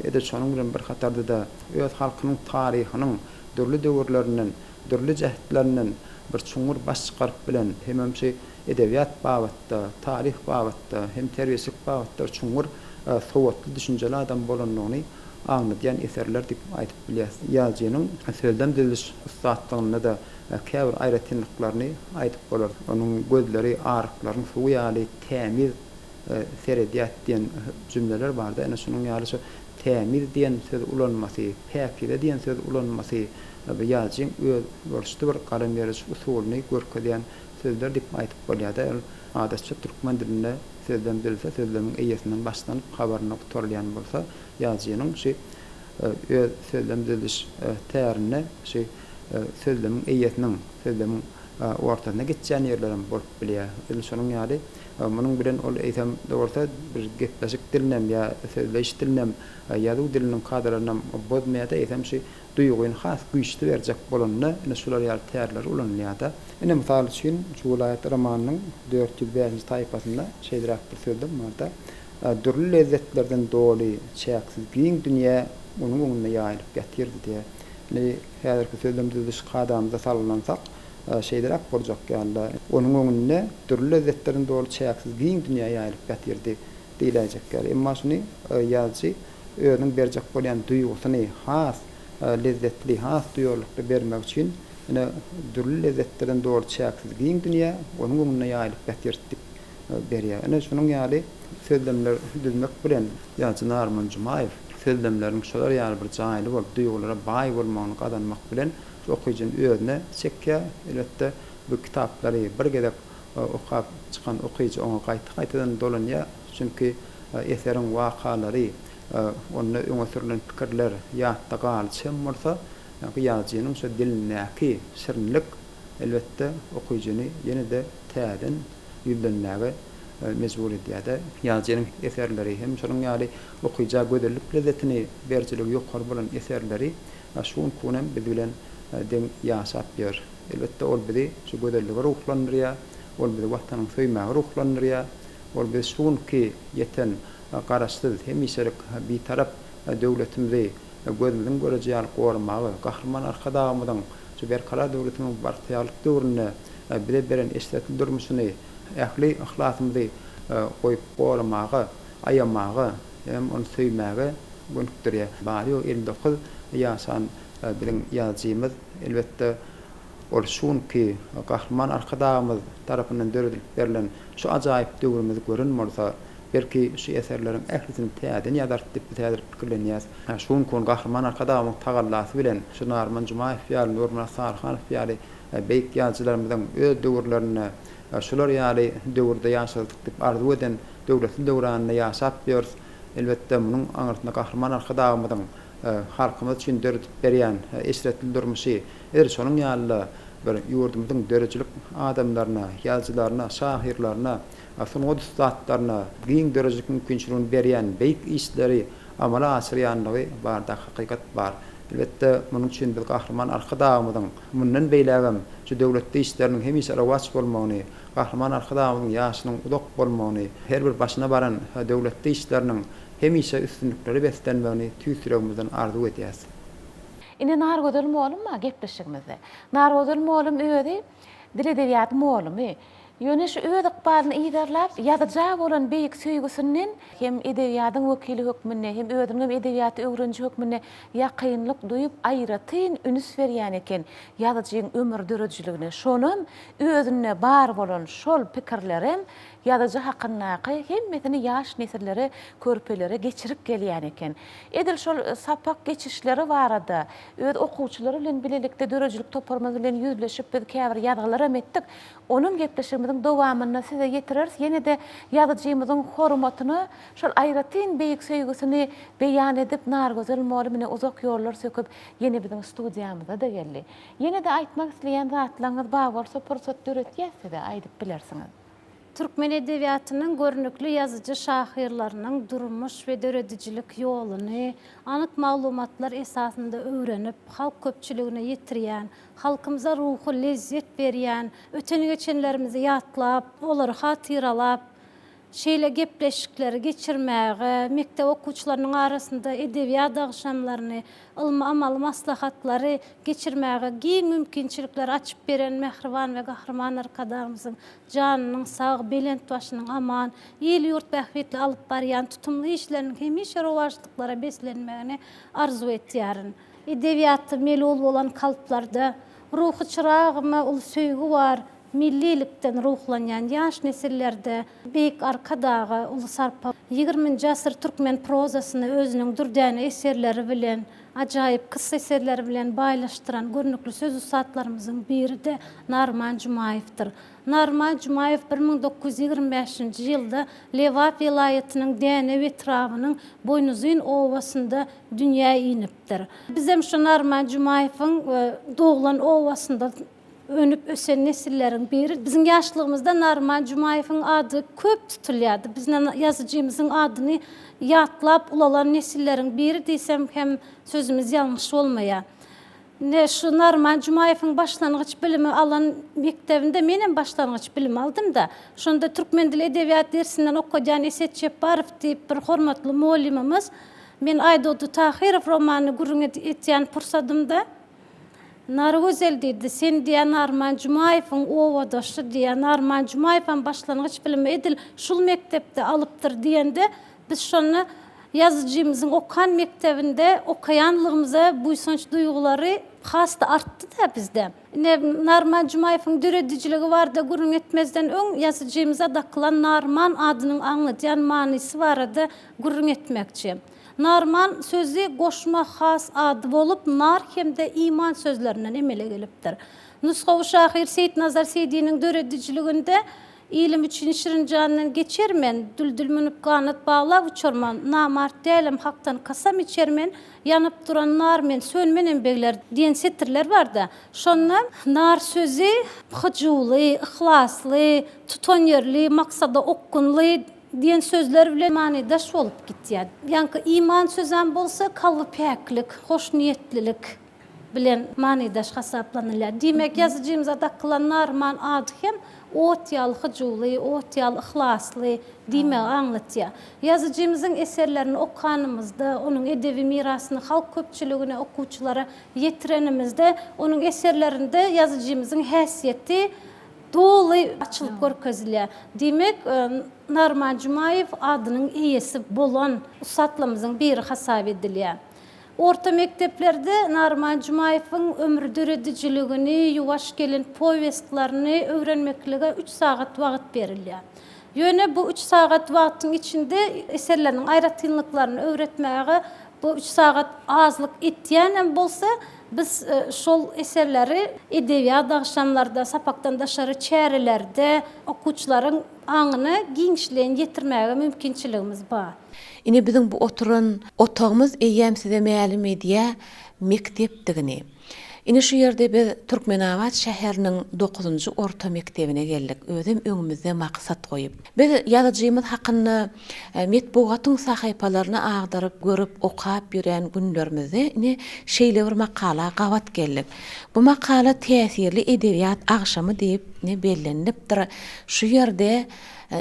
edil şonuň bilen bir hatarda-da öz halkynyň taryhynyň dürli döwürlerinden, dürli jähtlerinden bir çuňňur baş çykaryp bilen hemem şu edebiýat babatda, taryh babatda hem terbiýeçilik babatda çuňňur sowatly, düşünjeli adam bolandygyny aňladýan eserler diýip aýdyp bilýäris. Ýazyjynyň sözlem düzüliş ussatlygynda-da käbir aýratynlyklaryny aýdyp bolar. Onuň gözleri aryklaryň suwy ýaly tämiz seredýär diýen jümleler barda. Ine şunuň ýaly şu tämiz diýen sözi ulanmasy, päkize diýen sözi ulanmasy bu ýazyjyň özboluşly bir galam beriş usulyny görkezýän sözler diýip aýdyp bolýar-da. Ol adatça türkmen dilinde sözlem düzülse, sözlemiň eýesinden başlanyp, habarynda gutarylýan bolsa, ýazyjynyň şu öz sözlem düzüliş tärinde şu sözlemiň eýesiniň sözlemiň ortasynda geçýän ýerlerem bolup bilýär. Edil şonuň ýaly, munuň bilen ol eýsem-de bolsa bir gepleşik dilinem ýa sözleýiş dilinem, ýazuw diliniň kadalarynam bozmaýar-da, eýsem şu duýgyny has güýçli berjek bolanda ine şular ýaly tärler ulanylýar-da. Ine mysal üçin, şu welaýat romanynyň 405-nji sahypasynda şeýleräk bir sözlem bar-da, Dürli lezzetlerden doly, çäksiz giň dünýä onuň öňünde ýaýylyp ýatyrdy diýýär. Indi häzirki sözlem düzüliş kadamyza salgylansak, şeýleräk boljak ýaly-da, Onuň öňünde dürli lezzetlerden doly çäksiz giň dünýä ýaýylyp ýatyrdy diýläýjek ýaly. Emma şuny ýazyjy özüniň berjek bolýan duýgusyny has lezzetli, has duýarlykly bermek üçin, ine, dürli lezzetlerden doly çäksiz giň dünýä onuň öňünde ýaýylyp ýatyrdy diýip berýär. Ine, şunuň ýaly sözlemler düzmek bilen, ýazyjy Narman Jumaýew sözlemleriň şolar ýaly bir jaýly bolup, duýgulara baý bolmagyny gazanmak bilen, şu okyjyny özüne çekýär. Elbetde, bu kitaplary bir gezek okap çykan okyjy oňa gaýta-gaýtadan dolanýar. Çünki eseriň wakalary, onda öňe sürlen pikirler ýatda galyjy hem bolsa, ýazyjynyň şo dilindäki şirinlik, elbetde, okyjyny ýene-de täzeden ýüzlenmäge mejbur edýär-de. Ýazyjynyň eserleri hem şonuň ýaly okyja gözellik lezzetini berijiligi ýokary bolan eserleri şu günki gün hem biz bilen deň ýaşap ýör. Elbetde, ol bizi şu gözellige ruhlandyrýar, ol bizi Watanyňy söýmäge ruhlandyrýar, ol bizi şu günki ýeten Garaşsyz, hemişelik Bitarap döwletimizi gözümiziň göreji ýaly goramaga, Gahryman Arkadagymyzyň şu Berkarar döwletimiziň bagtyýarlyk döwründe bize beren eşretli durmuşyny ähli yhlasymyzy goýup goramaga, aýamaga hem ony söýmäge gönükdirýär. Bary-ýogy 59 ýaşan biziň ýazyjymyz, elbetde, ol şu günki Gahryman Arkadagymyz tarapyndan döredilip berlen şu ajaýyp döwrümizi gören bolsa, belki, şu eserleriň ählisini täzeden ýazardy diýip biz häzir pikirlenýäris. Şu günki gün Gahryman Arkadagymyzyň tagallasy bilen şu Naryman Jumaýew ýaly, Nurmyrat Saryhanow ýaly beýik ýazyjylarymyzyň öz döwürlerinde şular ýaly döwürde ýaşadyk diýip arzuw eden döwletli döwranynda ýaşap ýörüs. Elbetde, munuň aňyrsynda Gahryman Arkadagymyzyň halkymyz üçin döredip berýän eşretli durmuşy, edil şonuň ýaly-da bir ýurdumyzyň döredijilik adamlaryna, ýazyjylaryna, şahyrlaryna, sungat ussatlaryna giň döredijilik mümkinçiligini berýän beýik işleri amala aşyrýandygy barada hakykat bar. Elbetde, munuň üçin biz Gahryman Arkadagymyzyň mundan beýlägem şu döwletli işleriniň hemişe rowaç bolmagyny, Gahryman Arkadagymyzyň ýaşynyň uzak bolmagyny, her bir başyna baran döwletli işleriniň hemişe üstünliklere beslenmegini tüýs ýüregimizden arzuw edýäs. Ine Nargözel mollum bar gepleşigimizde. Nargözel mollum özi dil edebiýat mollumy. Ýöne şu öz ykbalyny yzarlap, ýazyja bolan beýik söýgüsinden hem edebiýadyň wekili hökmünde, hem özüniň hem edebiýaty öwreniji hökmünde ýakynlyk duýup, aýratyn ünüs berýän eken ýazyjyň ömür döredijiligine. Şonam özünde bar bolan şol pikirlerem ýazyjy hakyndaky hemmesini ýaş nesillere, körpelere geçirip gelýän eken. Edil şol sapak geçişleri barada öz okuwçylary bilen bilelikde döredijilik toparymyz bilen ýüzleşip biz käbir ýazgylaram etdik. Onam gepleşigimiziň dowamynda size ýetireris. Ýene-de ýazyjymyzyň hormatyna şol aýratyn beýik söýgüsini beýan edip Nargözel moly mine uzak ýollar söküp ýene biziň studiýamyza-da geldi. Ýene-de aýtmak isleýän zatlaryňyz bar bolsa pursat döretýäs size aýdyp bilersiňiz. Türkmen edebiýatynyň görnükli ýazyjy-şahyrlarynyň durmuş we döredijilik ýoluny anyk maglumatlar esasynda öwrenip, halk köpçüligine ýetirýän, halkymyza ruhy lezzet berýän, öten-geçenlerimizi ýatlap, olary hatyralap, şeýle gepleşikleri geçirmäge, mekdep okuwçylarynyň arasynda edebiýat agşamlaryny, ylmy-amaly maslahatlary geçirmäge giň mümkinçilikleri açyp beren mähriban we Gahryman Arkadagymyzyň janynyň sag, belent başynyň aman, il-ýurt bähbitli alyp barýan tutumly işleriniň hemişe rowaçlyklara beslenmegini arzuw etýärin. Edebiýatda melul bolan kalplarda ruhy çyragyma uly söýgi bar, millilikden ruhlanýan ýaş nesillerde Beýik Arkadaga uly sarpa. Ýigriminji asyr türkmen prozasyny özüniň dürdäne eserleri bilen, ajaýyp kyssa eserleri bilen baýlaşdyran görnükli söz ussatlarymyzyň biri-de Naryman Jumaýewdir. Naryman Jumaýew 1925-nji ýylda Lebap welaýatynyň Dänew etrabynyň Boýnuzyn obasynda dünýä inipdir. Bizem şu Naryman Jumaýewiň doglan obasynda önüp ösen nesilleriň biri. Biziň ýaşlygymyzda Naryman Jumaýewiň ady köp tutulýardy. Biz ýazyjymyzyň adyny ýatlap ulalan nesilleriň biri diýsem hem sözümiz ýalňyş bolmaýar. Ine, şu Naryman Jumaýewiň başlangyç bilimi alan mekdebinde menem başlangyç bilim aldym-da. Şonda türkmen dili edebiýat dersinden okadýan Eset Jepbarow diýip bir hormatly mugallymymyz men Aýdogdy Tahyrow romanyny gürrüň etýän pursadymda, Nargözel diýdi, sen diýýär Naryman Jumaýewiň obadaşy diýýär. Naryman Jumaýewem başlangyç bilimi edil şul mekdepde alypdyr diýende, biz şonda ýazyjymyzyň okan mekdebinde okaýanlygymyza buýsanç duýgulary has-da artdy-da bizde. Ine, Naryman Jumaýewiň döredijiligi barada gürrüň etmezden öň, ýazyjymyza dakylan Naryman adynyň aňladýan manysy barada gürrüň etmekçi. Naryman sözi goşma has ady bolup, nar hem-de iman sözlerinden emele gelipdir. Nusgawy şahyr Seýitnazar Seýdiniň döredijiliginde Ilim üçin şirin jandan geçer men, Düldül münüp ganat baglap uçarman, Namart dälem Hakdan kasam içer men, Ýanyp duran nar men, sönmenem begler diýen setirler bar-da. Şonda nar sözi hyjuwly, yhlasly, tutanýerli, maksada okgunly diýen sözler bilen manydaş bolup gitýär. Ýaňky iman sözem bolsa kalby päklik, hoşniýetlilik. bilen manydaş hasaplanylýar. Diýmek, ýazyjymyza dakylan Naryman ady hem ot ýaly hyjuwly, ot ýaly yhlasly diýmegi aňlatýar. Ýazyjymyzyň eserlerini okanymyzda, onuň edebi mirasyny halk köpçüligine, okuwçylara ýetirenimizde, onuň eserlerinde ýazyjymyzyň häsiýeti doly açylyp görkezilýär. Diýmek, Naryman Jumaýew adynyň eýesi bolan ussatlarymyzyň biri hasap edilýär. Orta mekdeplerde Naryman Jumaýewiň ömri döredijiligini, Ýuwaş gelin powestlerini öwrenmeklige üç sagat wagt berilýär. Ýöne bu üç sagat wagtyň içinde eserleriniň aýratynlyklaryny öwretmäge bu üç sagat azlyk etýänem bolsa, biz şol eserleri edebiýat agşamlarda, sapakdan daşary çärelerde okuwçylaryň aňyna giňişleýin ýetirmäge mümkinçiligimiz bar. Ine biziň bu oturan otagymyz eýýäm size mälim edýär mekdepdigini. Ine şu ýerde biz Türkmenabat şäheriniň dokuzynjy orta mekdebine geldik, özem öňümizde maksat goýup. Biz ýazyjymyz hakynda metbugatyň sahypalaryny agdaryp görüp okap ýören günlerimizde ine şeýle bir makala gabat geldik. Bu makala täsirli edebiýat agşamy diýip ine bellenilipdir. Şu ýerde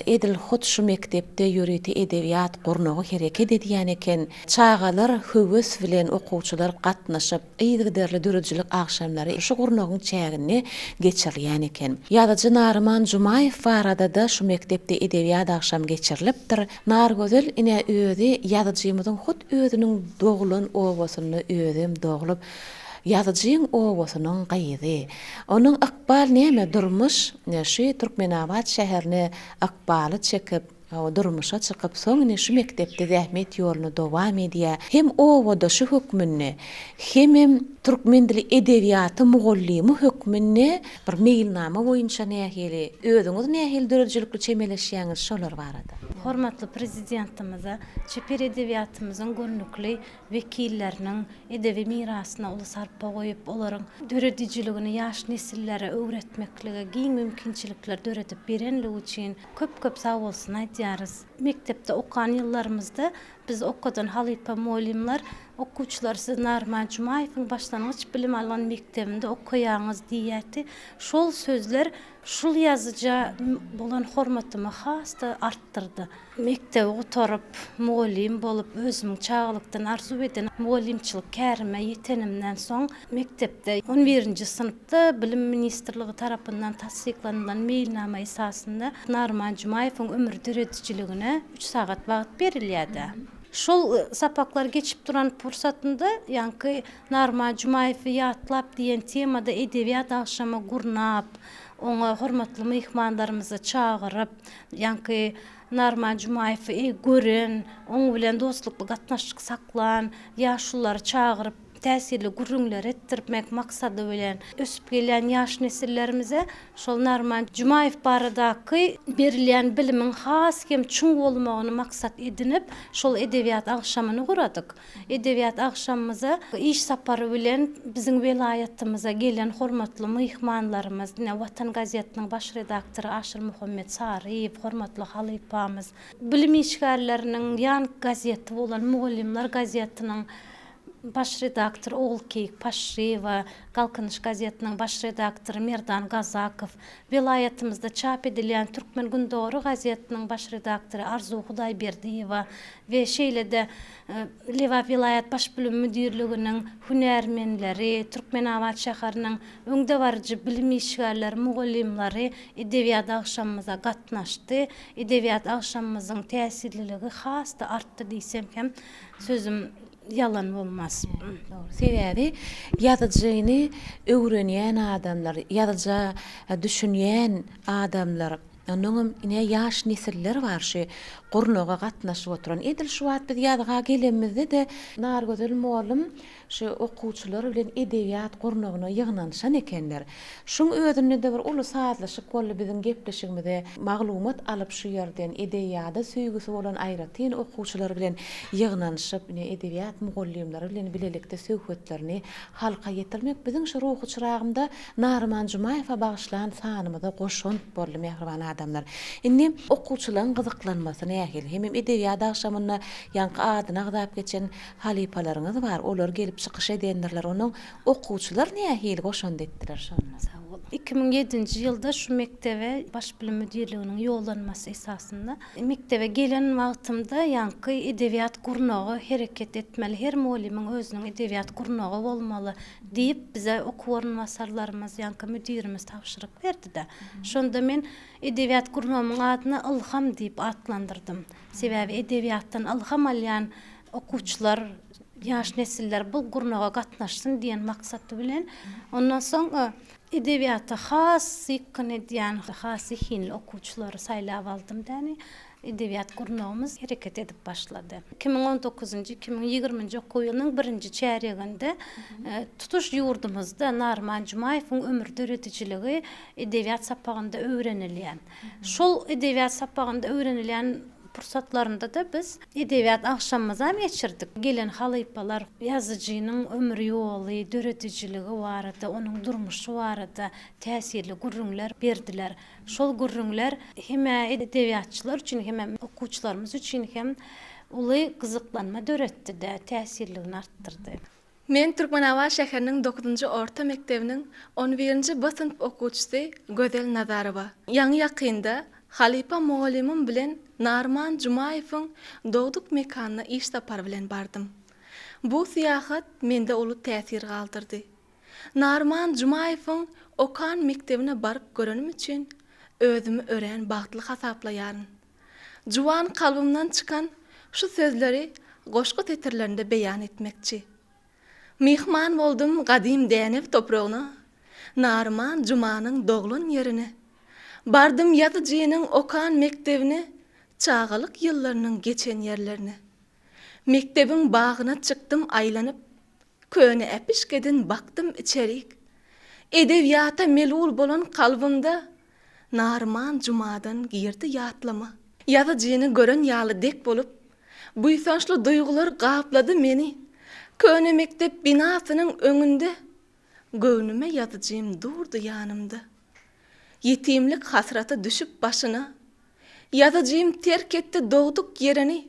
Edil hut şu mekdepde ýörite edebiýat gurnagy hereket edýän eken. Çagalar höwes bilen okuwçylar gatnaşyp, yzygiderli döredijilik agşamlary şu gurnagyň çäginde geçirilýän eken. Ýazyjy Naryman Jumaýew barada-da şu mekdepde edebiýat agşamy geçirilipdir. Nargözel ine özi ýazyjymyzyň hut özüniň doglan obasynda özem doglup, Ýazyjyň obasynyň gyzy. Onuň ykbal näme, durmuş şu Türkmenabat şäherine ykbaly çekip, durmuşa çykyp, soň ine şu mekdepde zähmet ýoluny dowam edýär. Hem obadaşy hökmünde, hemem türkmen dili edebiýaty mugallymy hökmünde bir meýilnama boýunça nähili, özüňiz nähili döredijilikli çemeleşýäňiz şolar barada? Hormatly Prezidentimize çeper edebiýatymyzyň görnükli wekilleriniň edebi mirasyna uly sarpa goýup, olaryň döredijiligini ýaş nesillere öwretmeklige giň mümkinçilikler döredip berenligi üçin köp-köp sagbolsun aýdýarys. Mekdepde okan ýyllarymyzda bizi okadan halypa mugallymlar Okuwçylar siz Naryman Jumaýewiň başlangyç bilim alan mekdebinde okaýaňyz diýýärdi. Şol sözler şul ýazyja bolan hormatymy has-da artdyrdy. Mekdebi gutaryp, mugallym bolup, özümiň çagalykdan arzuw eden mugallymçylyk kärime ýetenimden soň, mekdepde on birinji synpda Bilim ministrligi tarapyndan tassyklanylan meýilnama esasynda Naryman Jumaýewiň ömür döredijiligine üç sagat wagt berilýärdi. Şol sapaklar geçip duran pursatynda, ýaňky Naryman Jumaýewi ýatlap diýen temada edebiýat agşamy gurnap, oňa hormatly myhmanlarymyzy çagyryp, Ýaňky Naryman Jumaýewi gören, oň bilen dostlukly gatnaşyk saklan ýaşululary çagyryp, täsirli gürrüňler etdirmek maksady bilen, ösüp gelýän ýaş nesillerimize şol Naryman Jumaýew baradaky berilýän bilimiň has hem çuň bolmagyny maksat edinip, şol edebiýat agşamyny guradyk. Edebiýat agşamymyza iş sapary bilen biziň welaýatymyza gelen hormatly myhmanlarymyz, ine, Watan gazetiniň baş redaktory Aşyrmuhammet Saryýew, hormatly halypamyz, bilim işgärleriniň ýan gazeti bolan Mugallymlar gazetiniň baş redaktory Ogulkeýik Paşşyýewa, Galkynyş gazetiniň baş redaktory Merdan Gazakow, welaýatymyzda çap edilýän Türkmen Gündogary gazetiniň baş redaktory Arzuw Hudaýberdiýewa we şeýle-de Lebap welaýat Baş bilim müdirliginiň hünärmenleri, Türkmenabat şäheriniň öňdebaryjy bilim işgärleri, mugallymlary edebiýat agşamymyza gatnaşdy. Edebiýat agşamymyzyň täsirliligi has-da artdy diýsem hem sözüm ýalan bolmaz. Dogry. Sebäbi ýazyjyny öwrenýän adamlar, ýazyja düşünýän adamlar, Onnoňam ine ýaş nesiller bar şu gurnaga gatnaşyp oturan. Edil şu wagt biz ýazga gelenimizde-de Nargözel mugallym şu okuwçylar bilen edebiýat gurnagyna ýygnanyşan ekenler. Şuň özünde-de bir uly sazlaşyk boldy biziň gepleşigimize maglumat alyp şu ýerden edebiýada söýgüsi bolan aýratyn okuwçylar bilen ýygnanyşyp ine edebiýat mugallymlary bilen bilelikde söhbetlerini halka ýetirmek biziň şu Ruhy çyragymda Naryman Jumaýewe bagyşlan sanymyza goşant boldy mähriban adamlar. adamlar. Indi okuwçylaryň gyzyklanmasy nähili? Hemem edebiýat agşamynda ýaňky adyny agzap geçen halypalaryňyz bar, olar gelip çykyş edendirler. Onuň okuwçylar nähili goşant etdiler şonda? Sag boluň. 2007-nji ýylda şu mekdebe Baş bilim müdirliginiň ýollanmasy esasynda mekdebe gelen wagtymda ýaňky edebiýat gurnagy hereket etmeli, her mugallymyň özüniň edebiýat gurnagy bolmaly diýip bize okuw orunbasarlarymyz, ýaňky müdirimiz tabşyryk berdi-de. Şonda men edebiýat gurnagymyň adyny Ylham diýip atlandyrdym. Sebäbi edebiýatdan ylham alýan okuwçylar, ýaş nesiller bu gurnaga gatnaşsyn diýen maksat bilen, ondan soň edebiýata has ýykgyn edýän, has zehinli okuwçylary saýlap aldym däni, edebiýat gurnagymyz hereket edip başlady. 2019-njy, 2020-nji okuw ýylynyň birinji çärýeginde tutuş ýurdumyzda Narman Jumaýewiň ömür döredijiligi edebiýat sapagynda öwrenilýär. Şol edebiýat sapagynda öwrenilýän pursatlarynda-da biz edebiýat agşamymyzam geçirdik. Gelen halypalar ýazyjynyň ömür ýoly, döredijiligi barada, onuň durmuşy barada täsirli gürrüňler berdiler. Şol gürrüňler hem-ä edebiýatçylar üçin, hemem okuwçylarymyz üçin hem uly gyzyklanma döretdi-de, täsirligini artdyrdy. Men Türkmenabat şäheriniň dokuzynjy orta mekdebiniň on birinji B synp okuwçysy Gözel Nazarowa. Ýaňy-ýakynda halypa mugallymym bilen Narman Jumaýewiň dogduk mekanyna iş sapary bilen bardym. Bu syýahat mende uly täsir galdyrdy. Narman Jumaýewiň okan mekdebine baryp görenim üçin özümi örän bagtly hasaplaýaryn. Juwan kalbymdan çykan şu sözleri goşgy setirlerinde beýan etmekçi. Myhman boldum gadym Dänew topragyna, Naryman Jumanyň doglan ýerine. Bardym ýazyjynyň okan mekdebine, Çagalyk ýyllarynyň geçen ýerlerine. Mekdebiň bagyna çykdym aýlanyp, Köne äpişgeden bakdym içerik. Edebiýata melul bolan kalbymda Naryman Jumadan girdi ýatlama. Ýazyjyny gören ýaly dek bolup, buýsançly duýgular gaplady meni. Köne mekdep binasynyň öňünde göwnüme ýazyjym durdy ýanymda. Ýetimlik hasraty düşüp başyna, ýazyjym terk etdi dogduk ýerini.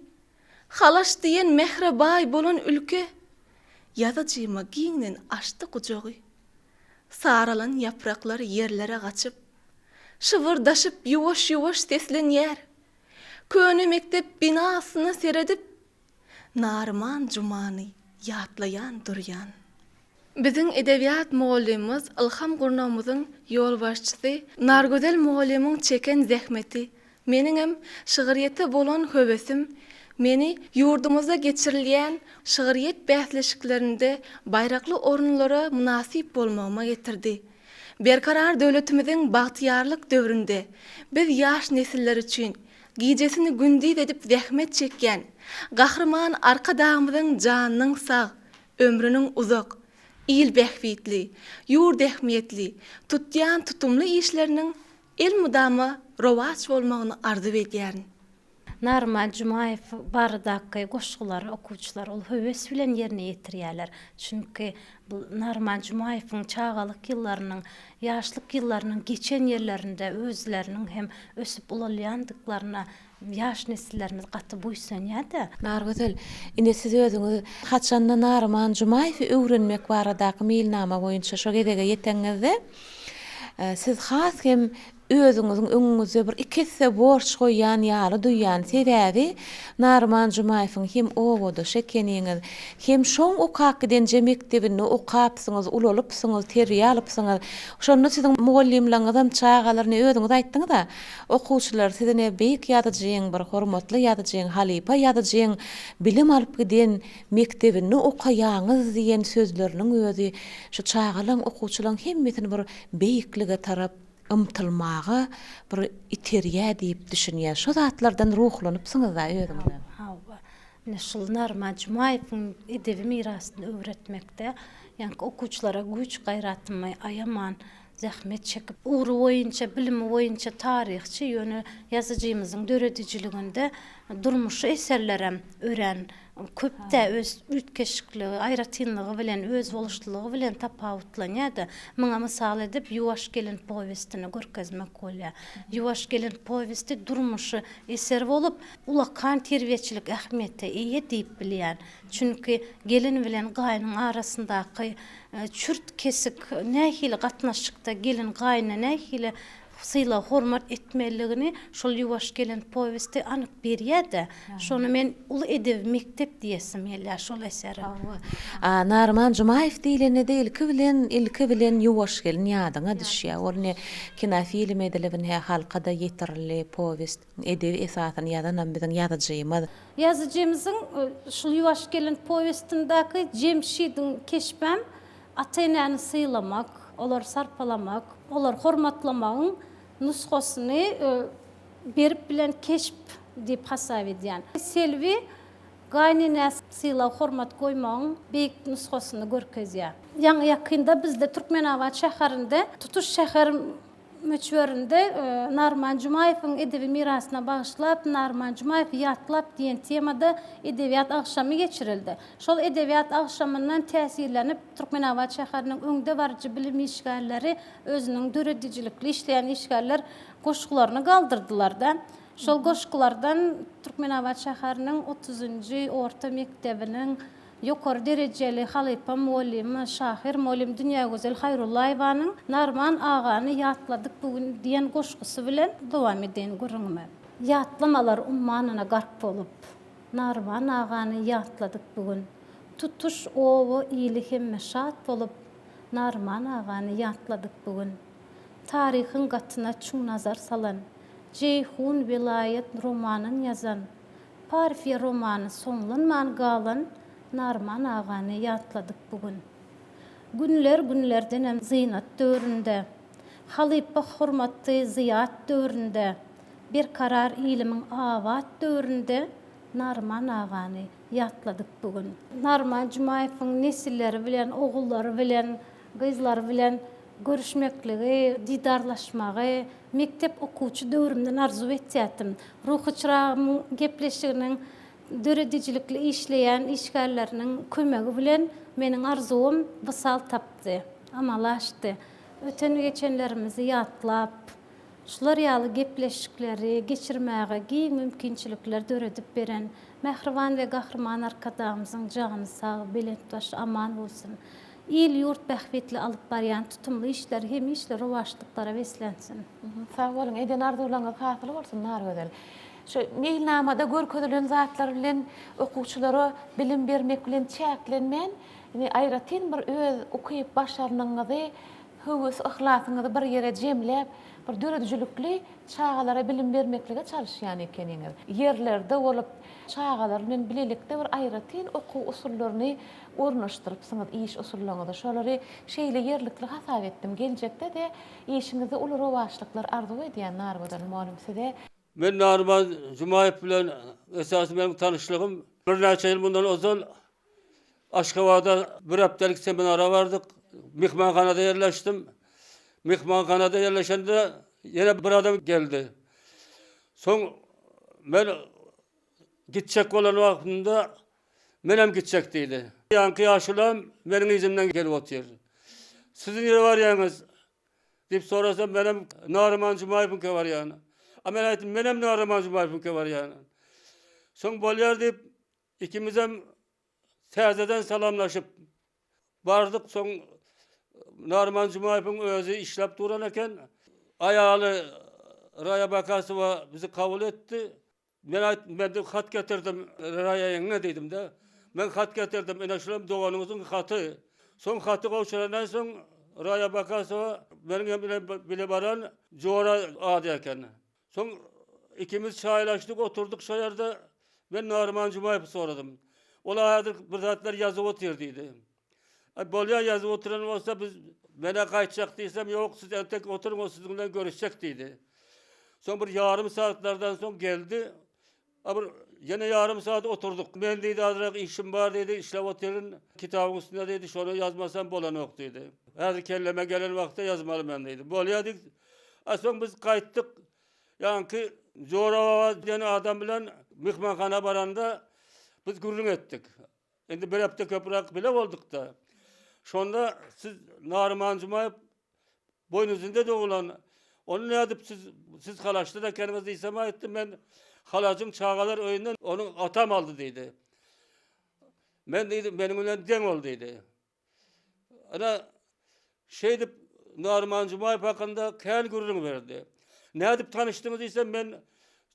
Halaç diýen mähre baý bolan ülke ýazyjyma giňden açdy gujagy. Saralan ýapraklar ýerlere gaçyp, şybyrdaşyp ýuwaş-ýuwaş seslenýär. Köne mekdep binasyna seredip, Naryman Jumany ýatlaýan durýan. Biziň edebiýat mugallymymyz Ylham gurnagymyzyň ýolbaşçysy Nargözel mugallymyň çeken zähmeti, meniňem şygyrýete bolan höwesim meni ýurdumyzda geçirilýän şygyrýet bäsleşiklerinde baýrakly orunlara mynasyp bolmagyma getirdi. Berkarar döwletimiziň bagtyýarlyk döwründe biz ýaş nesiller üçin gijesini gündiz edip zähmet çekýän Gahryman Arkadagymyzyň janynyň sag, Ömrüniň uzak, il bähbitli, ýurt ähmiýetli, tutýan tutumly işleriniň elmydama rowaç bolmagyny arzuw edýärin. Naryman Jumaýew baradaky goşgulary okuwçylar uly höwes bilen ýerine ýetirýärler. Çünki bu Naryman Jumaýewiň çagalyk ýyllarynyň, ýaşlyk ýyllarynyň geçen ýerlerinde özleriniň hem ösüp ulalýandyklaryna Ýaş nesillerimiz gaty buýsanýar-da. Nargözel, ine siz özüňiz haçanda Naryman Jumaýewi öwrenmek baradaky meýilnama boýunça şo gezege ýeteňizde, siz has hem özüňiziň öňüňizde bir iki esse borç goýýan ýaly duýýan. Sebäbi Naryman Jumaýewiň hem obadaşy ekeniňiz, hem şoň okap gidenje mekdebinde okapsyňyz, ulalypsyňyz, terbiýe alypsyňyz. Şonda siziň mugallymlaryňyzam çagalaryny özüňiz aýtdyňyz-a, Okuwçylar, siz ine beýik ýazyjyň, bir hormatly ýazyjyň, halypa ýazyjyň bilim alyp giden mekdebinde okaýaňyz diýen sözleriniň özi şu çagalaň, okuwçylaň hemmesini bir beýiklige tarap ymtylmaga bir iterýär diýip düşünýän. Şo zatlardan ruhlanypsyňyz-da özüňizem. Hawa. Ine şul Narman Jumaýewiň edebi mirasyny öwretmekde, ýaňky okuwçylara güýç-gaýratymy aýaman zähmet çekip, ugry boýunça, bilimi boýunça taryhçy, ýöne ýazyjymyzyň döredijiliginde durmuşy eserlerem örän. Köp-dä öz üýtgeşikligi, aýratynlygy bilen, özboluşlylygy bilen tapawutlanýar-da. Muňa mysal edip Ýuwaş gelin powestini görkezmek bolýar. Ýuwaş gelin powesti durmuşy eser bolup, ulakan terbiýeçilik ähmiýete eýe diýip bilýän. Çünki gelin bilen gaýnyň arasyndaky çürt-kesik nähili gatnaşykda gelin gaýnyna nähili sylag-hormat etmelidigini şol Ýuwaş gelin powesti anyk berýär-de. Şony men uly edebi mekdep diýesim gelýär şol esere. Hawa. Naryman Jumaýew diýlende-de ilki bilen, ilki bilen Ýuwaş gelin ýadyňa düşýär. Ol ine kinofilm edilip ine halka-da ýetirildi powest. Edebi esasyny ýazanam biziň ýazyjymyz. Ýazyjymyzyň şul Ýuwaş gelin powestindäki Jemşidiň keşbem ata-enäni sylamak, olary sarpalamak, olary hormatlamagyň nusgasyny berip bilen keşp diýip hasap edýän. Selbi gaýynenä sylag-hormat goýmagyň beýik nusgasyny görkezýär. Ýaňy-ýakynda bizde Türkmenabat şäherinde tutuş şäher möçberinde Naryman Jumaýewiň edebi mirasyna bagyşlap Naryman Jumaýewi ýatlap diýen temada edebiýat agşamy geçirildi. Şol edebiýat agşamyndan täsirlenip Türkmenabat şäheriniň öňde baryjy bilim işgärleri, özüniň döredijilikli işleýän işgärler goşgularyny galdyrdylar-da. Şol goşgulardan Türkmenabat şäheriniň otuzynjy orta mekdebiniň Ýokary derejeli halypa mugallymy, şahyr mugallym Dünýägözel Haýrullaýewanyň Narman agany ýatladyk bu gün diýen goşgusy bilen dowam edeýin gürrüňime. Ýatlamalar ummanyna gark bolup, Narman agany ýatladyk bu gün. Tutuş oba ili hemme şat bolup, Narman agany ýatladyk bu gün. Taryhyň gatyna çuň nazar salan, Jeýhun welaýat romanyn ýazan, Parfiýa romany soňlanman galan Narman agany ýatladyk bu gün. Günler günlerdenem zynat döwründe, Halypa hormatly zyýat döwründe, Berkarar ilimiň abat döwründe Narman agany ýatladyk bu gün. Narman Jumaýewiň nesilleri bilen, ogullary bilen, gyzlary bilen görüşmekligi, didarlaşmagy mekdep okuwçy döwrümden arzuw etýärdim. Ruhy çyragymyň gepleşiginiň döredijilikli işleýän işgärleriniň kömegi bilen meniň arzuwym wysal tapdy, amala aşdy. Öten-geçenlerimizi ýatlap, şular ýaly gepleşikleri geçirmäge giň mümkinçilikler döredip beren mähriban we Gahryman Arkadagymyzyň jany sag, belent başy aman bolsun! Il-ýurt bähbitli alyp barýan tutumly işleri hemişe rowaçlyklara beslensin. Sag boluň, eden arzuwlaryňyz hasyl bolsun Nargözel. Şu meýilnamada görkezilen zatlar bilen okuwçylara bilim bermek bilen çäklenmän, indi aýratyn bir öz ukyp başarnygyňyzy, höwes yhlasyňyzy bir ýere jemläp, bir döredijilikli çagalara bilim bermeklige çalyşýan ekeniňiz. Ýerlerde bolup, çagalar bilen bilelikde bir aýratyn okuw usullaryny ornaşdyrypsyňyz iş usullaryňyzy. Şolary şeýle ýerlikli hasap etdim. Geljekde-de işiňizde uly rowaçlyklar arzuw edýän Nargözel mugallym size. Men Naryman Jumaýew bilen esasy meniň tanyşlygym birnäçe ýyl mundan ozal Aşgabada bir hepdelik seminara bardyk. Myhmanhanada ýerleşdim. Myhmanhanada ýerleşende ýene bir adam geldi. Soň men gitjek bolan wagtymda Menem gitjek diýdi. Ýaňky ýaşulam meniň yzymdan gelip otyr. Siz nirä barýaňyz? diýip sorasam, menem Naryman Jumaýewiňkä barýan. A men aýtdym, menem Naryman Jumaýewiňkä barýan. Soň bolýar diýip, ikimizem täzeden salamlaşyp bardyk. Soň Naryman Jumaýewiň özi işläp duran eken. Aýaly Raýa Bakasowa bizi kabul etdi. Men aýtdym, men diýip hat getirdim Raýa ýeňňe diýdim-de. Men hat getirdim, ine şulam doganyňyzyň haty. Soň haty gowşurandan soň Raýa Bakasowa meniň hem bilen bile baran jora ady eken. Soň ikimiz çaýlaşdyk, oturdyk şo ýerde. Men Naryman Jumaýewi soradym. Ol häzir bir zatlar ýazyp otyr diýdi. Aý bolýa ýazyp oturan bolsa biz menä gaýtjak diýsem ýok siz entek oturyň o siziň bilen görüşjek diýdi. Soň bir ýarym saatlardan soň geldi. A bir ýene ýarym saat oturdyk. Men diýdi azrak işim bar diýdi işläp otyryn kitabyň üstünde diýdi şony ýazmasam bolanok diýdi. Häzir kelleme gelen wagtda ýazmaly men diýdi. Bolýa diýdik. A soň biz gaýtdyk. Ýaňky Jora baba diýen adam bilen myhmanhana baranda. Biz gürrüň etdik. Indi bir hepde köpräk bile bolduk-da. Şonda siz Naryman Jumaýew Boýnuzynda doglan, ony nädip siz, siz Halaçdan ekeniňiz diýsem aýtdy, men Halajyň çagalar öýünden onuň atam aldy diýdi. Men diýdi, meniň bilen deň ol diýdi. Ana, şeýdip Naryman Jumaýew hakynda kän gürrüň berdi. Nädip tanyşdyňyz diýsem, men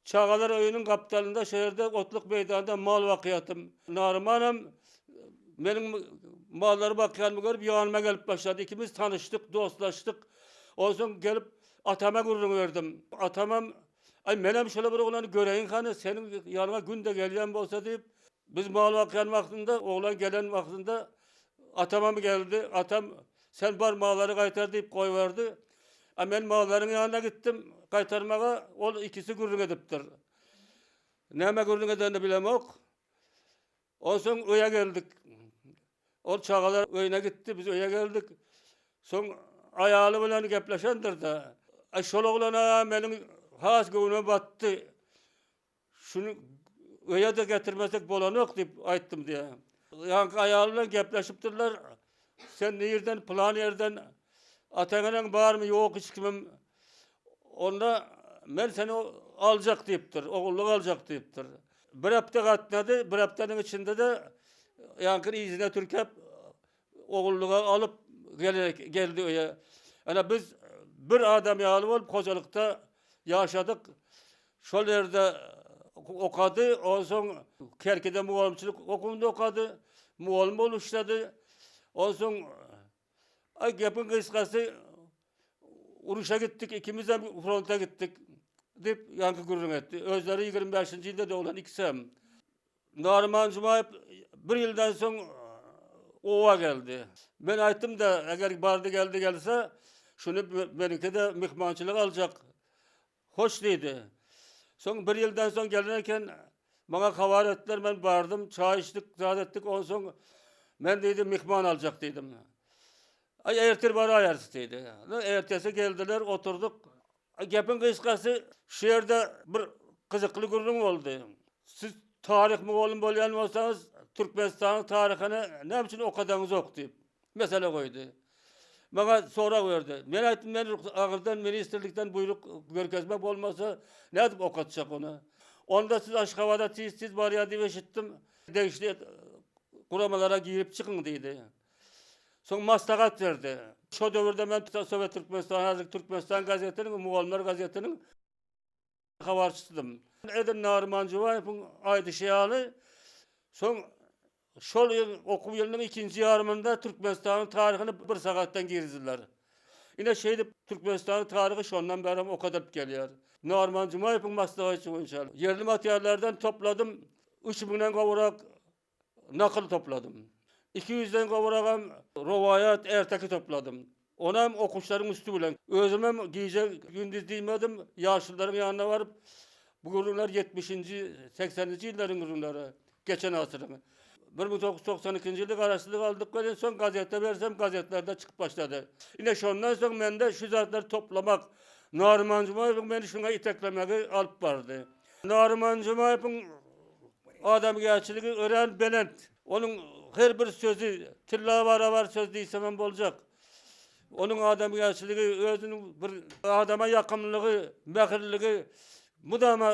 Çagalar öýüniň gapdalynda şo ýerde otluk meýdanda mal bakýartym. Narymanam meniň mallary bakýanymy görüp ýanyma gelip başlady. Ikimiz tanyşdyk, dostlaşdyk. Onsoň gelip atama gürrüň berdim. Atamam, Aý, menem şola bir oglany göreýin hany, seniň ýanyňa günde gelýän bolsa diýip, biz mal bakýan wagtynda, oglan gelen wagtynda atamam geldi. Atam, Sen bar mallary gaýtar diýip goýberdi. A men mallaryň ýanyna gitdim gaýtarmaga, ol ikisi gürrüň edipdir. Näme gürrüň edenini bilemok. Onsoň öýe geldik. Ol çagalar öýüne gitdi, biz öýe geldik. Soň aýaly bilen gepleşendir-de. Aý şol oglan-a meniň has göwnüme batdy. Şuny öýe-de getirmesek bolanok diýip aýtdym diýýär. Ýaňky aýaly bilen gepleşipdirler. Sen nirden, pylan ýerden, ataň-eneň barmy, ýok hiç kimim. Onda men seni aljak diýipdir, ogullyk aljak diýipdir. Bir hepde gatnady, bir hepdeniň içinde-de ýaňkyny yzyna tirkäp Ogullyga alyp geldi öýe. Ene biz bir adam ýaly bolup hojalykda ýaşadyk. Şol ýerde okady, onsoň Kerkide mugallymçylyk okuwynda okady, mugallym bolup işledi. Onsoň aý gepiň gysgasy uruşa gitdik, ikimizem fronta gitdik diýip ýaňky gürrüň etdi. Özleri 25-nji ýylda doglan ikisem. Naryman Jumaýew bir ýyldan soň oba geldi. Men aýtdym-da, eger bardy-geldi gelse, şuny meniňki-de myhmançylyga aljak. Hoş diýdi. Soň bir ýyldan soň gelen eken, maňa habar etdiler, men bardym, çaý içdik, zat etdik, onsoň men diýdi, myhman aljak diýdim. Aý, ertir baraýarys diýdi. Ertesi geldiler, oturdyk. Gepiň gysgasy, şu ýerde bir gyzykly gürrüň boldy. Siz taryh mugallym bolýan bolsaňyz, Türkmenistanyň taryhyny näme üçin okadaňyzok diýip, mesele goýdy. Maňa sorag berdi. Men aýtdym, men agyrdan ministrlikden buýruk görkezme bolmasa, nädip okatjak ony? Onda siz Aşgabada tiz-tiz barýar diýip eşitdim. Degişli guramalara girip çykyň diýdi. Soň maslahat berdi. Şo döwürde men Sowet Türkmenistany, häzirki Türkmenistan gazetiniň, Mugallymlar gazetiniň habarçysydym. Edil Naryman Juwaýewiň aýdyşy ýaly, soň şol ýyl okuw ýylynyň ikinji ýarymynda Türkmenistanyň taryhyny bir sagatdan girizdiler. Ine şeýdip Türkmenistanyň taryhy şondan bärem okadylyp gelýär. Naryman Jumaýewiň maslahaty boýunça ýerli materiallardan topladym, üç müňden gowrak Nakyl topladym. Iki ýüzden gowragam rowaýat, erteki topladym. Onam okuwçylaryň üsti bilen. Özümem gije, gündiz diýmedim, ýaşulularyň ýanyna baryp, bu gürrüňler ýetmişinji, segseninji ýyllaryň gürrüňleri, geçen asyryň. 1992-nji ýylda garaşsyzlyk aldyk welin, soň gazete bersem, gazetlerde çykyp başlady. Ine, şondan soň mende şu zatlary toplamak, Naryman Jumaýewiň meni şuňa iteklemegi alyp bardy. Naryman Jumaýewiň Adamgärçiligi örän belent. Onuň her bir sözi tylla barabar söz diýsemem boljak. Onuň adamgärçiligi, özüniň bir adama ýakymlylygy, mähirliligi mydama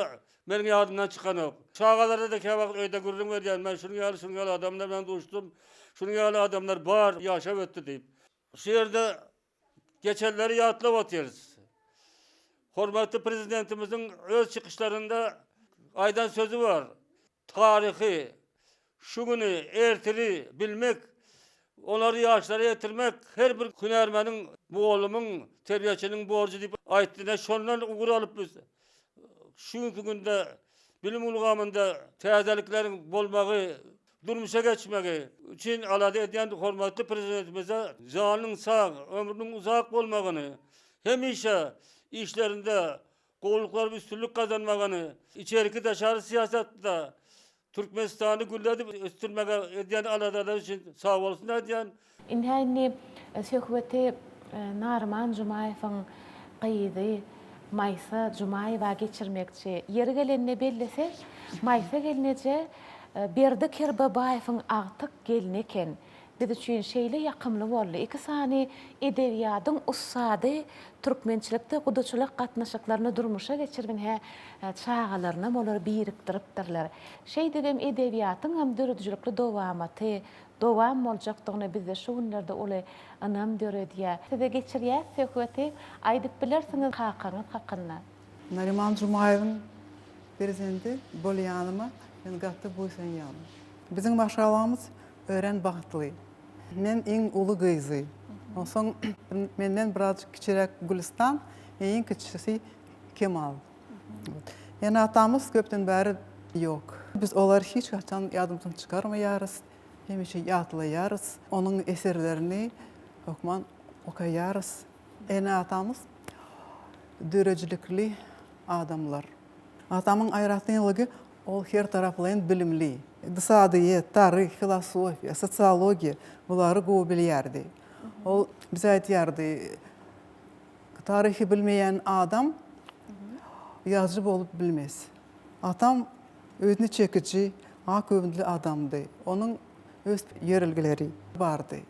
meniň ýadymdan çykanok. Çagalara-da käwagt öýde gürrüň berýän, men şunuň ýaly, şunuň ýaly adamlar bilen duşdum, şunuň ýaly adamlar bar, ýaşap ötdi diýip. Şu ýerde Geçenleri ýatlap otyrys. Hormatly Prezidentimiziň öz çykyşlarynda aýdan sözi bar. Taryhy, şu güni, ertiri bilmek, olary ýaşlara ýetirmek her bir hünärmeniň, mugallymyň, terbiýeçiniň borjy diýip aýtdy. Ine, şondan ugur alyp biz şu günki günde bilim ulgamynda täzelikleriň bolmagy, durmuşa geçmegi üçin alada edýän hormatly Prezidentimize janynyň sag, ömrüniň uzak bolmagyny, hemişe işlerinde gowulyklar üstünlik gazanmagyny, içerki daşary syýasatda Türkmenistany gülledip ösdürmege edýän aladalary üçin sagbolsun aýdýan. Ynha indi söhbeti Naryman Jumaýewiň gyzy Maýsa Jumaýewa geçirmekçi. Ýeri gelende bellesek, Maýsa gelneje. Berdi Kerbabaýewiň agtyk gelni eken. Biz üçin şeýle ýakymly boldy. Iki sany edebiýadyň ussady türkmençilikde gudaçylyk gatnaşyklaryny durmuşa geçirgin-hä çagalarynam olary birikdiripdirler. Şeýdibem edebiýatyňam döredijilikli dowamaty dowam boljakdygyna bizde şu günlerde uly ynam döredýär. Size geçirýäs söhbeti. Aýdyp bilersiňiz kakaňyz hakynda. Nariman Jumaýewiň perzendi bolýanyma men gaty buýsanýan. Biziň maşgalamyz örän bagtly. Men iň uly gyzy. Onsoň menden birazjyk kiçiräk Gülüstan, iň kiçisi Kemal. Ene-atamyz köpden bäri ýok. Biz olary hiç haçan ýadymyzdan çykarmaýarys, hemişe ýatlaýarys. Onuň eserlerini hökman okaýarys. Ene-atamyz döredijilikli adamlar. Atamyň aýratynlygy ol her taraplaýyn bilimli. Ykdysadyýet, taryh, filosofiýa, sosiologiýa bulary gowy bilýärdi. Ol bize aýdýardy, Taryhy bilmeýän adam ýazyjy bolup bilmez. Atam özüne çekiji, ak göwünli adamdy. Onuň öz ýörelgeleri bardy.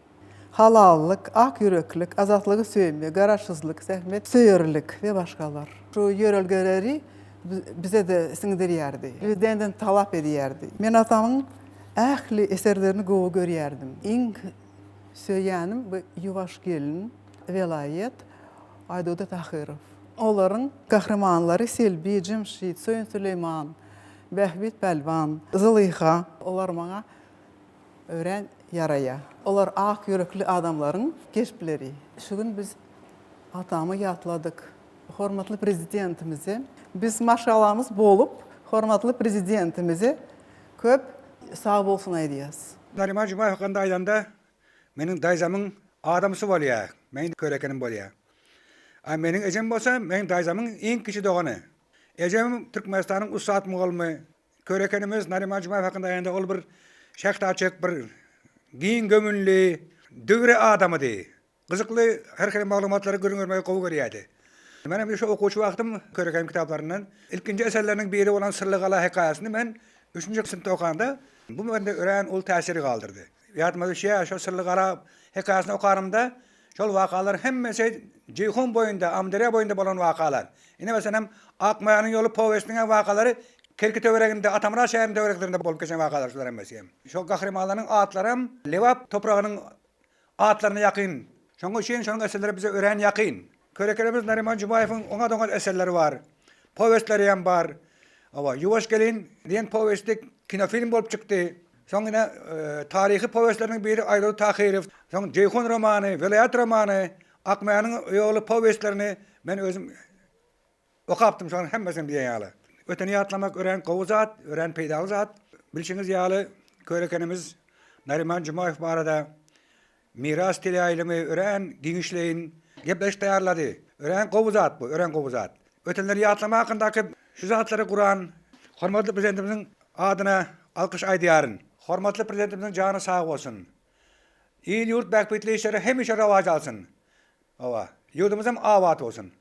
Halallyk, ak ýüreklik, azatlygy söýmek, garaşsyzlyk, zähmet söýerlik we başgalar. Şu ýörelgeleri bize-de siňdirýärdi. Bizden-de talap edýärdi. Men atamyň ähli eserlerini gowy görýärdim. Iň söýýänim bu Ýuwaş gelin, Welaýat, Aýdogdy Tahyrow. Olaryň gahrymanlary Selbi, Jemşit, Söýün Süleýman, Bähbit pälwan, Zylyha. Olar maňa örän ýaraýar. Olar ak ýürekli adamlaryň keşpleri. Şu gün biz atamy ýatladyk. Hormatly Prezidentimize, biz maşgalamyz bolup, hormatly Prezidentimize köp sag bolsun aýdýas. Nariman Jumaýew hakynda aýdanda, meniň daýzamyň adamsy bolýar, meniň körekenim bolýar. A meniň ejem bolsa, meniň daýzamyň iň kiçi dogany. Ejem Türkmenistanyň ussat mugallymy, Körekenimiz Nariman Jumaýew hakynda aýanda ol bir şähdaçyk, bir giň göwünli, döwre adamydy. Gyzykly her hili maglumatlary gürrüň bermegi gowy görýärdi. Menem şu okuwçy wagtym Körekeniň kitaplaryndan ilkinji eserleriniň biri bolan Syrly gala hekaýasyny men üçünji synpda okanda bu mende örän uly täsir galdyrdy. Ýadyma düşýär, şol Syrly gala hekaýasyny okanymda Şol wakalaryň hemmesi Jeýhun boýunda, Amyderýa boýunda bolan wakalar. Ine, meselem, Akmaýanyň ýoly powestiniň hem wakalary Kerki töwereginde, Atamyrat şäheriniň töwereklerinde bolup geçen wakalar şular hemmesi hem. Şol gahrymanlaryň atlaram Lebap topragynyň atlaryna ýakyn. Şonuň üçin şonuň eserleri bize örän ýakyn. Körekelerimiz Nariman Jumaýewiň oňat-oňat eserleri bar. Powestleri hem bar. Hawa, Ýuwaş gelin diýen powesti kinofilm bolup çykdy. Soň ine taryhy powestleriniň biri Aýdogdy Tahyrow, soň Jeýhun romany, Welaýat romany, Akmaýanyň ýoly powestlerini men özüm okapdym şolaryň hemmesini diýen ýaly. Öteni ýatlamak örän gowy zat, örän peýdaly zat. Bilşiňiz ýaly, körekenimiz Naryman Jumaýew barada Miras teleýaýlymy örän giňişleýin gepleşik taýýarlady. Örän gowy zat bu, örän gowy zat. Ötenleri ýatlama hakyndaky şu zatlary guran hormatly Prezidentimiziň adyna alkyş aýdýaryn. Hormatly Prezidentimiziň jany sag bolsun. Il-ýurt bähbitli işleri hemişe rowaç alsyn. Hawa, ýurdumyzam abat bolsun.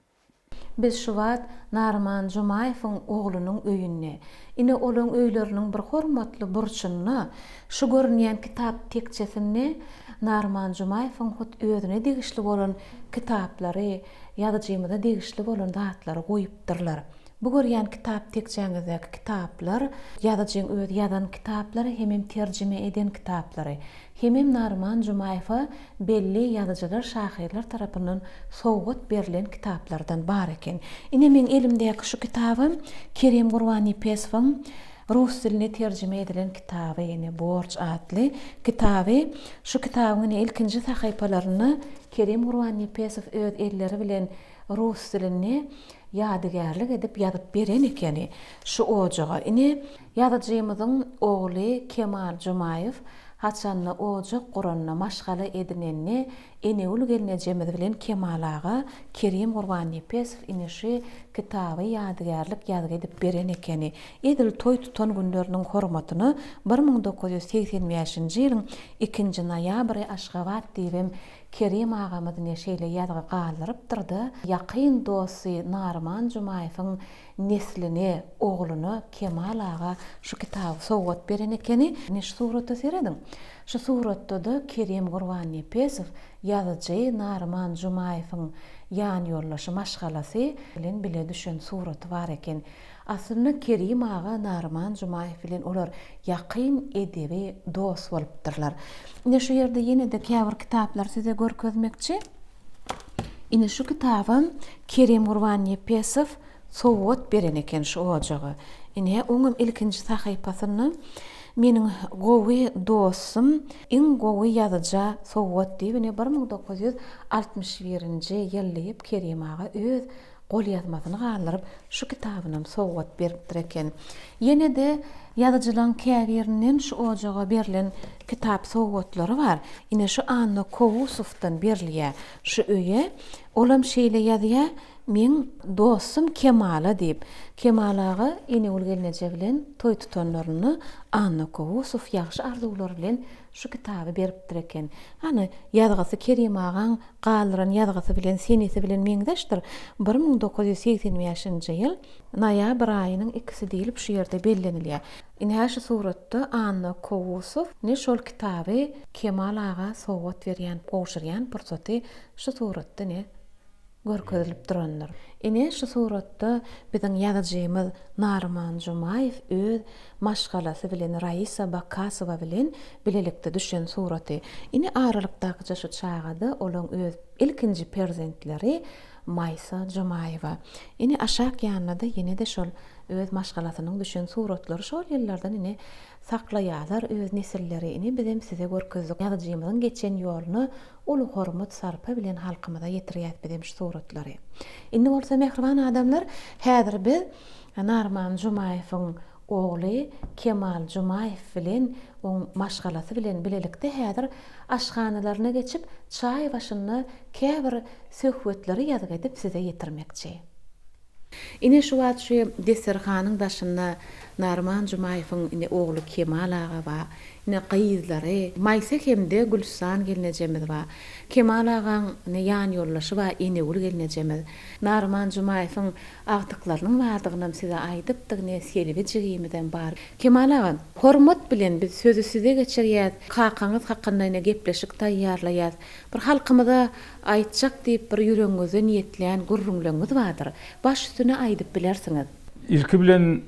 Biz şu wagt Naryman Jumaýewiň oglunyň öýünde. Ine, olaň öýleriniň bir hormatly burçunda, şu görünýän kitap tekjesinde Naryman Jumaýewiň hut özüne degişli bolan kitaplary, ýazyjymyza degişli bolan zatlary goýupdyrlar. Bu görýän kitap tekjäňizdäki kitaplar ýazyjyň öz ýazan kitaplary hemem terjime eden kitaplary. Hemem Naryman Jumaýewe belli ýazyjylar, şahyrlar tarapyndan sowgat berlen kitaplardan bar eken. Ine meň elimdäki şu kitabam Kerim Gurbannepesowyň rus diline terjime edilen kitaby, ine Borç atly kitaby. Şu kitabyň ine ilkinji sahypalarynda Kerim Gurbannepesow öz elleri bilen rus dilinde ýadygärlik edip ýazyp beren ekeni şu ojaga. Ine, ýazyjymyzyň ogly Kemal Jumaýew haçanda ojak guranda, maşgala edinende Enegül gelnejemiz bilen Kemal aga Kerim Gurbannepesow ine şu kitaby ýadygärlik ýazgy edip beren ekeni. Edil toý tutan günleriniň hormatyna 1985-nji ýylyň ikinji noýabry Aşgabat diýibem. Kerim agamyz ine şeýle ýazgy galdyrypdyr-da, ýakyn dosty Naryman Jumaýewiň nesline, ogluna Kemal aga şu kitaby sowgat beren ekeni. Ine şu surata serediň. Şu suratda-da Kerim Gurbannepesow ýazyjy Naryman Jumaýewiň ýanýoldaşy, maşgalasy bilen bile düşen suraty bar eken. Aslynda Kerim aga Naryman Jumaýew bilen olar ýakyn edebi dost bolupdyrlar. Ine şu ýerde ýene-de käbir kitaplary size görkezmekçi. Ine şu kitabam Kerim Gurbannepesow sowgat beren eken şu ojaga. Ine oňam ilkinji sahypasynda Meniň gowy dostum, iň gowy ýazyja sowgat diýip ine 1961-nji ýyl diýip Kerim aga öz golýazmasyny galdyryp şu kitabynam sowgat beripdir eken. Ýene-de ýazyjylaň käbirinden şu ojaga berlen kitap sowgatlary bar. Ine şu Anna Kowusowdan berilýär şu öýe. Olam şeýle ýazýar, Meň dostum Kemala diýip. Kemal aga Enegül gelneje bilen toý tutanlarynda Anna Kowusow ýagşy arzuwlar bilen şu kitaby beripdir eken. Hany, ýazgysy Kerim agaň galdyran ýazgysy bilen senesi bilen meňzeşdir. 1985-nji ýyl noýabr aýynyň ikisi diýlip şu ýerde bellenilýär. Ine şu suratda Anna Kowusow ne şol kitaby Kemal aga sowgat berýän, gowşurýan pursaty şu suratda ne görkezilip durandyr. Ine, şu suratda biziň ýazyjymyz Naryman Jumaýew öz maşgalasy bilen Raisa Bakasowa bilen bilelikde düşen suraty. Ine, aralykdakyja şu çaga-da olaň öz ilkinji perzentleri Maýsa Jumaýewa. Ine, aşak ýanynda-da ýene-de şol öz maşgalasynyň düşen suratlary şol ýyllardan ine saklaýarlar öz nesilleri. Ine, bizem size görkezdik. Ýazyjymyzyň geçen ýoluna Uly hormat sarpa bilen halkymyza ýetirýäs bizem şu suratlary. Indi bolsa mähriban adamlar häzir biz Narman Jumaýewiň ogly Kemal Jumaýew bilen oň maşgalasy bilen bilelikde häzir aşhanalaryna geçip çaý başynda käbir söhbetleri ýazgy edip size ýetirmekçi. Ine şu wagt şu desterhanyň daşynda Naryman Jumaýewiň ine ogly Kemal aga bar, ine gyzlary Maýsa hem-de Gülüstan gelnejemiz bar. Kemal agaň ine ýanýoldaşy bar Enegül gelnejemiz. Naryman Jumaýewiň agtyklarynyň bardygynam size aýdypdyk, ine Selbi jigimizem bar. Kemal aga, hormat bilen biz sözi size geçirýäs, kakaňyz hakynda ine gepleşik taýýarlaýas. Bir halkymyza Aýtjak diýip bir ýüregiňizde niýetlän gürrüňleňiz bardyr. Baş üstüne aýdyp bilersiňiz. Ilki bilen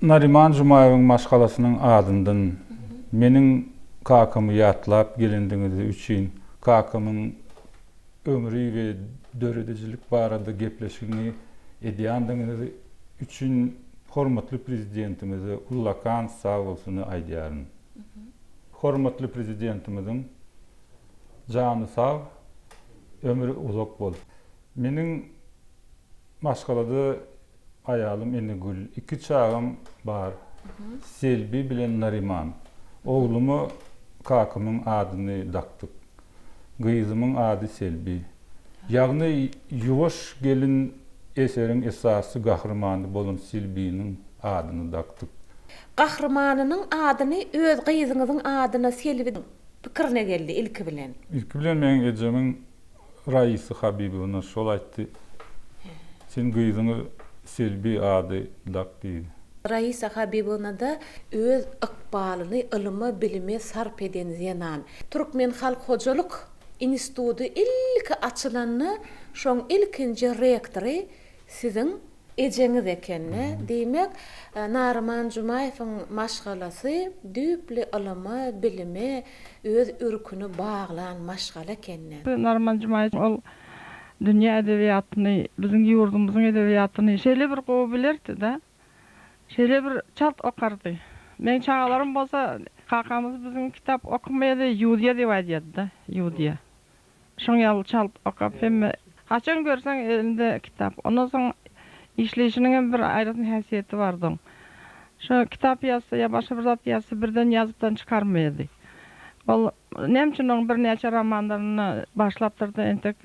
Naryman Jumaýewiň maşgalasynyň adyndan meniň kakamy ýatlap gelendigiňiz üçin, kakamyň ömri we döredijilik barada gepleşigini edýändigiňiz üçin hormatly Prezidentimize ullakan sagbolsuny aýdýaryn. Hormatly Prezidentimiziň Jany sag, ömri uzak bolsun. Meniň maşgalada aýalym Enegül, iki çagam bar, Selbi bilen Naryman. Ogluma kakamyň adyny dakdyk. Gyzymyň ady Selbi. Ýagny Ýuwaş gelin eseriň esasy gahrymany bolan Selbiniň adyny dakdyk. Gahrymanynyň adyny öz gyzyňyzyň adyna Selbi pikirine geldi ilki bilen. Ilki bilen meň ejemiň Raisa Habibowna şol aýtdy. Sen gyzyňy Selbi ady dak diýdi. Raisa Habibownada öz ykbalyny ylyma bilime sarp eden zenan. Türkmen halk hojalyk inistudy ilki açylanda şoň ilkinji rektory siziň Ejeňiz eken-dä. Diýmek, Naryman Jumaýewiň maşgalasy düýpli ylyma, bilime öz ürküni baglan maşgala eken-dä. Naryman Jumaýew ol dünýä edebiýatyny, biziň ýurdumyzyň edebiýatyny şeýle bir gowy bilerdi-de, şeýle bir çalt okardy. Meň çagalarym bolsa, kakamyz biziň kitap okamaýady, ýuwdýa diýip aýdýardy-da, ýuwdýa. Şoň ýaly çalt okap hemme haçan görseň elinde kitap. Ondan soň işleýşiniňem bir aýratyn häsiýeti bardy oň. Şo kitap ýazsa ýa başga bir zat ýazsa birden ýazypdan çykarmaýardy. Ol näme üçin oň birnäçe romanlaryny başlapdyr-da entek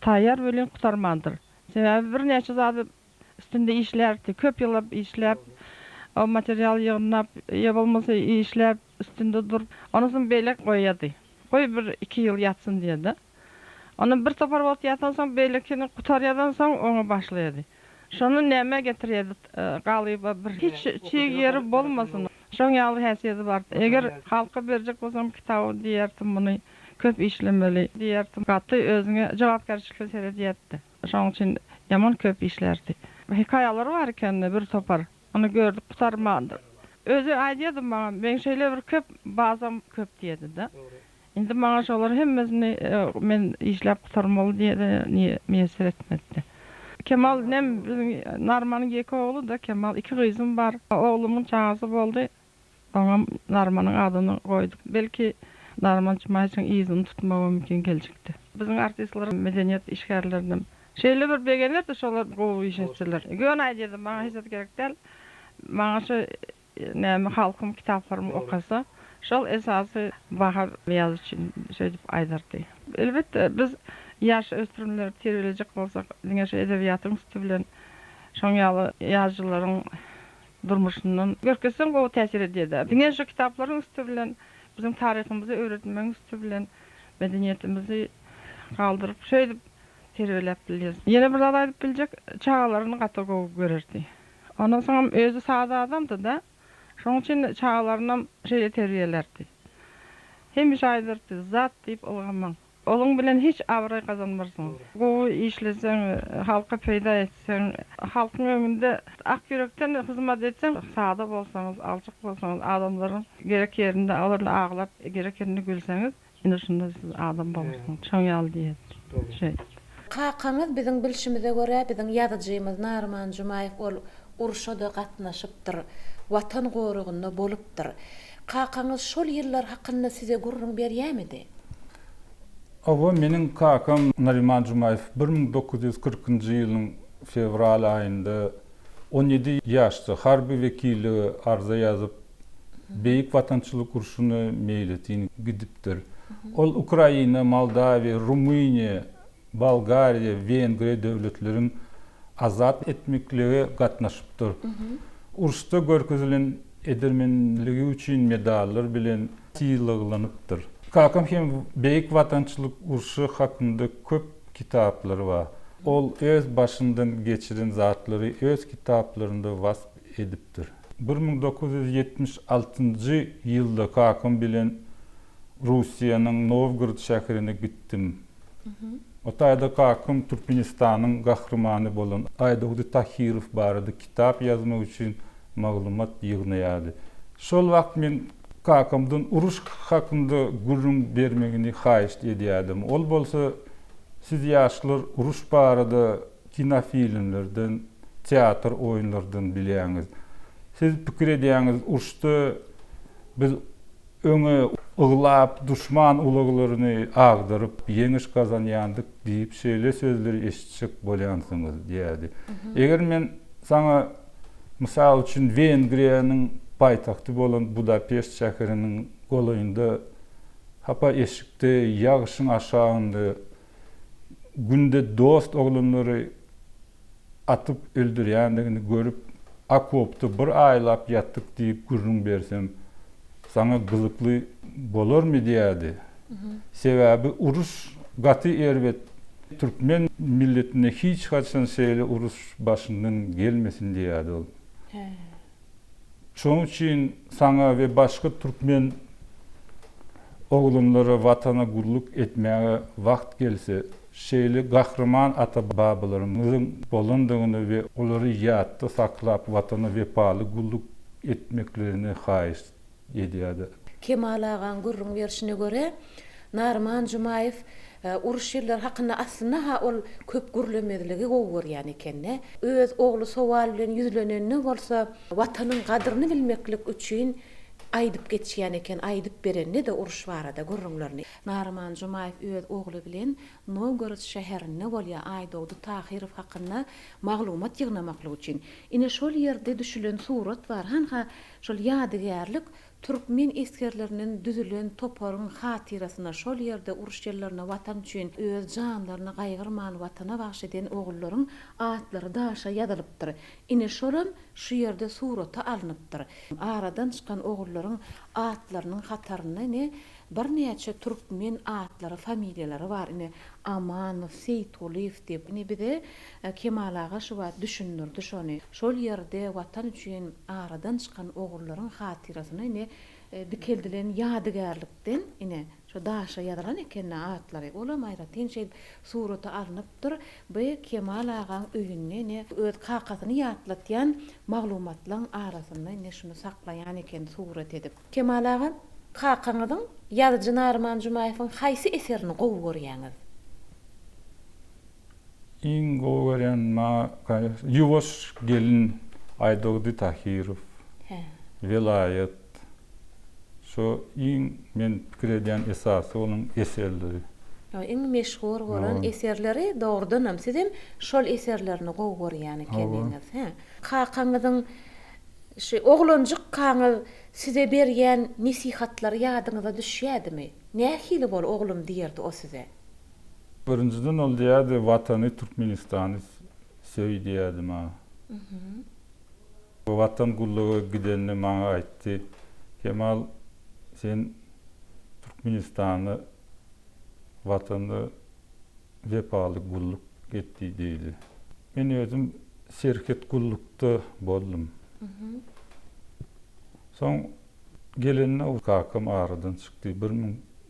taýýar welin gutarmandyr. Sebäbi birnäçe zady üstünde işlärdi. Köp ýyllap işläp, o material ýygnap ýa bolmasa işläp üstünde durup, ondan soň beýlek goýýardy. Goý bir iki ýyl ýatsyn diýýär-de. Ondan bir topar wagt ýatansoň, beýlekini gutarýadan soň oňa başlaýardy. Şonda nämä getirýärdi galyba bir hiç çig ýeri bolmasyn. Şoň ýaly häsiýeti bardy. Eger halka berjek bolsaň kitaby diýerdim muny köp işlemeli diýerdim. Gaty özüňe jogapkärçilikli seredýärdi. Şoň üçin ýaman köp işlärdi. Hekaýalary bar ekeni bir topar. Ony gördük gutarmandyr. Özi aýdýardy maňa meň şeýle bir köp bazam köp diýerdi-de. Indi maňa şolary hemmesini men işläp gutarmaly diýede miýesser etmedi. Kemal inem biziň Narmanyň ýeke ogly-da Kemal. Iki gyzym bar. Oglumyň çagasy boldy. Oňam Narmanyň adyny goýduk. Belki Narman Jumaýewiçiň yzyny tutmagam mümkin geljekde. Biziň artistlerem, medeniýet işgärlerinem şeýle bir begenerdi şolar gowy iş etseler. Göni aýdýardy, maňa hiç zat gerek däl. Maňa şu Näme halkym kitaplarymy okasa, şol esasy baha ýazy üçin şeýdip aýdardy. Elbetde, biz ýaş ösdürimleri terbiýelejek bolsak, diňe şu edebiýatyň üsti bilen şoň ýaly ýazyjylaryň durmuşyndan görkezseň gowy täsir edýär-dä. Diňe şu kitaplaryň üsti bilen, biziň taryhymyzy öwretmegiň üsti bilen medeniýetimizi galdyryp, şeýdip terbiýeläp bilýäris. Ýene bir zat aýdyp biljek, çagalaryny gaty gowy görerdi. Ondan soňam özi sada adamdy-da, şonuň üçin çagalarynam şeýle terbiýelärdi. Hemişe aýdardy, Zat diýip ylgamaň. Onuň bilen hiç abraý gazanmarsyňyz. Gowy işleseň, halka peýda etseň, halkyň öňünde ak ýürekden hyzmat etseň, sada bolsaňyz, alçak bolsaňyz, adamlaryň gerek ýerinde olar bilen aglap, gerek ýerinde gülseňiz, Ine şunda siz adam bolarsyňyz. Şoň ýaly diýerdi. Şeýdip. Kakaňyz biziň bilşimize görä biziň ýazyjymyz Naryman Jumaýew ol urşa-da gatnaşypdyr, Watan goragynda bolupdyr. Kakaňyz şol ýyllar hakynda size gürrüň berýämidi? Hawa, meniň kakam Naryman Jumaýew 1940-njy ýylyň fewral aýynda 17 ýaşda harby wekillige arza ýazyp, Beýik Watançylyk urşuna meýletin gidipdir. Ol Ukraina, Moldawiýa, Rumyniýa, Bolgariýa, Wengriýa döwletleriň azat etmeklige gatnaşypdyr. Uruşda görkezilen edermenligi üçin medallar bilen sylaglanypdyr. Kakam hem Beýik Watançylyk urşy hakynda köp kitaplary bar. Ol öz başyndan geçiren zatlary öz kitaplarynda wasp edipdir. 1976-njy ýylda kakam bilen Russiýanyň Nowgorod şäherine gitdim. O taýda kakam Türkmenistanyň Gahrymany bolan Aýdogdy Tahyrow barada kitap ýazmak üçin maglumat ýygnaýardy. Şol wagt men kakamdan uruş hakynda gürrüň bermegini haýyşt edýärdim. Ol bolsa, Siz ýaşlar uruş barada kinofilmlerden, teatr oýunlardan bilýäňiz. Siz pikir edýäňiz, uruşda biz öňe yglap, duşman ulaglaryny agdaryp, ýeňiş gazanýandyk diýip şeýle sözleri eşitjek bolýansyňyz diýerdi. Eger men saňa, mysal üçin, Wengriýanyň paýtagty bolan Budapeşt şäheriniň golaýynda hapa eşikde, ýagyşyň aşagynda Günde dost oglanlary atyp öldürýändigini görüp, okopda bir aýlap ýatdyk diýip gürrüň bersem, saňa gyzykly bolarmy diýýärdi. Sebäbi uruş gaty erbet. Türkmen milletine hiç haçan şeýle uruş başyndan gelmesin diýýärdi ol. Şonuň üçin saňa we başga türkmen oglanlara Watana gulluk etmäge wagt gelse, şeýle gahryman ata-babalarymyzyň bolandygyny we olary ýatda saklap Watana wepaly gulluk etmeklerini haýyşt edýärdi. Kemal agaň gürrüň berşine görä, Naryman Jumaýew uruş ýyllary hakynda aslynda-ha ol köp gürlemezligi gowy görýän eken-de. Öz ogly sowal bilen ýüzlenende bolsa, Watanyň gadryny bilmeklik üçin aýdyp geçýän eken, aýdyp berende-de uruş barada gürrüňlerini. Naryman Jumaýew öz ogly bilen Nowgorod şäherinde bolýar, Aýdogdy Tahyrow hakynda maglumat ýygnamaklyk üçin. Ine, şol ýerde düşülen surat bar. Hanha, Şol ýadygärlik türkmen esgerlerinden düzülen toparyň hatyrasyna şol ýerde uruş ýyllarynda Watan üçin öz janlaryny gaýgyrman Watana bagş eden ogullaryň atlary daşa ýazylypdyr. Ine şolam şu ýerde surata alnypdyr. Aradan çykan ogullaryň atlarynyň hatarynda ine birnäçe türkmen atlary, familiýalary bar. Ine Amanow, Seýitgulyýew diýip. Ine bize Kemal aga şu wagt düşündirdi şony. Şol ýerde Watan üçin aradan çykan ogullaryň hatyrasyna ine dikeldilen ýadygärlikden ine şo daşa ýazylan eken-dä atlary. Olam aýratyn şeýdip surata alnypdyr. Bu Kemal agaň öýünde ine öz kakasyny ýatlatýan maglumatlaň arasynda ine şuny saklaýan eken surat edip. Kemal aga, kakaňyzyň ýazyjy Naryman Jumaýewiň haýsy eserini gowy görýäňiz? Iň gowy görýän maňa Ýuwaş gelin Aýdogdy Tahyrow. Hä. Welaýat. Şo iň men pikir edýän esasy onuň eserleri. Iň meşhur bolan eserleri dogrudanam sizem şol eserlerini gowy görýän ekeniňiz. Hä. Kakaňyzyň şu oglanjykkaňyz size berýän nesihatlary ýadyňyza düşýädimi? Nähili bol oglum diýerdi o size? Birinjiden ol diýerdi Watany Türkmenistany söý diýerdi maňa. Watan gulluga gidende maňa aýtdy, Kemal sen Türkmenistana Watana wepaly gulluk et diýdi. Men özüm serhet gullukda boldum. Soň gelende kakam aradan çykdy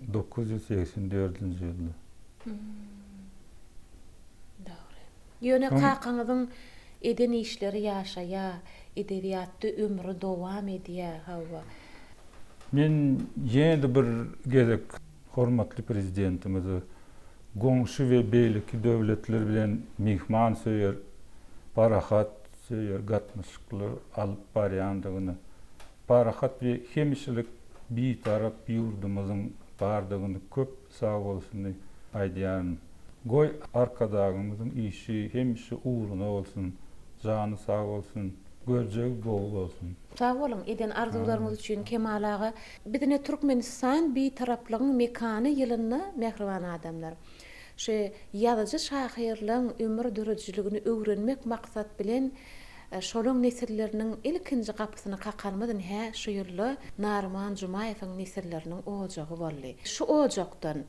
1984-nji ýylda. Dogry. Ýöne kakaňyzyň eden işleri ýaşaýa, edebiýatda ömri dowam edýä, hawa. Men ýene-de bir gezek hormatly Prezidentimize goňşy we beýleki döwletler bilen myhmansöýer, parahatsöýer gatnaşyklar alyp barýandygyny, parahat we hemişelik Bitarap ýurdumyzyň bardygyny köp sagbolsuny aýdýaryn. Goý Arkadagymyzyň işi hemişe ugruna bolsun, jany sag bolsun, görjegi gowy bolsun. Sag boluň eden arzuwlaryňyz üçin Kemal aga. Biz ine Türkmenistan Bitaraplygyň mekany ýylynda mähriban adamlar şu ýazyjy şahyrlaň ömür döredijiligini öwrenmek maksat bilen şolaň nesilleriniň ilkinji gapysyny kakanymyz ine şu ýylda Naryman Jumaýewiň nesilleriniň ojagy boldy. Şu ojakdan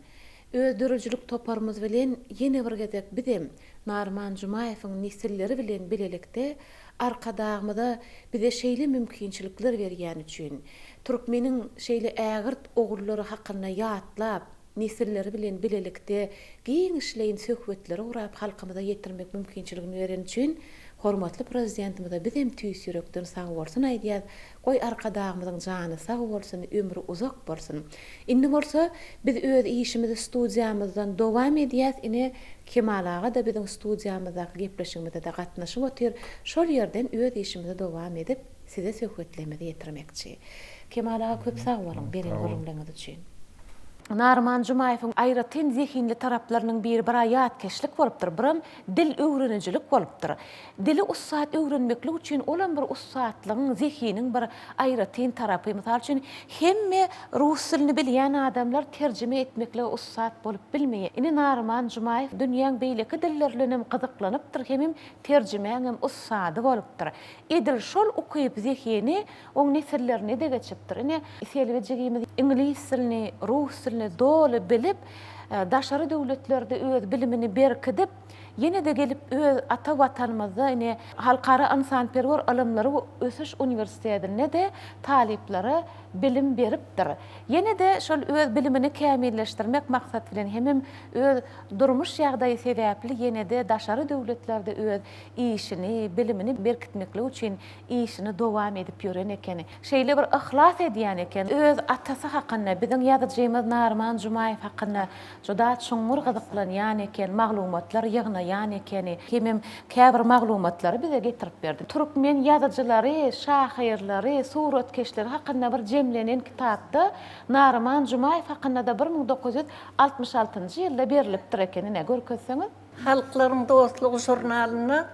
Öz döredijilik toparymyz bilen ýene bir gezek bizem Naryman Jumaýewiň nesilleri bilen bilelikde Arkadagymyza bize şeýle mümkinçilikler berýäni üçin, türkmeniň şeýle ägirt ogullary hakynda ýatlap, nesilleri bilen bilelikde giňişleýin söhbetleri gurap halkymyza ýetirmek mümkinçiligini bereni üçin hormatly Prezidentimize bizem tüýs ýürekden sagbolsun aýdýas. Goý Arkadagymyzyň jany sag bolsun, ömri uzak bolsun. Indi bolsa biz öz işimizi studiýamyzdan dowam edýäs, ine Kemal aga-da biziň studiýamyzdaky gepleşigimize-de gatnaşyp otyr, şol ýerden öz işimizi dowam edip size söhbetlerimizi ýetirmekçi. Kemal aga köp sag boluň beren gürrüňleriňiz üçin. Naryman Jumaýewiň aýratyn zehinli taraplarynyň biri bir-ä ýatkeşlik bolupdyr, biram dil öwrenijilik bolupdyr. Dili ussat öwrenmeklik üçin olam bir ussatlygyň, zehiniň bir aýratyn tarapy. Mysal üçin, hemme rus dilini bilýän adamlar terjime etmeklige ussat bolup bilmeýär. Ine, Naryman Jumaýew dünýäň beýleki dilleri bilenem gyzyklanypdyr hemem terjimäňem ussady bolupdyr. Edil şol ukyp, zehini oň nesillerine-de geçipdir. Ine, Selbi jigimiz iňlis dilini, rus dilini doly bilip, daşary döwletlerde öz bilimini berkidip, ýene-de gelip öz ata Watanymyzda ine, Halkara ynsanperwer ylymlary we ösüş uniwersitetinde-de talyplara bilim beripdir. Ýene-de şol öz bilimini kämilleşdirmek maksat bilen hemem öz durmuş ýagdaýy sebäpli ýene-de daşary döwletlerde öz işini, bilimini berkitmeklik üçin işini dowam edip ýören ekeni. Şeýle bir yhlas edýän eken. Öz atasy hakynda, biziň ýazyjymyz Naryman Jumaýew hakynda juda çuňňur gyzyklanýan eken, maglumatlar ýygnaýan ekeni. Hemem käbir maglumatlary bize getirip berdi. Türkmen ýazyjylary, şahyrlary, suratkeşleri hakynda bir jemlenen kitapda Naryman Jumaýew hakynda-da 1966-njy ýylda berlipdir eken. Ine, görkezseňiz. Halklaryň dostlugy žurnalynda.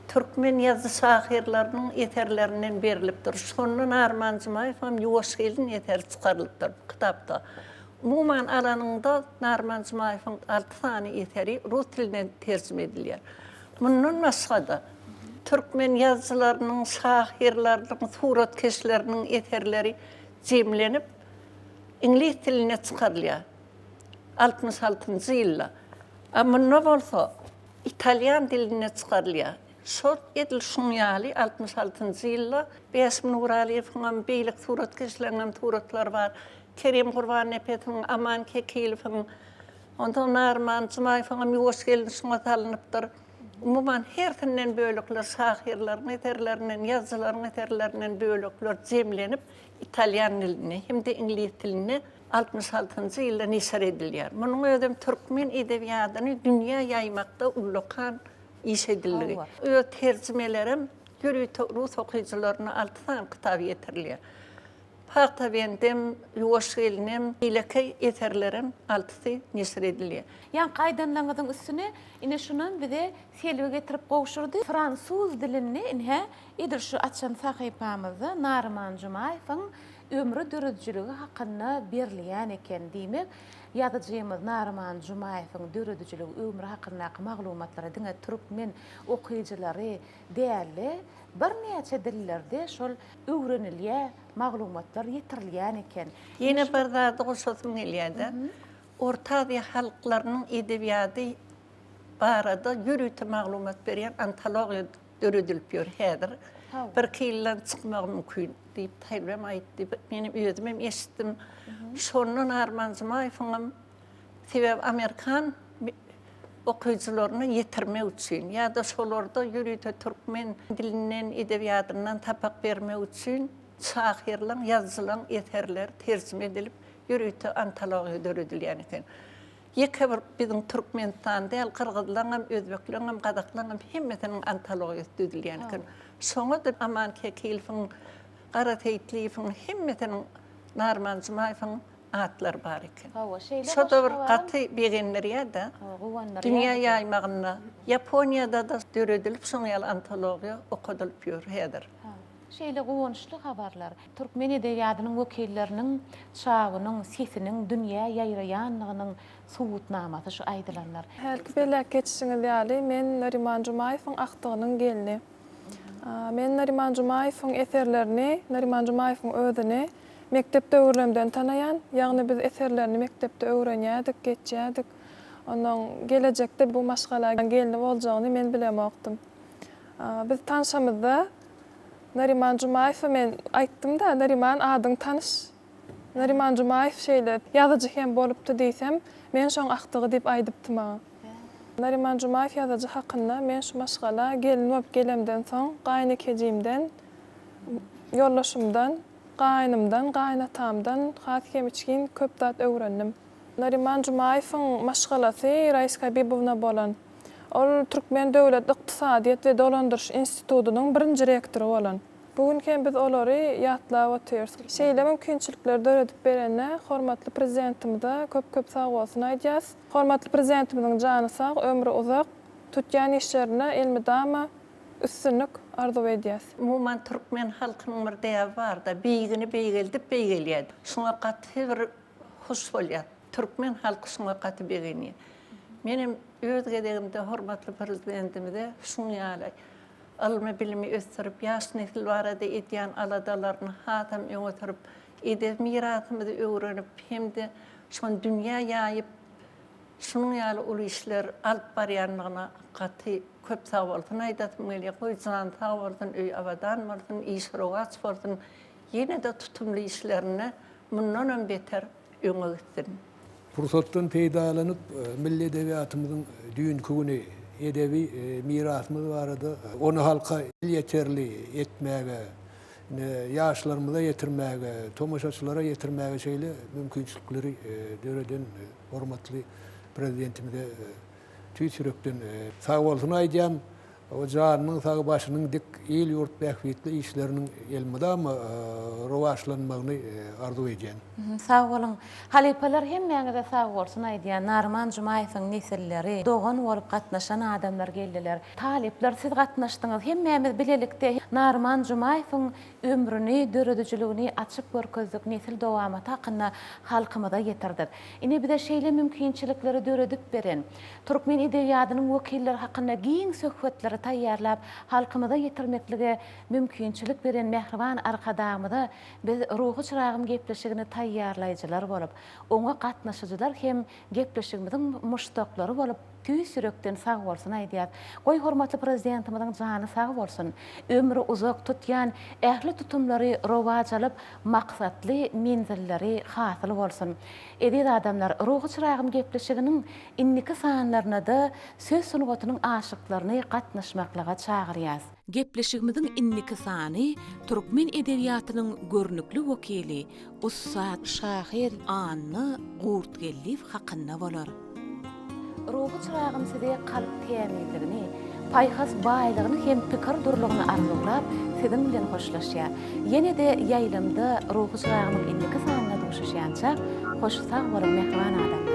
Türkmen ýazyjy-şahyrlarynyň eserlerinden berlipdir. Şonda Narman Jumaýewiňem Ýuwaş gelin eseri çykarylypdyr bu kitapda. Umuman alanyňda, Narman Jumaýewiň alty sany eseri rus diline terjime edilýär. Mundan başga-da, türkmen ýazyjylarynyň, şahyrlarynyň, suratkeşleriniň eserleri jemlenip, iňlis dilinde çykarylýar. Altmyş altynjy ýylda. A munda bolsa italýan dilinde çykarylýar. Şol edil şuň ýaly altmyş altynjy ýylda Bäşim Nuralyýewiňem, beýleki suratkeşleriňem suratlary bar. Kerim Gurbannepesiň, Aman Kekilowyň, onsoň Narman Jumaýewiňem Ýuwaş gelin şuňa salnypdyr. Umuman, hersinden bölekler, şahyrlaryň eserlerinden, ýazyjylaryň eserlerinden bölekler jemlenip, italýan dilinde hem-de iňlis dilinde altmyş altynjy ýylda neşir edilýär. Munuň özem türkmen edebiýadyny dünýä ýaýmakda ullakan iş edildigi. Öz terjimelerem ýörite rus okyjylaryna alty sany kitap ýetirilýär. Pagtabendem, Ýuwaş gelinem, beýleki eserlerem altysy neşir edilýär. Ýaňky aýdanlaryňyzyň üstüne ine şunam bize Selbi getirip gowşurdy. Fransuz dilinde ine edil şu açan sahypamyzda Naryman Jumaýewiň ömri döredijiligi hakynda berilýän eken. Diýmek, ýazyjymyz Naryman Jumaýewiň döredijiligi, ömri hakyndaky maglumatlary diňe türkmen okyjylary däl-de, birnäçe dillerde şol öwrenilýär, maglumatlar ýetirilýän eken. Ýene bir zady goşasym gelýär-de, Orta Aziýa halklarynyň edebiýady barada ýörite maglumat berýän antologiýa döredilip ýör häzir. Birki ýyldan çykmagy mümkin diýip Taýbem aýtdy. Menem özümem eşitdim. Şondan Arman Jumaýewiňem sebäbi amerikan okyjylaryna ýetirmek üçin ýa-da şolarda ýörite türkmen dilinden, edebiýadyndan sapak bermek üçin şahyrlaň, ýazyjylaň eserleri terjime edilip ýörite antologiýa döredilýän eken. Ýeke bir biziň Türkmenistan däl, gyrgyzlaňam, özbekleňem, gazaklaňam hemmesiniň antologiýasy düzülýän eken. Şoňa-da Aman Kekilowyň, Gara Seýitliýewiň hemmesiniň, Narman Jumaýewiň atlary bar eken. Hawa, şeýle Şo-da hoş bir habaram gaty begendirýär-de. Hawa, guwandyrýar Dünýä bizi. ýaýmagynda. Ýaponiýada-da döredilip şoň ýaly antologiýa okadylyp ýör häzir. Hawa. Şeýle guwançly habarlar türkmen edebiýadynyň wekilleriniň çawynyň sesiniň dünýä ýaýraýanlygynyň subutnamasy şu aýdylanlar. Hälki belläp geçişiňiz ýaly, men Nariman Jumaýewiň agtygynyň gelni. Men Nariman Jumaýewiň eserlerini, Nariman Jumaýewiň özüni mekdep döwürlerimden tanaýan. Ýagny biz eserlerini mekdepde öwrenýärdik, geçýärdik. Onuň gelejekde bu maşgala gelni boljagyny men bilemokdym. Biz tanşamyzda Nariman Jumaýewe men aýtdym-da, Nariman adyň tanyş. Nariman Jumaýew şeýle ýazyjy hem bolupdy diýsem, men şoň akdygy diýip aýdypdy maňa. Nariman Jumaýew ýazyjy hakynda men şu maşgala gelin bolup gelemden soň gaýynekejimden, ýoldaşymdan, gaýynymdan, gaýynatamdan has hem içgin köp zat öwrendim. Nariman Jumaýewiň maşgalasy Raisa Habibowna bolan. Ol Türkmen döwlet ykdysadyýet we dolandyryş institutynyň birinji rektory bolan. Bu gün hem biz olary ýatlap otyrys. Şeýle mümkinçilikleri döredip berene hormatly Prezidentimize köp-köp sagbolsun aýdýas. Hormatly Prezidentimiziň jany sag, ömri uzak, tutýan işlerinde elmydama üstünlik arzuw edýäs. Umuman türkmen halkynyň bir däbi barda, beýigini beýgeldip beýgelýär. Şuňa gaty bir hoş bolýar. Türkmen halky şuňa gaty begenýär. Menem öz gezegimde hormatly Prezidentimize şuň ýaly ylmy-bilimi ösdürip, ýaş nesil barada edýän aladalaryny hasam öňe sürüp, edebi mirasymyzy öwrenip hem-de şony dünýä ýaýyp, şunuň ýaly uly işler alyp barýandygyna gaty köp sagbolsun aýdasym gelýär. Goý, jany sag bolsun, öýi abadan bolsun, işi rowaç bolsun, ýene-de tutumly işlerinde mundanam beter öňe gitsin. Pursatdan peýdalanyp, milli edebiýatymyzyň düýnki güni, edebi mirasymyz barada ony halka elýeterli etmäge, ine, ýaşlarymyza ýetirmäge, tomaşaçylara ýetirmäge şeýle mümkinçilikleri döreden hormatly Prezidentimize tüýs ýürekden sagbolsun aýdýan. Janynyň sag, başynyň dik, il-ýurt bähbitli işleriniň elmydama rowaçlanmagyny arzuw edýän. Sag boluň. Halypalar hemmäňize sag bolsun aýdýan. Naryman Jumaýewiň nesilleri, dogan bolup gatnaşan adamlar geldiler. Talyplar siz gatnaşdyňyz. Hemmämiz bilelikde Naryman Jumaýewiň ömrüni, döredijiligini açyp görkezdik, nesil dowamaty hakynda halkymyza ýetirdik. Ine bize şeýle mümkinçilikleri döredip beren, türkmen edebiýadynyň wekilleri hakynda giň söhbetleri taýýarlap halkymyza ýetirmeklige mümkinçilik beren mähriban Arkadagymyza biz Ruhy çyragym gepleşigini taýýarlaýjylar bolup, oňa gatnaşyjylar hem gepleşigimiziň muşdaklary bolup tüýs ýürekden sag bolsun aýdýas. Goý hormatly Prezidentimiziň jany sag bolsun, ömri uzak, tutýan ähli tutumlary rowaç alyp, maksatly menzilleri hasyl bolsun. Eziz adamlar, Ruhy çyragym gepleşiginiň indiki sanlarynada söz sungatynyň aşyklaryny gatnaşmaklyga çagyrýas. Gepleşigimiziň indiki sany türkmen edebiýatynyň görnükli wekili, ussat şahyr Anna Gurtgeldiýew hakynda bolar. Ruhy çyragym size kalp tämizligini, paýhas baýlygyny hem pikir durulygyny arzuwlap, siziň bilen hoşlaşýar. Ýene-de ýaýlymda Ruhy çyragymyň indiki sanynda duşuşýançak, hoş sag boluň mähriban adamlar!